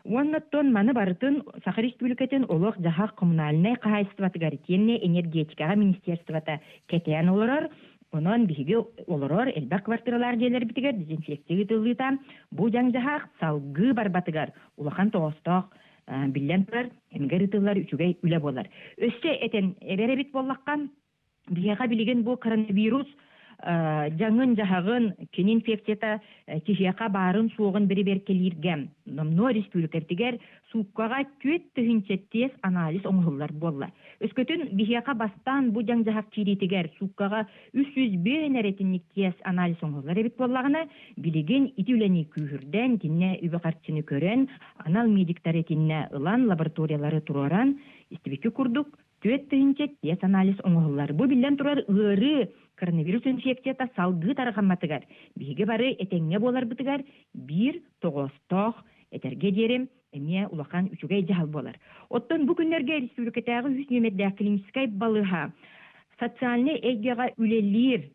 M: Уонна оттон маны барытын Саха Республикатын олох-дьаһах коммунальнай хаһаайыстыбатыгар итиэннэ энергетикаҕа министерствота кэтээн олорор. Онон биһиги олорор элбэх квартиралаах дьиэлэрбитигэр дезинфекция ыытыллыыта бу дьаҥ-дьаһах салгыы барбатыгар улахан тоҕоостоох биллэн турар, кэмигэр ыытыллар үчүгэй үлэ буолар. Өссө этэн эбэр эбит буоллахха, Биһиэхэ билигин бу коронавирус дьаҥын-дьаһаҕын, кини инфекцията киһиэхэ баарын-суоҕун бэрэбиэркэлииргэ номнуо республикабытыгар сууккаҕа 4 тыһыынча тест анализ оҥоһуллар буолла. Өскөтүн биһиэхэ бастаан бу дьаҥ-дьаһах киириитигэр сууккаҕа 305 эрэ итинник тест анализ оҥоһуллар эбит буоллаҕына, билигин ити үлэни күүһүрдэн, итиннэ үбү-харчыны көрөн, анал медиктары итиннэ ылан, лабораториялары туруоран, истибикки курдук 4 тыһыынча тест анализ оҥоһуллар. Бу биллэн турар ыарыы коронавирус инфекцията салгыы тарҕамматыгар, биһиги бары этэҥҥэ буоларбытыгар биир тоҕоостоох этэргэ диэри эмиэ улахан үчүгэй дьаһал буолар. Оттон бу күннэргэ республикатааҕы үһүс нүөмэрдээх клиническай балыыһа социальнай эйгэҕэ үлэлиир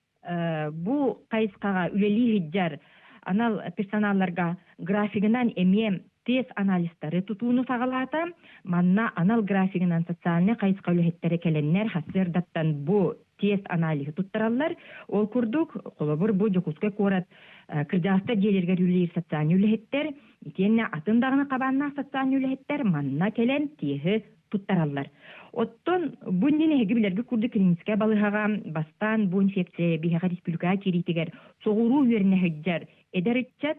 M: бу хайысхаҕа үлэлии сылдьар анал персоналларга графигынан эмиэ тест анализтары тутууну саҕалаата. Манна анал графигынан социальнай хайысха үлэһиттэрэ кэлэннэр сарсыардаттан бу тест аналиһы туттараллар. Ол курдук, холобур, бу Дьокуускай куорат кырдьаҕастар дьиэлэригэр үлэлиир социальнай үлэһиттэр, итиэннэ атын даҕаны хабааннаах социальнай үлэһиттэр манна кэлэн теһы туттараллар. Оттон бу иннинэ эһиги билэргит курдук клиническэй балыыһаҕа бастаан бу инфекция биһиэхэ республикаҕа киириитигэр соҕуруу үөрэнэ сылдьар эдэр ыччат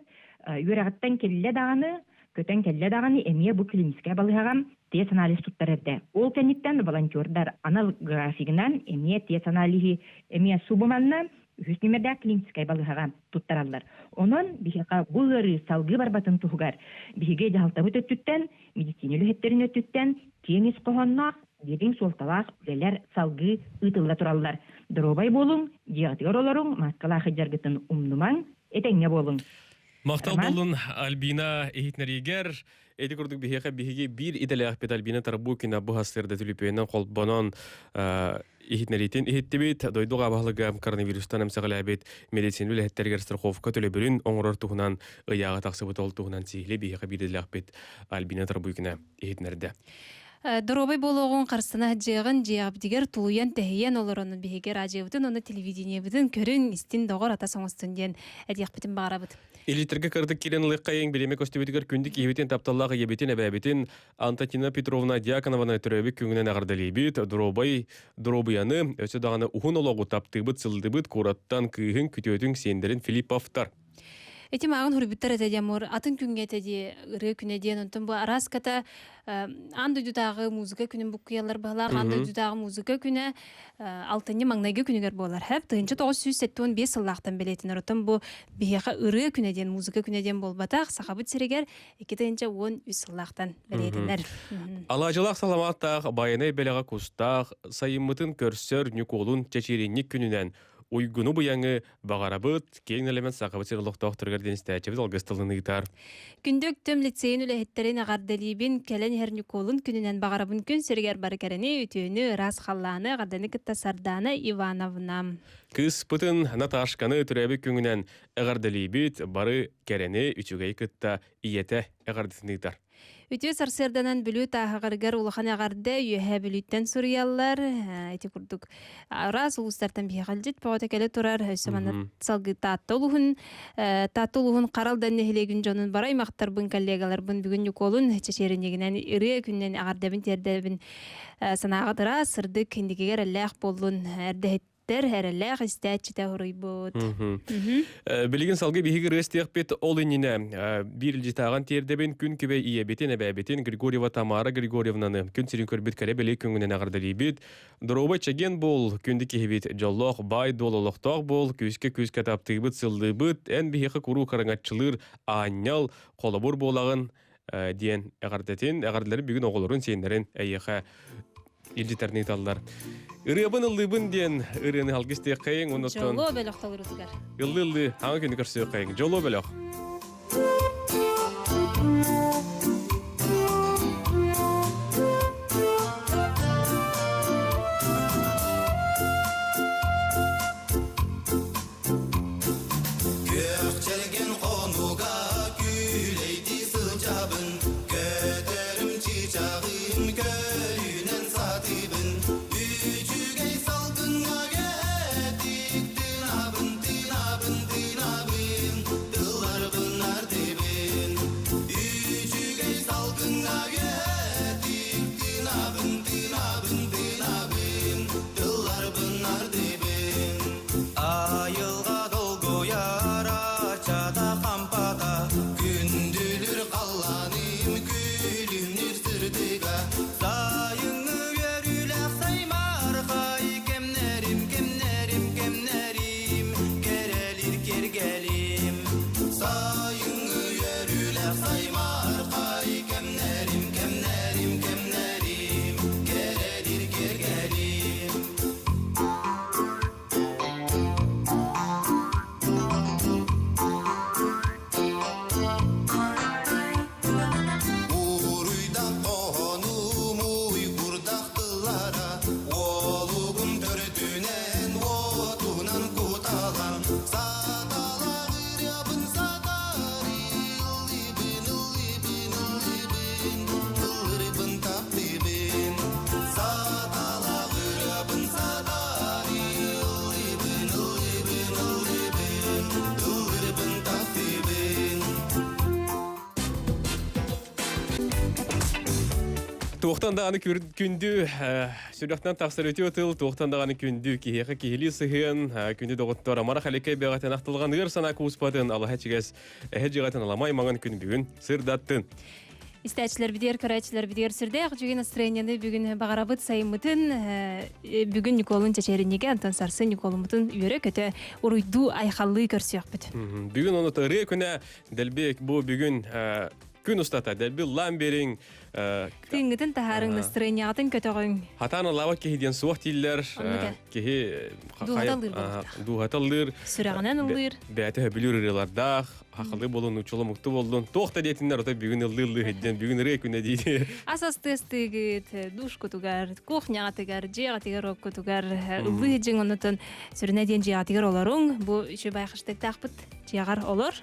M: үөрэҕиттэн кэллэ даҕаны, көтөн кэллэ даҕаны эмиэ бу клиническэй балыыһаҕа тест анализ туттар эрдэ. Ол кэнниттэн волонтердар анал графигынан эмиэ тест аналиһы эмиэ субуманна үһүс нүмердээх клиническэй балыыһаҕа туттараллар. Онон биһиэхэ бу ыарыы салгыы барбатын туһугар биһиги дьаһалтабыт өттүттэн медицина үлэһиттэрин өттүттэн киэҥ ис хоһоонноох, дириҥ суолталаах үлэлэр салгыы ыытылла тураллар. Доруобай буолуҥ, дьиэҕитигэр олоруҥ, мааскалаах сылдьаргытын умнумаҥ, этэҥҥэ буолуҥ.
B: Махтал
M: Роман?
B: буоллун Альбина иһитинэриигэр. Эти курдук биһиэхэ биһиги биир идэлээхпит Альбина Тарбукина бу сарсыарда түлүпүөнүнэн холбонон иһитинэриитин иһиттибит. Дойду баһылыга коронавирустан эмсэҕэлээбит медицина үлэһиттэригэр страховка төлөбүрүн оҥорор туһунан ыйааҕа тахсыбыт ол туһунан сиһилии биһиэхэ биир идэлээхпит Альбина Тарбукина иһитинэрдэ.
C: Доруобай буолуоҕун харыстана сылдьыаҕын, дьиэҕибитигэр тулуйан тэһийэн олорон биһиги радиобытын уонна телевидениебытын көрүҥ, истин доҕор атас оҥостун диэн этиэхпитин баҕарабыт.
B: Илиитэргэ кырдык киирэн ылыаххайыҥ бириэмэ көстүбүтүгэр күндү киһибитин тапталлаах ийэбитин, эбээбитин Антонина Петровна Дьяконованы төрөөбүт күҥүнэн эҕэрдэлиибит, доруобай доруобуйаны, өссө даҕаны уһун олоҕу таптыыбыт, сылдыбыт куораттан кыыһыҥ, күтүөтүҥ, сиэннэрин Филипповтар.
C: Ити мааҕын хуруйбуттар этэ диэн мур атын күҥҥэ этэ дии ырыа күнэ диэн онтон бу араската аан дойдутааҕы музыка күнүн буккуйаллар быһалаах аан дойдутааҕы музыка күнэ алтынньы маҥнайгы күнүгэр буолар хэп 1975 сыллаахтан бэлиэтэнэр оттон бу биһиэхэ ырыа күнэ диэн музыка күнэ диэн буолбатах сахабыт сиригэр 2013 сыллаахтан бэлиэтэнэр.
B: Алаадьылаах саламааттаах байанай бэлэҕэ кустаах сайыммытын көрсөр Ньукуолун чэчииринньик күнүнэн уйгуну быйаҥы Баҕарабыт, киэҥ нэлэмэн Сахабыт сирин олохтоохторугар диэн истээччибит алгыс тылын ыытар.
C: Күндү Өктөм лицейин үлэһиттэрин эҕэрдэлиибин, кэлэн иһэр Ньукуолун күнүнэн баҕарабын күн сиригэр бары кэрэни, үтүөнү, ыраас халлааны, эҕэрдэни кытта Сардаана Ивановна.
B: Кыыспытын Наташканы төрөөбүт күҥүнэн эҕэрдэлиибит, бары кэрэни, үчүгэйи кытта ийэтэ эҕэрдэтин ыытар.
C: Үтүө сарсыарданан Бүлүү Тааһаҕарыгар улахан эҕэрдэ Үөһээ Бүлүүттэн суруйаллар. Ити курдук араас улуустартан биһиэхэ илдьит бөҕөтө кэлэ турар. Өссө манна салгыы Таатта улууһун Таатта улууһун Харалдан нэһилиэгин дьонун бары аймахтарбын, коллегаларбын бүгүн Ньукуолун чэчиэринньигинэн ырыа күнүнэн эҕэрдэбин тиэрдэбин. Санааҕыт ыраас, сырдык, инникигэ эрэллээх буоллун. Эрдэһит Тэр эрэллээх истээччитэ уруйбут.
B: Билигин салгыы биһиги ырыа истиэхпит ол иннинэ биир илдьитааҕын тиэрдэбин күн күбэй ийэбитин, эбээбитин Григорьева Тамара Григорьевнаны күн сирин көрбүт кэрэ бэлиэ күҥүнэн эҕэрдэлиибит. Доруобай чэгиэн буол, күндү киһибит, дьоллоох баай-дуол олохтоох буол, күүскэ күүскэ таптыыбыт, сыллыыбыт, эн биһиэхэ куруук араҥаччылыыр аанньал, холобур буолаҕын диэн эҕэрдэтин, эҕэрдэлэрин бүгүн оҕолорун, сиэннэрин эйиэхэ илдьитэрин ыыталлар. Ырыабын ыллыыбын диэн ырыаны алгыс диэххэйиҥ, оннуттан
C: Дьолуо бөлөх толорутугар.
B: Ыллыы-ыллыы, аҥа күнү көрсүөххэйиҥ. Дьолуо бөлөх.
N: Күөх чэлгэн хонууга күүлэйдии сылдьабын, Көтөрүм чыычааҕым көрүүнэн сатыыбын, Үчүгэй салгыҥҥа кэтик тыынабын, тыынабын, тыынабын, Тылларбын ардыбын. Үчүгэй салгыҥҥа кэтик тыынабын, тыынабын, тыынабын, Тылларбын ардыбын. Айылҕа долгуйар ачата хампата, Күндүлүр халлааным күлүмнүүр сырдыга, Сайыҥҥы үөрүүлээх саймаархай кэмнэрим, кэмнэрим, кэмнэрим, Кэрэлир киэргэлим. Сайыҥҥы үөрүүлээх саймаархай кэмнэрим, кэмнэрим, кэмнэрим, Кэрэлир киэргэлим. Уруйдан хоһоонум уйгурдах тыллара, Уолугум төрдүнэн уотунан куталан, Саталаах ырыабын сатарыы, ыллыыбын, ыллыыбын, ыллыыбын, ыллырбын таптыыбын. Саталаах ырыабын сатарыы, ыллыыбын, ыллыыбын, ыллыыбын, ыллырбын таптыыбын.
B: Туохтан даҕаны күндү сүрэхтэн тахсар үтүө тыл, туохтан даҕаны күндү киһиэхэ киһилии сыһыан, күндү доҕоттор амарах элеккэй бэҕэтин ахтылҕан ыар санаа кууспатын, алаһа чигэс эһэ дьиҕэтин аламай маҥан күн бүгүн сырдаттын.
C: Истээччилэрбитигэр, көрөөччүлэрбитигэр сүрдээх үчүгэй настроениены бүгүн баҕарабыт сайыммытын бүгүн Ньукуолун Чэчээринигэ, Антон сарсын Ньукуолуммутун үөрэ-көтө уруйдуу, айхаллыы көрсүөхпүт.
B: Бүгүн ону ырыа күнэ дэлби бу бүгүн күн устата дэлби ыллаан биэриҥ.
C: Тыыҥҥытын таһаарыҥ, настроениеҕытын көтөҕүҥ.
B: Хатаан ыллаабат киһи диэн суох дииллэр. Киһи
C: дууһата
B: ыллыыр.
C: Сүрэҕинэн ыллыыр.
B: Бэйэтэ сөбүлүүр ырыалардаах. Хахалы болун, учула мукту боллун. Туох да диэтиннэр ото бүгүн ыллыы-ыллыы сылдьан бүгүн ырыа күнэ дии.
C: Ас астыастыыгыт, душкутугар, кухняҕытыгар, дьиэҕитигэр, оккутугар ыллыы дьиҥ оннутун сүрүнэ диэн дьиэҕитигэр олоруҥ. Бу үчүгэй байхаштыктаахпыт дьиэҕэр олор.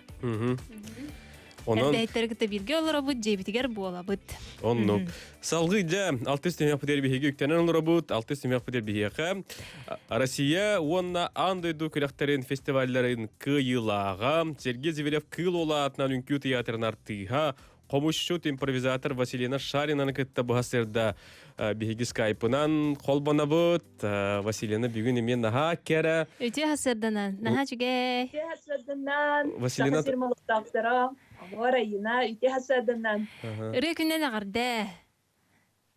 B: Онон
C: Эрдэһиттэри кытта бииргэ олоробут, дьиэбитигэр буолабыт.
B: Оннук. Салгыы дьэ, алтыс түһүмэхпитигэр биһиги үктэнэн олоробут, алтыс түһүмэхпитигэр биһиэхэ Россия уонна аан дойду күрэхтэрин фестивалларын кыайыылааҕа Сергей Зверев Кыыл Уола аатынан үҥкүү тыйаатырын артыыһа, хомусчут импровизатор Василина Шаринаны кытта быһа сырда биһиги скайпынан холбонобут. Василина бүгүн эмиэ наһаа кэрэ.
C: Үтүө хасырданан, наһаа үчүгэй.
O: Үтүө хасырданан,
B: Василина
O: Саха сир молоттоохторо, Омуор Айына, үтүө хасырданан.
C: Ырыа күннэн эҕэрдэ.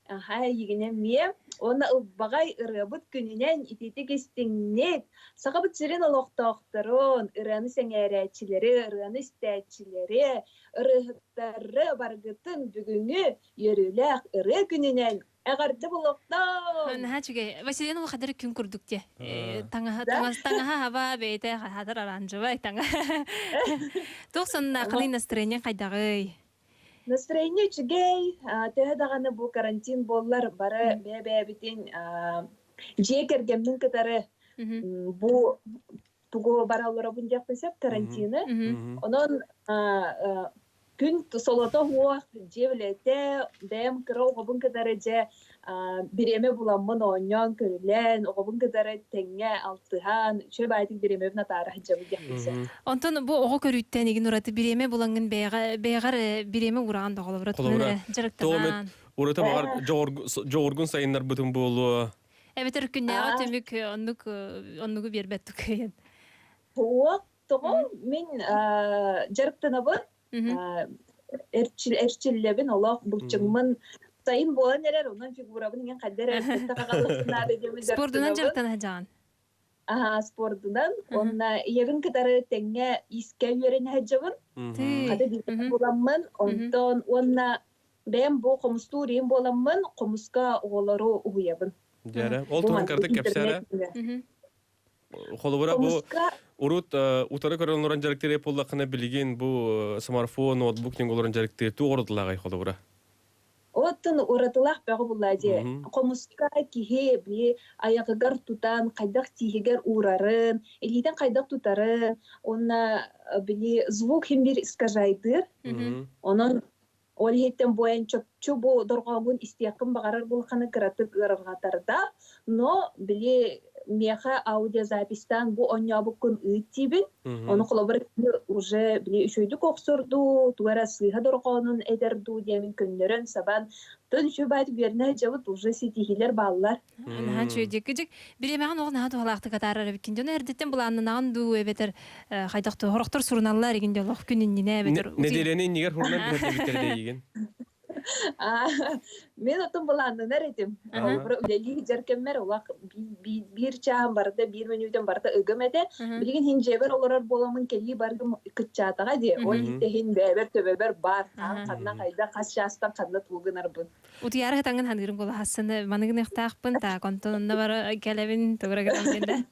O: Аха, эйигинэ эмиэ. Уонна ылбаҕай ырыабыт күнүнэн ититик истиҥник Сахабыт сирин олохтоохторун, ырыаны сэҥээрээччилэри, ырыаны истээччилэри, ырыаһыттары барыгытын бүгүҥҥү үөрүүлээх ырыа күнүнэн эҕэрдэ буолуохтун!
C: Наһаа үчүгэй. Василина улахадыр күн курдук те. Таҥаһа таҥас таҥаһа хаба бэйэтэ хатар оранжевай таҥа. Туох сонна қылый настроение хайдаҕый?
O: Настроение үчүгэй, төһө даҕаны бу карантин буоллар бары бэйэ-бэйэбитин дьиэ кэргэммин кытары бу тугу баралларабын диэхпин сөп карантины. Онон күн солото суох дьиэ үлэтэ, бэйэм кыра оҕобун кытары дьэ бириэмэ буламмын оонньоон, көрүлээн, оҕобун кытары тэҥҥэ алтыһан, үчүгэй баайдык бириэмэбин атаара сылдьабын диэхпин сөп.
C: Онтон бу оҕо көрүүттэн игин ураты бириэмэ булаҥҥын бэйэҕэ бэйэҕэр бириэмэ уураҕын да холобура
B: Холобура,
C: дьарыктанан.
B: Ураты баҕар дьоҕургун сайыннарбытын буолуо.
C: Эбэтэр күннээҕи түмүк оннук оннугу биэрбэт тукайын.
O: Суох, тоҕо мин дьарыктанабын эрчиллэбин олох былчыҥмын сайын буолан эрэр онон фигурабын иҥэн хайда эрэ
C: Спордунан дьарыктана сылдьаҕын?
O: Аһаа, спордунан уонна ийэбин кытары тэҥҥэ иискэ үөрэнэ сылдьабын. Хата бииргэ буоламмын, онтон уонна бэйэм бу хомустуур ийэм буоламмын, хомуска оҕолору уһуйабын.
B: Дьэрэ, ол туһун кырдык кэпсээрэ. Холобура бу урут утары көрөн олорон дьарыктыыр буоллаххына билигин бу смартфон, ноутбук диэн олорон дьарыктыыр туох уратылааҕый холобура?
O: Оттон уратылаах бөҕө булла дии. Хомуска киһи били айаҕыгар тутан хайдах тииһигэр уурарын, илиитин хайдах тутарын, уонна били звук хим бир искажайдыыр. Онон ол иһиттэн буойан чопчу бу дорҕоогун истиэххин баҕарар буолханы кыратык ыарырҕатарда, но били миэхэ аудиозаписьтаан бу оонньообуккун ыыт диибин. Ону холобур уже били үчүгэйдик охсордуу, тугу эрэ сыыһа дорҕоонун этэр дуу диэмин көннөрөн сабан, тон үчүгэй баайдык үөрэнэ сылдьабыт, уже ситиһиилэр бааллар.
C: Наһаа үчүгэй дьик. Бириэмэҕин оҕо наһаа туһалаахтык атаарар эбиккин. Дьоно эрдэттэн былааннанаҕын дуу эбэтэр хайдах дуу хорохтор суруналлар игин дьолох күн иннинэ эбэтэр
B: Нэдиэлэни иннигэр хурунан биһэр диэбиттэр дейигин.
O: Мен отун былааннанар этим. Холобура үлэлии сылдьар кэммэр улах биир чааһым барыта, биир мүнүүтүм барыта ыгым этэ. Билигин хин дьиэбэр олорор буоламмын кэлии баргым кыччаатаҕа дии. Ол иһин бэйэбэр төбөбөр бар, ханна хайда хас чаастан ханна тугу гынарбын.
C: Утуйаары хатаҥын ханыырым буолаһассыны маныгыныахтаахпын таак онтон онно бара кэлэбин тугура гынан диэн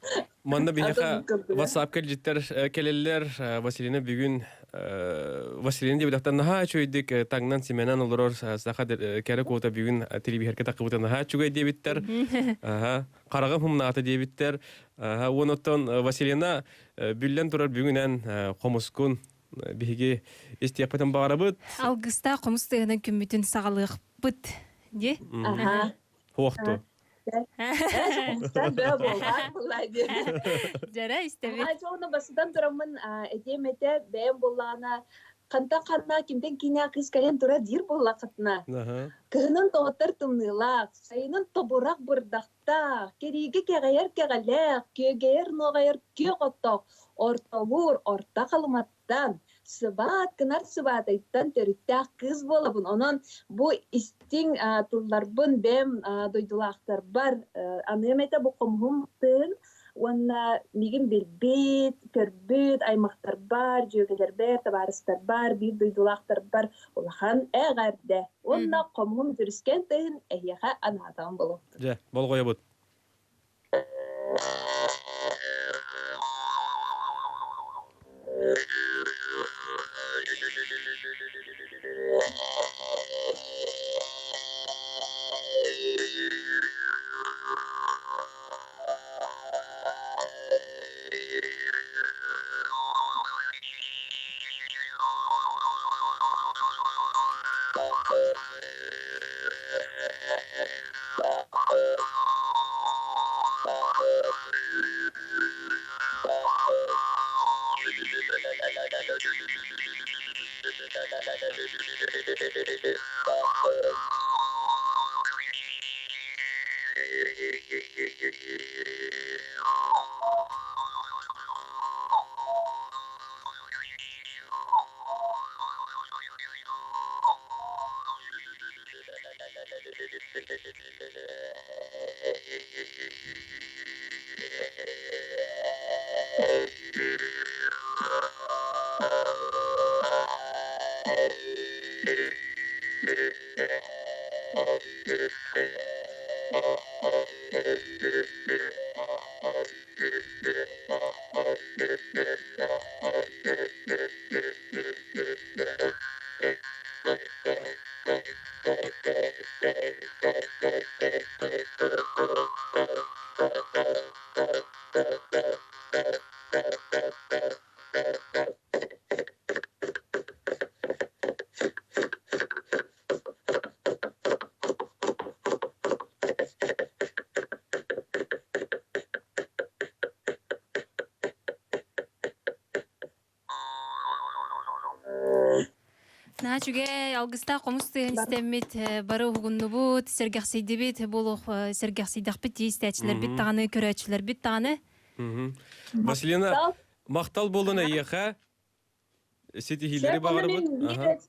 B: Манна биһиэхэ WhatsApp кэлдьиттэр кэлэллэр. Василина бүгүн Василина диэбитэхтэн наһаа үчүгэйдик таҥнан симэнэн олорор саха кэрэ куота бүгүн телевизорга таххыбыта наһаа үчүгэй диэбиттэр. Хараҕым хумнаата диэбиттэр. Уон оттон Василина бүллэн турар бүгүнэн хомускун биһиги истиэхпитин баҕарабыт.
C: Алгыстаах хомус тыаһынан күммүтүн саҕалыахпыт. Дии?
B: Хуохту.
C: Дьэрэ истэбит.
O: Дьону басытан тураммын этиэм этэ бэйэм буоллаҕына хантан ханна кимтэн киинэ кыыс кэлэн турар диир буоллаххытына кыһынын тоҕоттор тымныылаах сайынын тобурах бырдахтаах кэриигэ кэҕэйэр кэҕэлээх күөгэйэр нуоҕайар күөх оттоох ортолуур орто халымат сыбаат гынар сыбаатайтан төрүттээх кыыс буолабын. Онон бу истиҥ тылларбын бэйэм дойдулаахтарбар аныам этэ бу хомуһум тыын уонна миигин билбит, көрбүт аймахтарбар, дьүөгэлэрбэр, табаарыстарбар, биир дойдулаахтарбар улахан эҕэрдэ уонна хомуһум дьүрүскэн тыын эһиэхэ анаатаҕым буолуохтун.
B: Дьэ, болҕойобут.
C: Наһаа үчүгэй, алгыстаах хомус тыаһын истэммит, бары уһугуннубут, сэргэхсийдибит, буолуох сэргэхсийдэхпит дии истээччилэрбит даҕаны, көрөөччүлэрбит даҕаны.
B: Василина, махтал буолун эйиэхэ. Ситиһиилэри баҕарабыт.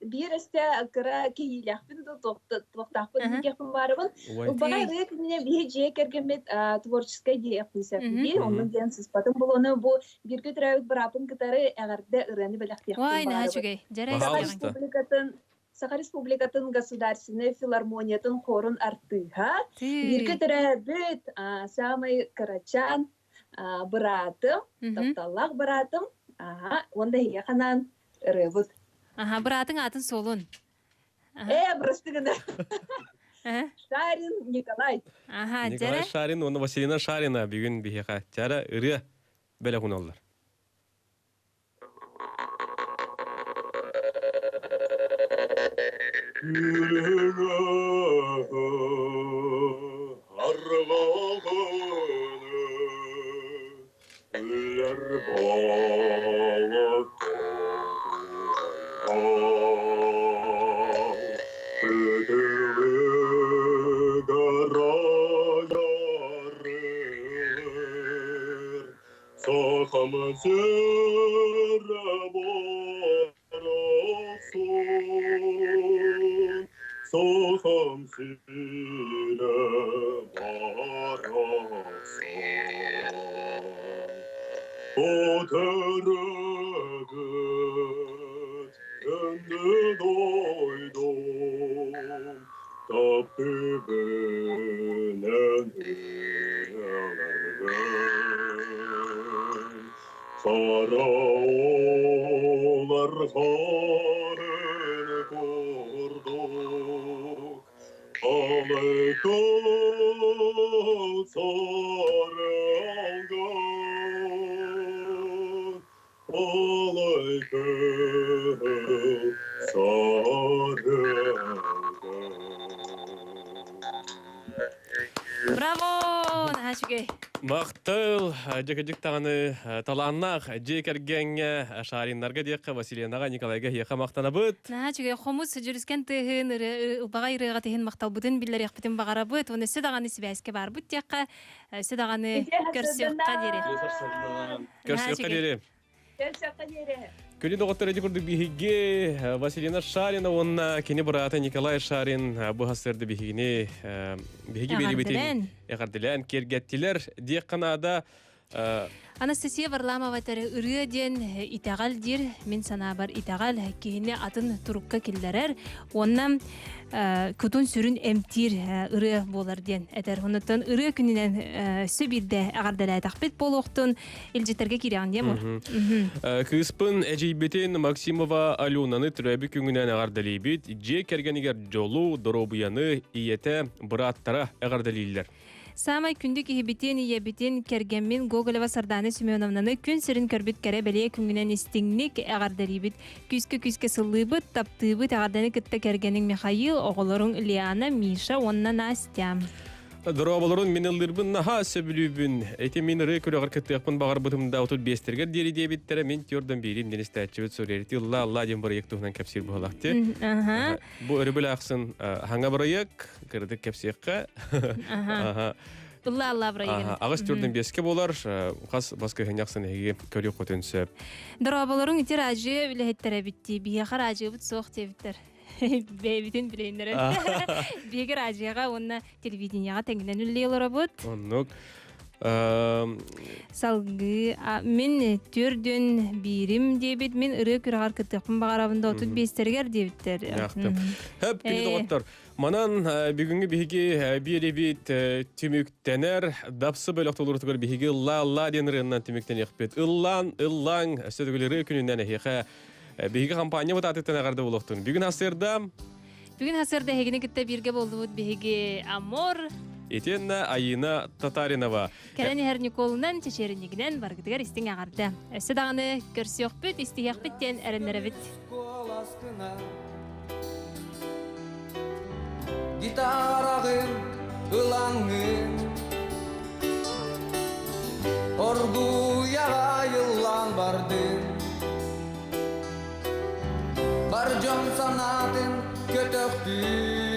O: Биир өстө кыра киһиилээхпин да туохтаахпын диэхпин баарыбын. Баҕа ырыа күнүнэ биһи дьиэ кэргэммит творческай диэхпин сөп дии. Оннук диэн сыспатым булуну бу бииргэ төрөөбүт бырааппын кытары эҕэрдэ ырыаны бэлэхтиэхпин
C: Ой, наһаа үчүгэй. Дьэрэ
O: Саха Республикатын Саха Республикатын государственнай филармониятын хорун артыыһа, бииргэ төрөөбүт саамай кырачаан быраатым, тапталлаах быраатым, уонна эһиэхэ анаан ырыабыт.
C: Аха, быраатыҥ атын суолун.
O: Э, бырасты гына. Шарин Николай.
C: Аха,
B: Николай Шарин уонна Василина Шарина бүгүн биһиэхэ чара ырыа бэлэх уналлар.
G: Сахам сирэ барахсан, Сахам сирэ барахсан. Көтөрөгүт кэнни дойдум, Таптыыбын эн ырыаларгын. Хара оолар харын курдук, Алыкыл сарыалгын, Алыкыл сарыалгын.
C: Браво! Наһаа үчүгэй.
B: Махтал, дьэ даҕаны талааннаах дьиэ кэргэҥҥэ Шариннарга диэххэ Василинаҕа Николайга эһиэхэ махтанабыт.
C: Наһаа үчүгэй хомус дьүрүскэн тыаһын ылбаҕай ырыаҕа тиһин махталбытын биллэриэхпитин баҕарабыт. Уонна өссө даҕаны сибээскэ баарбыт диэххэ, өссө даҕаны көрсүөххэ диэри.
B: Көрсүөххэ диэри.
O: Көрсүөххэ диэри.
B: Күнү доҕоттор эти курдук биһиги Василина Шарина уонна кини быраата Николай Шарин бу сарсыарда биһигини биһиги биэрибитин эҕэрдэлээн киэргэттилэр диэххэ наада.
C: Анастасия Варламова ырыа диэн итэҕэл диир, мин санаабар итэҕэл киһини атын турукка киллэрэр уонна кутун сүрүн эмтиир ырыа буолар диэн этэр. Онуттан ырыа күнүнэн өссө биирдэ эҕэрдэлээтэхпит буолуохтун илдьиттэргэ киирэҕин диэ мур.
B: Кыыспын эдьиийбитин Максимова Аленаны төрөөбүт күҥүнэн эҕэрдэлиибит. Дьиэ кэргэнигэр дьолу, доруобуйаны, ийэтэ, бырааттара эҕэрдэлииллэр.
C: Саамай күндү киһибитин, ийэбитин, кэргэммин Гоголева Сардана Семеновнаны күн сирин көрбүт кэрэ бэлиэ күҥҥүнэн истиҥник эҕэрдэлиибит. Күүскэ-күүскэ сыллыыбыт, таптыыбыт эҕэрдэни кытта кэргэниҥ Михаил, оҕолоруҥ Лиана, Миша уонна Настя.
B: Дорооболорун мин ыллыырбын наһаа сөбүлүүбүн. Ити мин ырыа күрэҕэр кыттыахпын баҕарбытым да 35-тэргэр диэри диэбиттэрэ мин түөрдөн биирим диэн истээччибит суруйар. Ити ылла алла диэн бырайыак туһунан кэпсиир буолахти. Бу өрөбүл аахсын хаҥа бырайыак кырдык кэпсиэххэ.
C: Аха. Ылла алла бырайыгын.
B: Аҕыс түрдэн биэскэ буолар хас баскыһынньах ахсын эһиги көрүөх хотун сөп.
C: Дорооболорун ити радио үлэһиттэрэ битти. Биһиэхэ радиобут суох диэбиттэр. Бэйэбитин билэйиннэрэн. Биһиги радиоҕа уонна телевидениеҕа тэҥинэн үлэлии олоробут.
B: Оннук.
C: Салгыы мин түөрдүн биирим диэбит, мин ырыа күрэҕэр кыттыахпын баҕарабын да 35-тэригэр диэбиттэр.
B: Хөп күнү доҕоттор. Манан бүгүҥҥү биһиги биэрэбит түмүктэнэр. Дапсы бөлөх толорутугар биһиги ыллаа-ыллаа диэн ырыаннан түмүктэниэхпит. Ыллаан, ыллааҥ, өссө төгүл ырыа күнүнэн эһиэхэ Биһиги компания бытаатыттан эҕэрдэ буолуохтун. Бүгүн хасырда
C: Бүгүн хасырда эһигини кытта бииргэ болдубут биһиги Амор.
B: Итиэннэ Айина Татаринова.
C: Кэлэн иһэр Николунан, Чечеринигинэн баргытыгар истиҥ эҕэрдэ. Өссө даҕаны көрсүөхпүт, истиһиэхпит диэн эрэннэрэбит.
P: Гитараҕын ылаҥҥын Оргууйаҕа айыллаан бардын Бар дьон санаатын көтөхтүү.